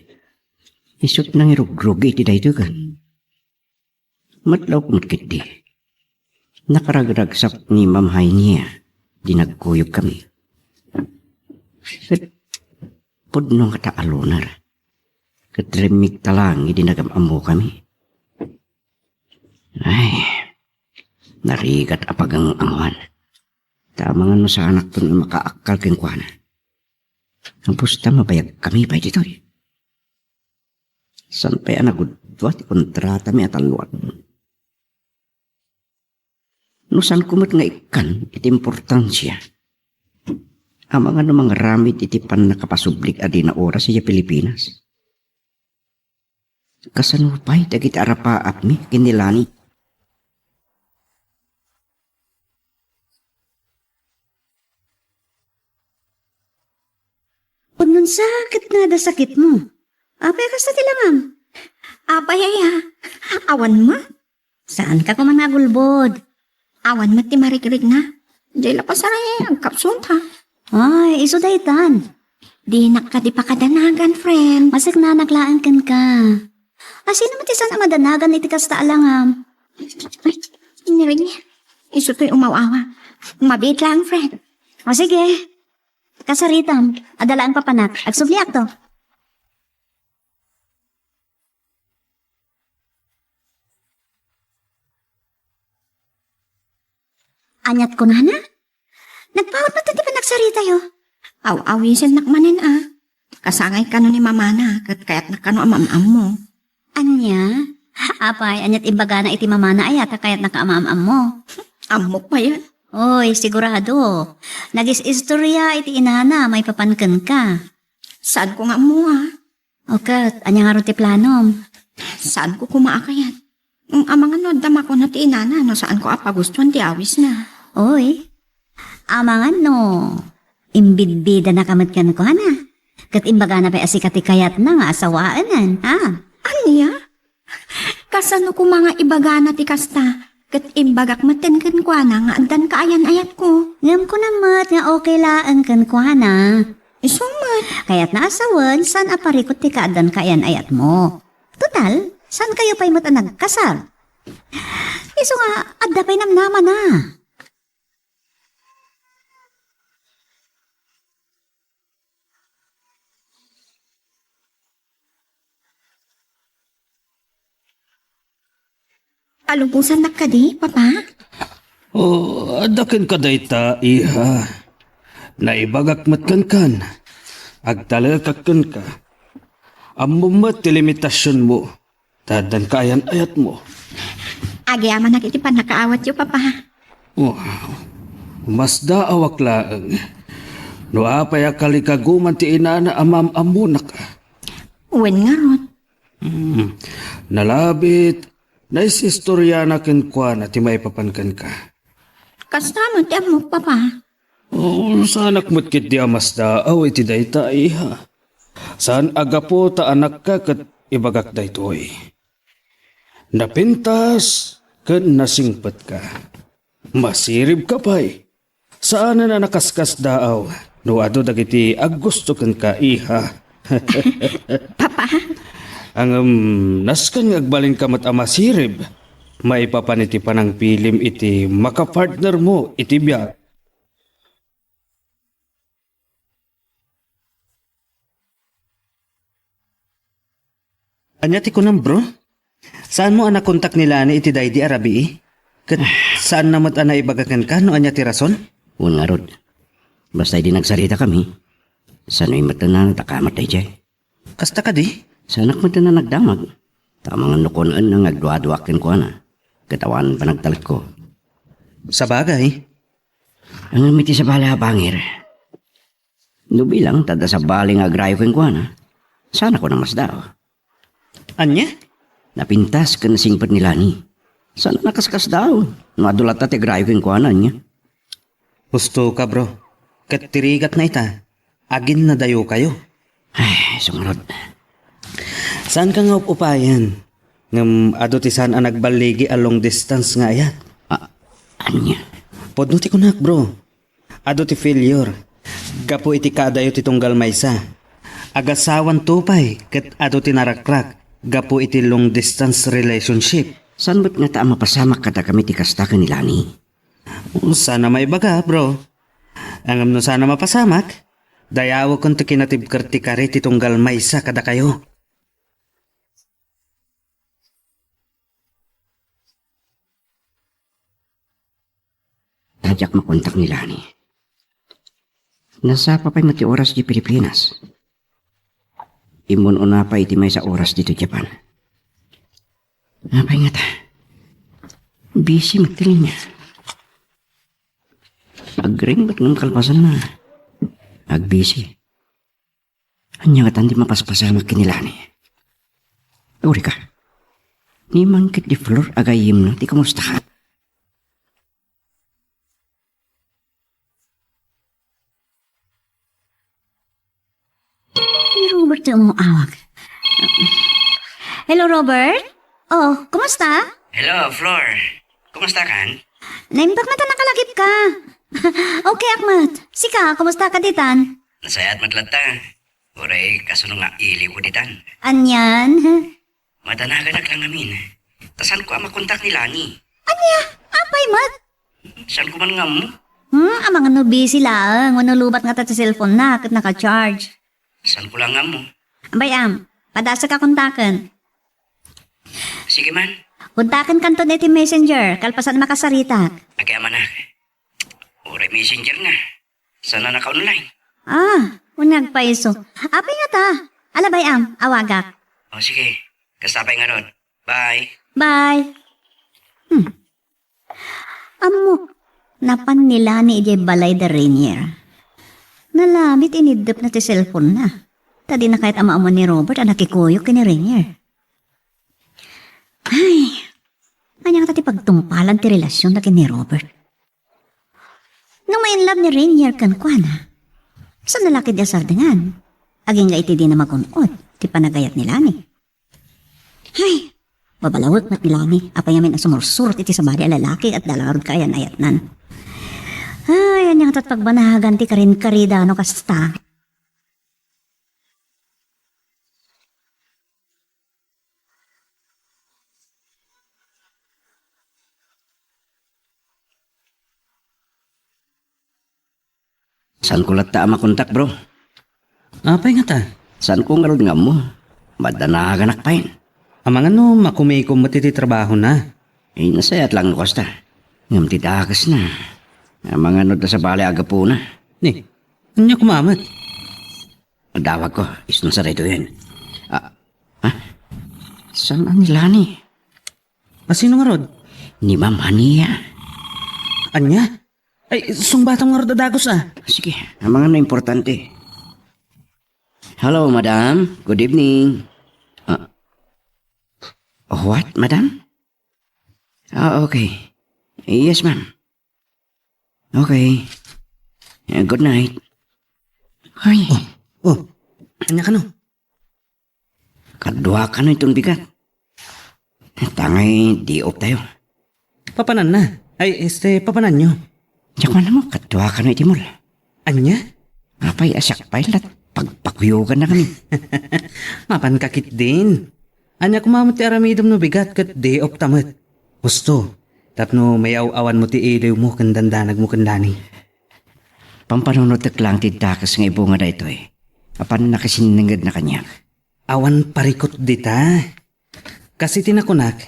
Isut' nangrugrugi iti daytoy ket. Matlawko met ketdi. Nakaragragsak ni Ma'am Hania idi nagkuyogkami. Ket pudno ngata a loner. Ket rimmigta laeng idi nagam-ammokami. Ay, narigat a pagang-angawan. Ta amangan no saanakton a makaakkal kenkuana. Ngem pusta mabayagkami pay ditoy. Saan pay a nagudua ti kontratami a talloan? No saanko met nga ikkan iti importansia, amangan no mangaramid iti pannakapasublik a dina oras idiay Pilipinas. Kasano pay dagiti arapaapmi ken ni Lani? Pudno a sakit nga adda sakitmo. Apay a kasta ti langam? Apay aya? Awan met. Saanka koma nga agulbod. Awan met ti marikrikna. Diay la pasaray agkapsut, ha? Ay, isu daytan. Dinak kadi pakadanagan, friend. Masiknanak laeng kenka. A, sino met ti saan a madanagan iti kasta a langam? Ay, iniring. Isu toy umaw-awa. Mabiit laeng, friend. O, sige. Kasaritam, adda laeng papanak. Agsubliakto. Aniat kunana? Nagpawat met ti panagsaritayo. Aw-awisennak manen a. Kasangay kano ni mamana, ket kayatna kano a maam-ammo. Ania? Apay, aniat imbagana iti mamana aya ta kayatnaka a maam-ammo? Ammok payen. Oy, sigurado. Nagis-istoria iti inana maipapan kenka. Saanko nga ammo, a. O ket, ania ngarud ti planom? Saanko koma a kayat. Ngem amangan no adda makuna ti inana no saanko a pagustuan ti awisna. Oy, amangan no imbidbidanaka met kenkuana. Ket imbagana pay a sika ti kayatna nga asawaenen, ha? Ania? Kasano koma nga ibagana ti kasta? Ket imbagak metten kenkuana nga addan kaayan-ayatko. Ngem kuna met nga okay laeng kenkuana. Isu met. Kayatna a sawen, saan a parikut ti kaaddan kaayan-ayatmo. Total, saankayo pay met a nagkasar. Isu nga, adda pay namnamana. Palubosannak kadi, Papa? O, adda kenka dayta, iha. Naibagak met kenkan. Agtalekak kenka. Ammom met ti limitasionmo. Ta addan kaayan-ayatmo. Agyamanak iti pannakaawatyo, Papa. Wow. Masdaawak laeng. No apay a kalikaguman ti inana a maam-ammonaka. Wen ngarud. Hmm. Nalabit, naisistoriana kenkuana ti maipapan kenka. Kasta met ti ammok, Papa. O, saanak met ketdi a masdaaw iti dayta, iha. Saan a gapu ta anakka ket ibagak daytoy. Napintas ken nasingpetka. Masiribka pay. Saanen a nakaskasdaaw no adu dagiti aggusto kenka, iha. Papa? Ngem nasken nga agbalinka met a masirib. Maipapan iti panangpilim iti makapartnermo iti biag. Ania ti kunam, bro? Saanmo a nakontak ni Lani iti daydi a rabii? Ket saanna met a naibaga kenka no ania ti rason? Wen ngarud, basta idi nagsaritakami, saan met a nadakamat daydiay. Kasta kadi? Saanak met a nagdamag. Ta amangan no kunaenna nga agduaduaak kenkuana, ket awan panagtalekko. Sabagay. Ngem iti sabali a bangir, no bilang ta adda sabali nga agrayo kenkuana, saan a kunak masdaaw. Ania? Napintas ken nasingpet ni Lani. Saan a nakaskasdaaw no adu latta ti agrayo kenkuana, ania? Husto ka, bro. Ket ti rigatna ita, aginnadayokayo. Ay, sungarod. Saanka nga up-upayan. Ngem adu ti saan a nagballigi a long distance nga ayat. Ah, ania? Pudno ti kunak, bro. Adu ti failure gapu iti kaadayo ti tunggal maysa. Agasawanto pay ket adu ti narakrak gapu iti long distance relationship. Saan met ngata a mapasamak kadakami ti kasta ken ni Lani? Saan a maibaga, bro. Ngem no saan a mapasamak, dayawekon ti kinatibker ti kari ti tunggal maysa kadakayo. Ta diak makontak ni Lani. Nasapa pay met ti oras di Pilipinas. Immun-una pay iti maysa oras ditoy Japan. Apay ngata? Busy met ti linya. Agring met ngem kalpasanna, agbisi. Ania ngatan ti mapaspasamak ken ni Lani? Urika. Ni mangkit di Flor a gayyemna ti kumustahan. Ni Robert ti umawag. Hello, Robert? Oh, kumusta? Hello, Flor. Kumusta kan? Naimbag met a nakalagipka. Okay ak met. Sika, kumusta ka ditan? Nasayaat met latta. Uray kasano nga iliwko ditan. Anian? Madanaganak la ngamin. Ta saanko a makontak ni Lani. Ania? Apay met? Saanko man nga ammo. Hmm, amangan no busy laeng wenno lowbat ngata ti cellphone-na ket naka-charge. Saanko la nga ammo. Ambay am, padasek a kontaken. Sige man. Kontakenkanto iti Messenger, kalpasan a makasaritak. Agyamanak. Uray Messenger na. Saan a naka-online? Ah, unag pay isu. Apay ngata? Ala, bay-am, awagak. O, sige. Kasta pay ngarud. Bye. Bye. Hmm. Ammok, napan ni Lani idiay balay da Rainier. Nalabit iniddepna ti cellphone-na. Ta dina kayat a maammo ni Robert a nakikuyog ken ni Rainier. Ay, ania ngata ti pagtungpalan ti relasionna ken ni Robert? No ma-inlove ni Rainier kenkuana, saanna la ketdi a sardengan? Agingga iti dina magun-od ti panagayat ni Lani. Hay, mabalawek met ni Lani, apay ngamin a sumursurot iti sabali a lalaki ket adda la ngarud kayan-ayatnan. Ay, ania ngata ti pagbanagan ti karinkarida no kasta? Saanko latta a makontak, bro. Apay ngata? Saanko ngarud nga ammo. Madanaganak pay. Amangan no makumikom met iti trabahona. Eh, nasayaat lang no kasta. Ngem ti dakesna. Amangan no adda sabali a gapuna. Ni, ania koma met? Adawagko, isuna sa daytoyen. Ah, ha? Saan a ni Lani? A, sino ngarud? Ni Ma'am Hania. Ania? Ay, sungbatam ngarud a dagus, a. Sige, amangan no importante. Hello, madam. Good evening. Ah, what, madam? Ah, okay. Yes, ma'am. Okay. Eh, good night. Ay. Oh, oh. Ania kano? Kadua kano iton bigat. Tangay di off tayo. Papananna. Ay, este, papananyo. Diak man ammo, kadua kano iti mall. Ania? Apay, a siak pay lat, pagpakuyogan na kami. Mapan ka ketdin. Ania koma met ti aramidem no bigat ket day off ta met? Husto, tapno mayaw-awanmo ti iliwmo ken dandanagmo ken Lani. Pampanunotek laeng ti dakes nga ibunga daytoy a pannakisinningedna kaniak. Awan parikut dita. Kas iti nakunak,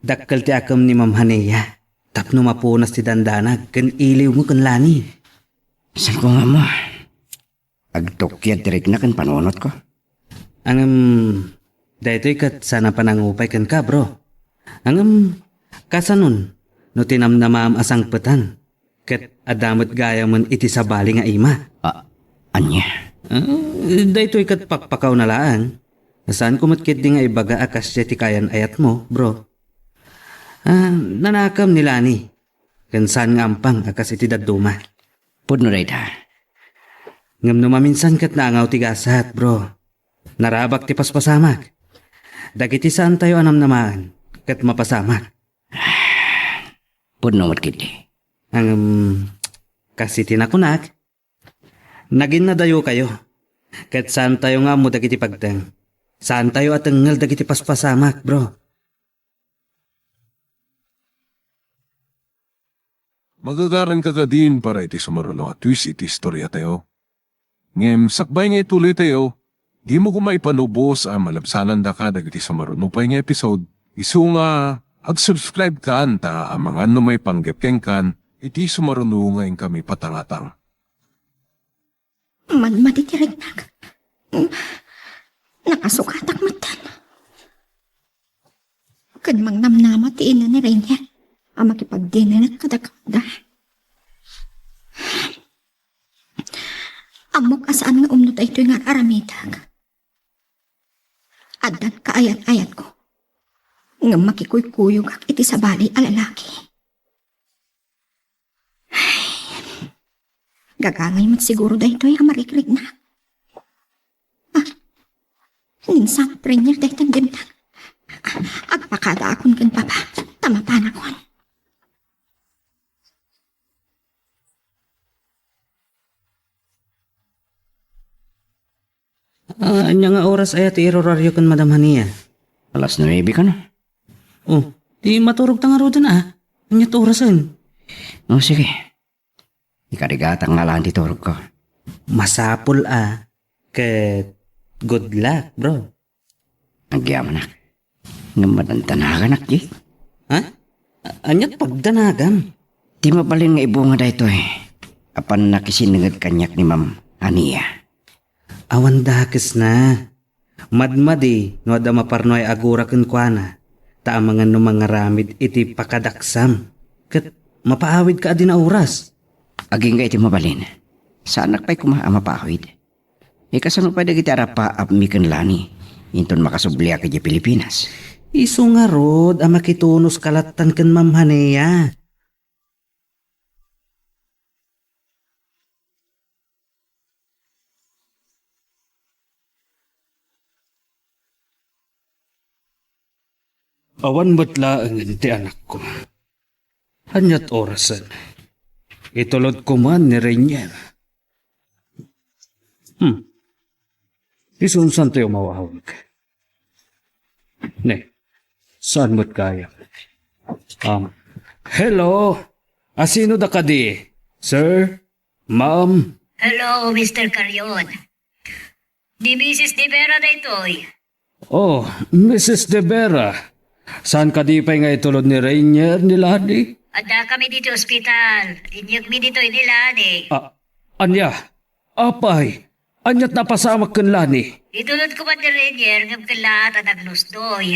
dakkel ti akem ni Ma'am Hania tapno mapunas ti dandanag ken iliwmo ken Lani. Saan ko nga mo? Agtukyad ti rikna ken panunotko. Ngem, daytoy ket saan a panangupay kenka, bro. Ngem, kasanon no tinamnamaam a sangpetan ket adda met gayamen iti sabali nga ima? A-, ania? Ah, daytoy ket pakpakaw na laeng. Saanko met ketdi nga ibaga a kasdiay ti kaayan-ayatmo, bro. Ah, nanakem ni Lani, ken saan nga ampang a kas iti dadduma. Pudno dayta. Ngem no maminsan ket naangaw ti gasat, bro. Narabak ti paspasamak. Dagiti saantayo a namnamaen ket mapasamak. Pudno met ketdi. Ngem, kas iti nakunak, naginnadayokayo. Ket saantayo nga ammo dagiti pagteng. Saantayo a tengngel dagiti paspasamak, bro. Magagaranka kadin para iti sumaruno a twist iti istoriatayo. Ngem sakbay nga ituloytayo, dimo koma ipanubos a malabsanandaka dagiti sumaruno pay nga episode. Isu nga ag-subscribe kan ta amangan no maipanggep kenkan iti sumaruno nga inkami patangatang. Madmadi ti riknak. Nakasukatak metten. Ken mangnamnama ti ina ni Rainier a makipagdinerek kadakuada. Ammok a saan nga umno daytoy nga ar-aramidek. Addan kaayan-ayanko. Ngem makikuykuyogak iti sabali a lalaki. Gagangay met siguro daytoy a marikrikna. Ah, ninsamak ti Rainier daytan dimtang. Agpakadaakon ken Papa, ta mapanakon. Ah, ania nga oras aya ti iruraryo ken Madam Hania? Alas nuebe kano. Oh, di maturog ta ngaruden a. Ania ti orasen? Oh, sige. Ikarigatak nga alan ti turogko. Masapul a. Ket good luck, bro. Agyamanak. Ngem madandanaganak, di? Ha? A-, aniat pagdanagam? Ti mabalin nga ibunga daytoy a pannakisinninged kaniak ni Ma'am Hania. Awan dakesna. Madmadi no adda maparnuay a gura kenkuana, ta amangan no mangaramid iti pakadaksam, ket mapaawidka a di nauras. Agingga iti mabalin. Saanak pay koma a mapaawid. Ikasano pay dagiti arapaapmi ken Lani inton makasubliak idiay Pilipinas? Isu ngarud a makitunoska lattan ken Ma'am Hania. Awan met laengen ti anakko. Aniat orasen? Itulodko man ni Rainier. Hmm. Isunsantayo mawawag. Ne, saan met kaya? Um, hello? Asino da kadi? Sir? Ma'am? Hello, Mister Carion. Ni Missus De Vera daytoy. Oh, Missus De Vera. Saan kadi pay nga itulod ni Rainier ni Lani? Adda kami ditoy ospital. Inyegmi ditoy ni Lani. Ah, ania? Apay, aniat napasamak ken Lani? Itulod ko man ni Rainier ngem ken laat a naglusdoy.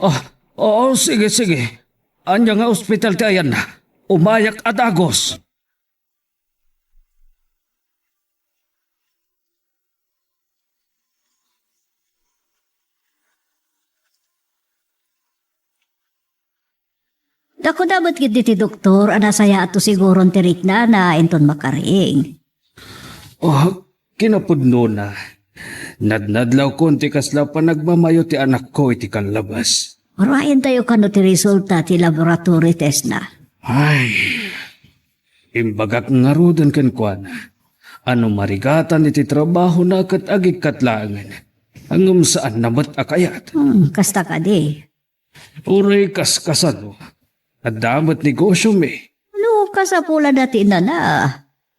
Ah, oo, sige, sige. Ania nga ospital ti ayanna? Umayak a dagus. Dakuna met ketdi ti doktor a nasayaat to siguron ti riknana inton makaring. Oh, kinapudnona. Nadnadlawkon ti kasla panagmamayo ti anakko iti kallabas. Urayentayo kano ti resulta ti laboratory testna. Ay, imbagak ngaruden kenkuana a no marigatan iti trabahona ket agikkat laengen, ngem saanna met a kayat. Hmm, kasta kadi. Uray kas-, kasano, Adda met negosyomi. No, kasapulanda ti inana.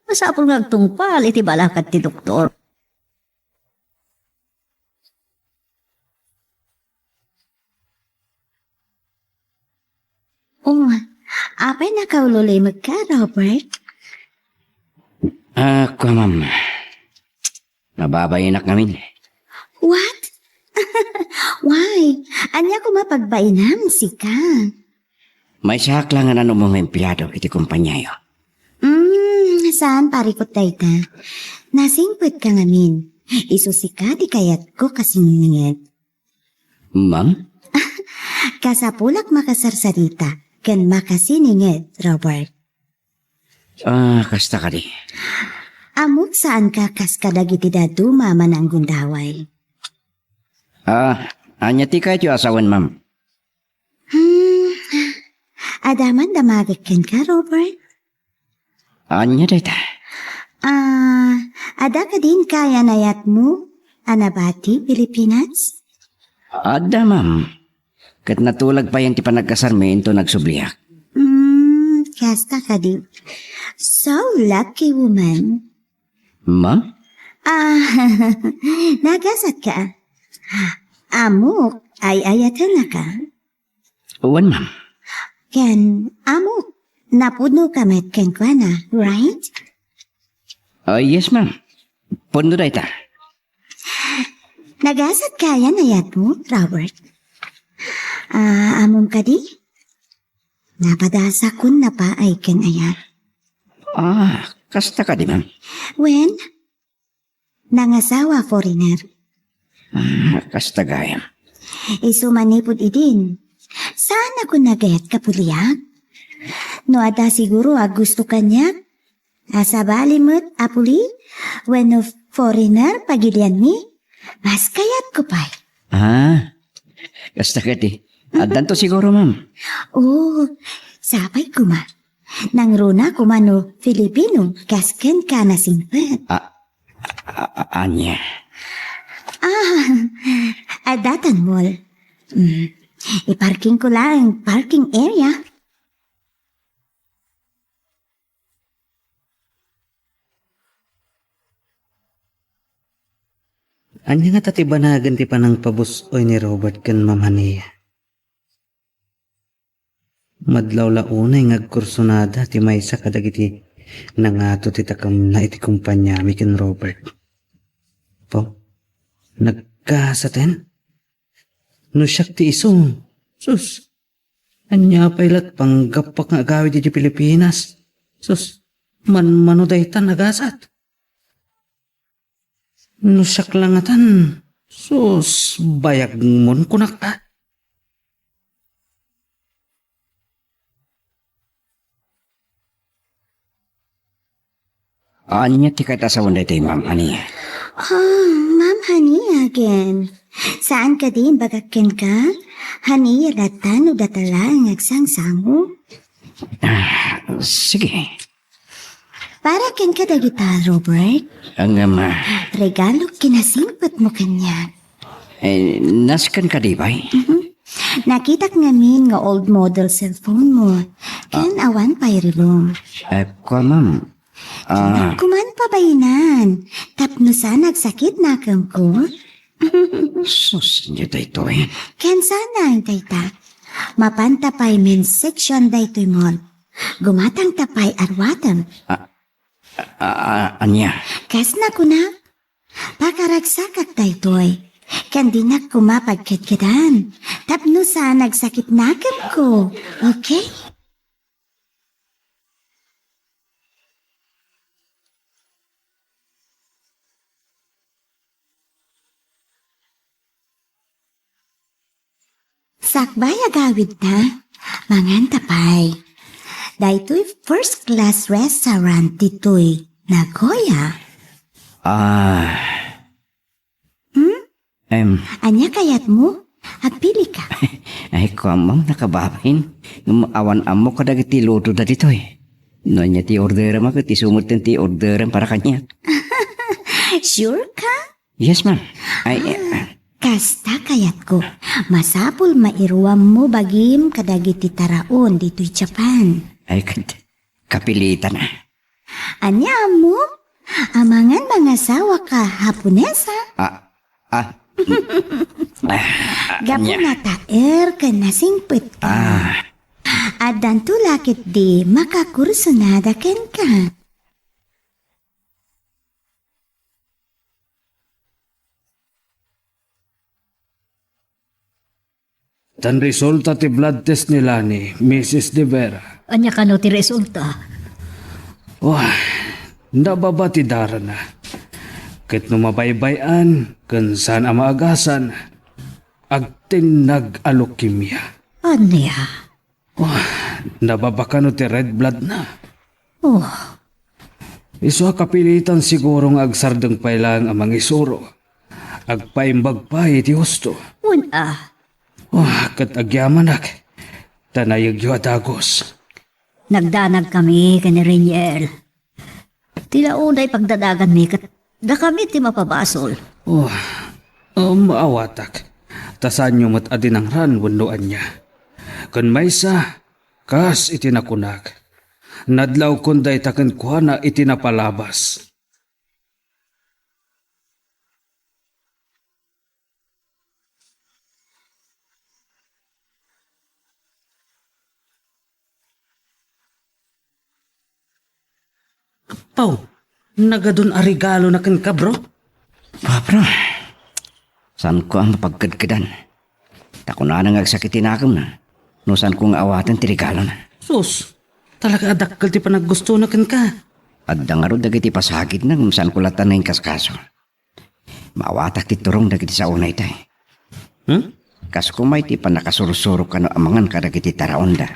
Masapul nga agtungpal iti balakad ti doktor. Oh, apay nakaululimekka, Robert? Ah, kua, ma'am. Nababainak ngamin. What? Why? Ania koma pagbainam, sika? Maysaak laeng nga nanumong nga empleyado iti kompaniayo. Mm, saan parikut dayta. Nasingpetka ngamin. Isu sika ti kayatko kasininged. Ma'am? Kasapulak makasarsarita ken makasininged, Robert. Ah, kasta kadi. Ammok saanka kas kadagiti dadduma a managgundaway. Ah, ania ti kayatyo a sawen, ma'am? Hmm, adda man damagek kenka, Robert? Ania dayta? Ah, adda kadin kayan-ayatmo a nabati Pilipinas? Adda, ma'am. Ket natulag payen ti panagkasarmi inton agsubliak. Hmm, kasta kadi. So lucky, woman. Ma'am? Ah, nagasatka. Ammok, ay-ayatennaka. Wen, ma'am. Ken ammok, napudnoka met kenkuana, right? Ah, yes, ma'am. Pudno dayta. Nagasatka yan, ayatmo, Robert. Ah, ammom kadi? Napadasakon na paay ken ayat. Ah, kasta kadi, ma'am? Wen, nangasawa foreigner. Ah, kasta gayam. Isu manipud idin, saanakon nagayat kapuliak. No adda siguro a gusto kaniak, a sabali met a puli wenno foreigner pagilianmi, mas kayatko pay. Ah, kasta kadi. Addanto siguro, ma'am. Oh, sapay koma. Nangruna koma no Filipino, kas kenka nasingpet. Ah, a-, a-, ania? Ah, adda tan mall. Mm. Iparking ko lang, parking area. Ania ngata ti banagen ti panangpabus-oy ni Robert ken Ma'am Hania? Madlaw la unay nga agkursunada ti maysa kadagiti nangato ti takemna iti kompaniami ken Robert. Po, nagkasaten? No siak ti isu, sus, ania pay lat panggappak nga agawid iti Pilipinas? Sus, manmano dayta nagasat? No siak la ngatan, sus, bayagmon kunak a. Ania ti kayat a sawen daytoy, Ma'am Hania? Ah, Ma'am Hania again. Saan kadi imbagak kenka? Hania latta no data laeng agsangsango? Ah, sige. Para kenka dagita, Robert. Ang ama. Regalo kinasingpetmo kaniak. Eh, nasken kadi pay? Mhm. Nakitak ngamin nga old model cellphone mo. Ken awan pay relo. Eh, kua, ma'am. Ah. Dinak kuman pabayinan. Tapno saan agsakit nakemko. Sus, ania daytoy? Ken saan dayta? Mapanta pay men's section daytoy mall. Gumatangta pay aruaten. Ah, ah, ah, ania? Kas nakuna, pakaragsakak daytoy. Ken dinak koma pagkedkedan. Tapno saan agsakit nakemko. Okay? Sakbay agawidta, manganta pay. Daytoy first class restaurant ditoy Nagoya. Ah. Hmm? Em. Ania kayatmo? Agpilika. Ay, kuan, ma'am, nakababain. Ngem awan ammok kadagiti lutoda ditoy. No ania ti orderem, ket isu metten ti orderem para kaniak. Sure ka? Yes, ma'am. Ay, eh, Kasta kayatko. Masapul mairuammo bagim kadagiti taraon ditoy Japan. Ay, kad-, kapilitan, ah. Ania, ammo? Amangan mangasawa ka Haponesa? Ah, ah. Ah, Gapu ania? Nataer ken nasingpet ka. Ah. Addanto la ketdi makakursunada kenka. Tan resulta ti blood test ni Lani, Missus De Vera. Ania kano ti resulta? Wah, nababa ti darana. Ket no mabaybay-an, ken saan a maagasan, agtinnag a leukemia. Ania? Oh, nababa kano ti red blood na. Oh. Isu a kapilitan siguro nga agsardeng pay laeng a mangisuro. Agpaimbag pay iti husto. Wen a. Oh, ket agyamanak. Ta nayegyo a dagus. Nagdanag kami ken ni Reniel. Ti la unay pagdadaganmi ket dakami ti mapabasol. Oh, um, maawatak. Ta saanyo met a dinangran wenno ania. Ken maysa, kas iti nakunak, nadlawkon dayta kenkuana iti napalabas. Apo, nagadun a regalo na kenka, bro? Pabro, saanko a mapagkedkedan. Ta kunana nga agsakit ti nakemna, no saanko nga awaten ti regalona. Sus, talaga a dakkel ti panaggusto na kenka. Adda ngarud dagiti pasagidna ngem saanko latta nga inkaskaso. Maawatak ti turong dagiti saona itay. Hmm? Kas kumay ti pannakasursuro kano amangan kadagiti taraonda.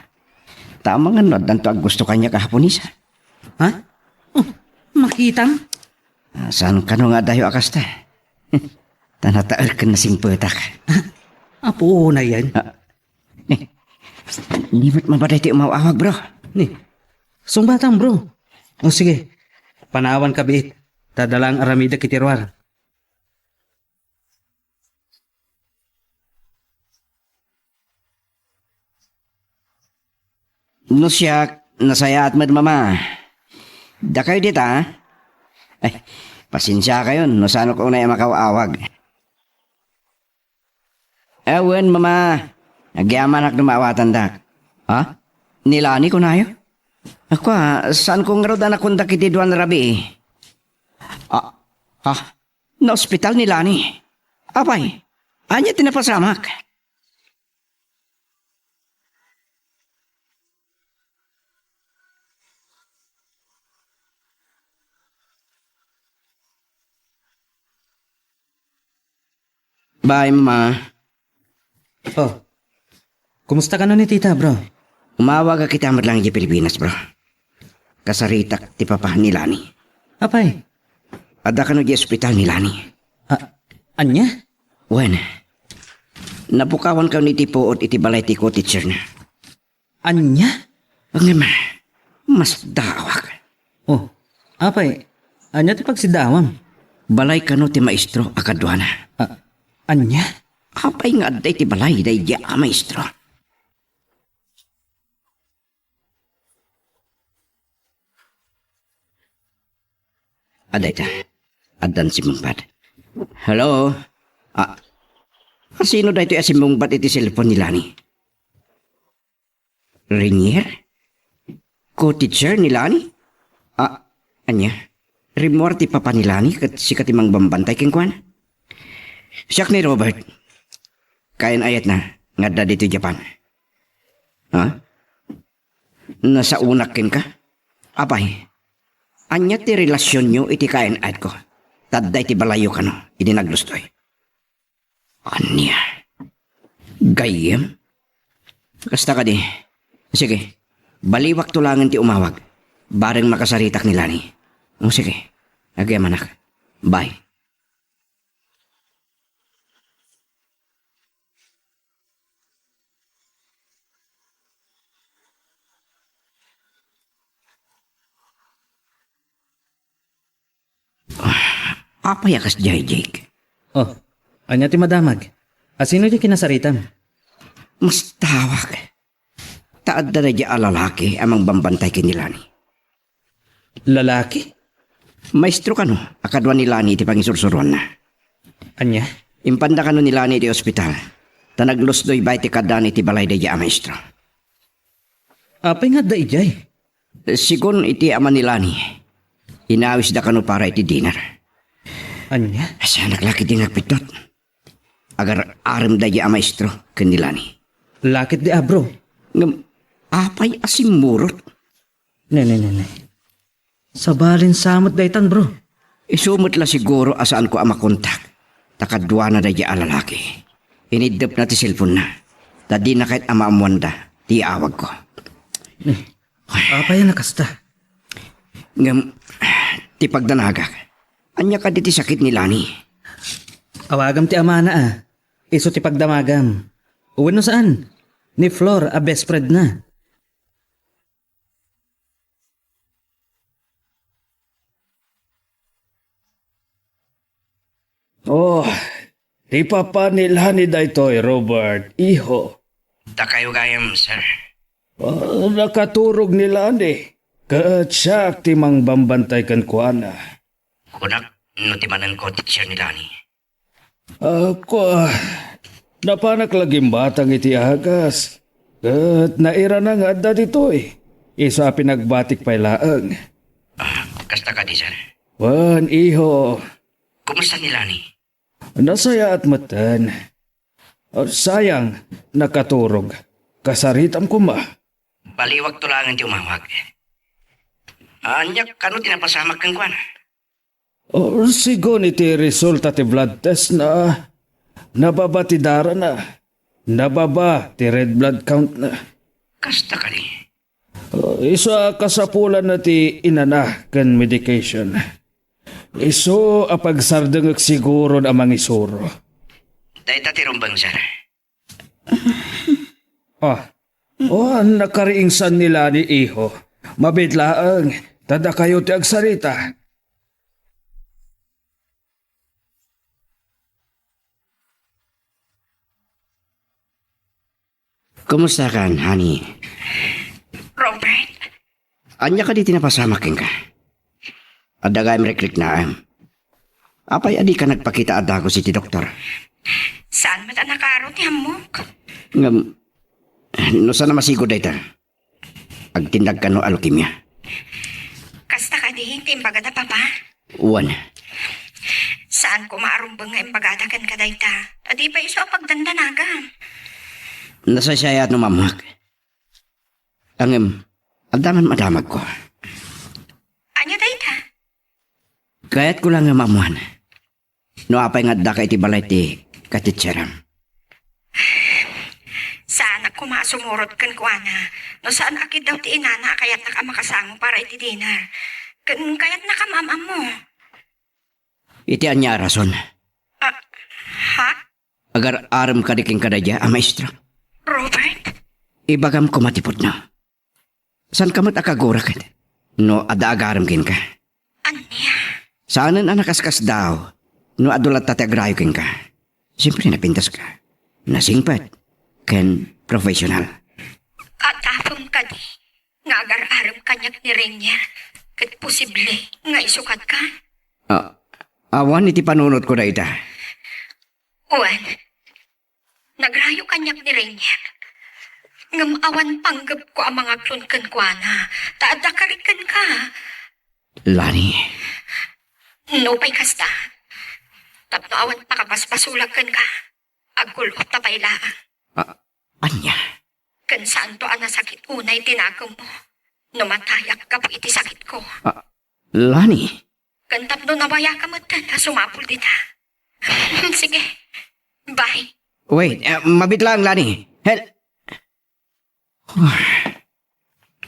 Ta amangan no addanto aggusto kaniak a Haponesa. Ha? Oh, makitam? Ah, saan kano nga adayo a kasta? Ta nataer ken nasingpetak. Ha? Apo, unayen. Ah, eh, di met mabaday ti umaw-awag, bro. Ni, sungbatam, bro. O sige, panawan ka biit. Ta adda lang aramidek iti ruar. No siak, nasayaat met, Mama. Dakayo dita? Eh, pasensiakayon no saanko unay a makaw-awag. Eh, wen, Mama. Agyamanak no maawatandak. Ha? Ni Lani, kunayo? Kua, saanko ngarud a nakontak iti dua nga rabii? Ah, ah, naospital ni Lani. Apay, ania ti napasamak? Bye, Mama. Oh. Kumusta kano ni tita, bro? Umawag a kita met lang idiay Pilipinas, bro. Kasaritak ti papa ni Lani. Apay? Adda kano idiay ospital ni Lani. Ah, ania? Wen, napukawan kano iti puot iti balay ti co-teacher na. Ania? Ngem, masdaawak. Oh, apay, ania ti pagsiddaawam? Balay kano ti maestro a kaduana. Ah, ania? Apay nga adda iti balay daydiay a maestro? Adda ita. Addan simmungbat. Hello? Ah, sino daytoy a simmungbat iti cellphone ni Lani? Renier? Co-teacher ni Lani? Ah, ania? Rimmuar ti papa ni Lani ket sika ti mangbambantay kenkuana? Siak ni Robert. Kayan-ayatna nga adda ditoy Japan. Ha? Nasaonak kenka? Apay, ania ti relasionyo iti kayan-ayatko? Ta adda iti balayyo kano idi naglustoy. Ania? Gayyem? Kasta kadi. Sige, baliwakto laengen ti umawag. Bareng makasaritak ni Lani. O sige, agyamanak. Bye. Apay a kasdiay, Jake? Oh, Ania ti madamag? Asino ti kinasaritam? Mastawak. Ta adda daydiay a lalaki a mangbambantay ken ni Lani. Lalaki? Maestro kano a kadua ni Lani iti pangisursuroanna. Ania? Impanda kano ni Lani iti ospital, ta naglusdoy baay ti kaddaan iti balay daydiay a maestro. Apay nga adda idiay? Sigun iti ama ni Lani, inawisda kano para iti dinner. Ania? Saanak la ketdi nga agpittot. Agar-arem daydiay a maestro ken ni Lani. La ketdi a, bro. Ngem, apay a simmurot? Ne, ne, ne, ne. Sabalin sa met daytan, bro. Isu met la siguro a saanko a makontak ta kaduana daydiay a lalaki. Iniddepna ti cellphone-na, ta dina ket a maammoanda ti awagko. Ne, apay a nakasta? Ngem, ti pagdanagak, ania kadi ti sakit ni Lani? Awagam ti amana a. Isu ti pagdamagam. Wenno saan? Ni Flor a best friend na. Oh, ti papa ni Lani daytoy, Robert, iho. Dakayo gayam, sir. Ah, nakaturog ni Lani. Ket siak ti mangbambantay kenkuana. Kunak, no ti manenko, teacher ni Lani. Ako, napanak la gimbatang iti agas. Ket nairana nga adda ditoy. Isu a pinagbatik pay laeng. Ah, kasta kadi, sir? Wen, iho. Kumusta ni Lani? Nasayaat metten. Ah, sayang, nakaturog. Kasaritam koma. Baliwagto laengen ti umawag. Ania kano ti napasamak kenkuana? Oh, sigun iti resulta ti blood test na, nababa ti darana, nababa ti red blood count na. Kasta kadi? Oh, isu a kasapulanna ti inana ken medication. Isu a pagsardengek siguron a mangisuro. Dayta ti rumbeng, sir. Ah. Oh, nakariingsan ni Lani, iho. Mabiit laeng, ta dakayo ti agsarita. Kumusta kan, honey? Robert? Ania kadi ti napasamak kenka? Adda gayam rikriknaem. Apay a dika nagpakita a dagus iti doktor? Saan met a nakaro ti ammok? Ngem, no saan a masigo dayta, agtindag kano a leukemia. Kasta kadi ti imbagada, Papa? Wen. Saan koma a rumbeng nga imbagada kenka dayta. Ta di pay isu a pagdandanagan. Nasaysayaat no maammoak. Ngem, adda man madamagko. Ania dayta? Kayatko la nga maammoan no apay nga addaka iti balay ti katitseram. Saanak koma a sumurot kenkuana no saan a kiddaw ti inana a kayatnak a makasango para iti dinner. Ken kayatnak a maam-ammo. Iti ania a rason? Ah, ha? Agar-arem kadi kenka daydiay a maestra? Robert? Ibagam koma ti pudno. Saanka met a kagurak no adda agarem kenka? Ania? Saanen a nakaskasdaaw no adu latta ti agrayo kenka. Siempre, napintaska. Nasingpet ken professional. Atapem kadi nga agar-arem kaniak ni Rainier ket posible nga isukatka? Ah, awan iti panunotko dayta. Wen, nagrayo kaniak ni Rainier. Ngem awan panggepko a mangaklon kenkuana, ta adda kari kenka. Lani. Nupay kasta, tapno awan pakabasbasolak kenka, agkul-otta pay laeng. Ah, ania? Ken saanto a nasakit unay ti nakemmo no matayak gapu iti sakitko. Ah, Lani. Ken tapno nawayaka met a sumapul dita. Sige. Bye. Wait, eh, mabiit lang, Lani. Hel-,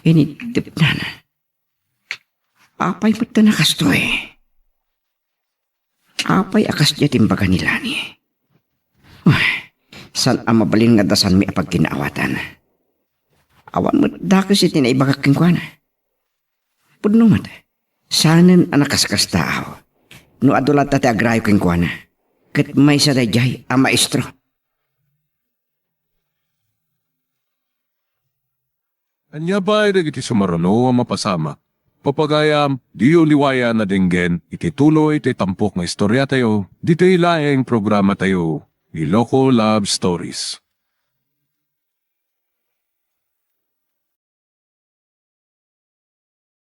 Iniddepnan. Apay met a nakastoy? Apay a kasdiay ti imbaga ni Lani? Ay, saan a mabalin nga adda saanmi a pagkinaawatan? Awan met dakes iti naibagak kenkuana. Pudno met, saanen a nakaskastaaw no adu latta ti agrayo kenkuana. ket maysa daydiay a maestro. Ania pay dagiti sumaruno a mapasamak? Papagayam, diyo liwayan a denggen iti tuloy ti tampok nga istoriatayo ditoy laeng programatayo, Iloko Love Stories.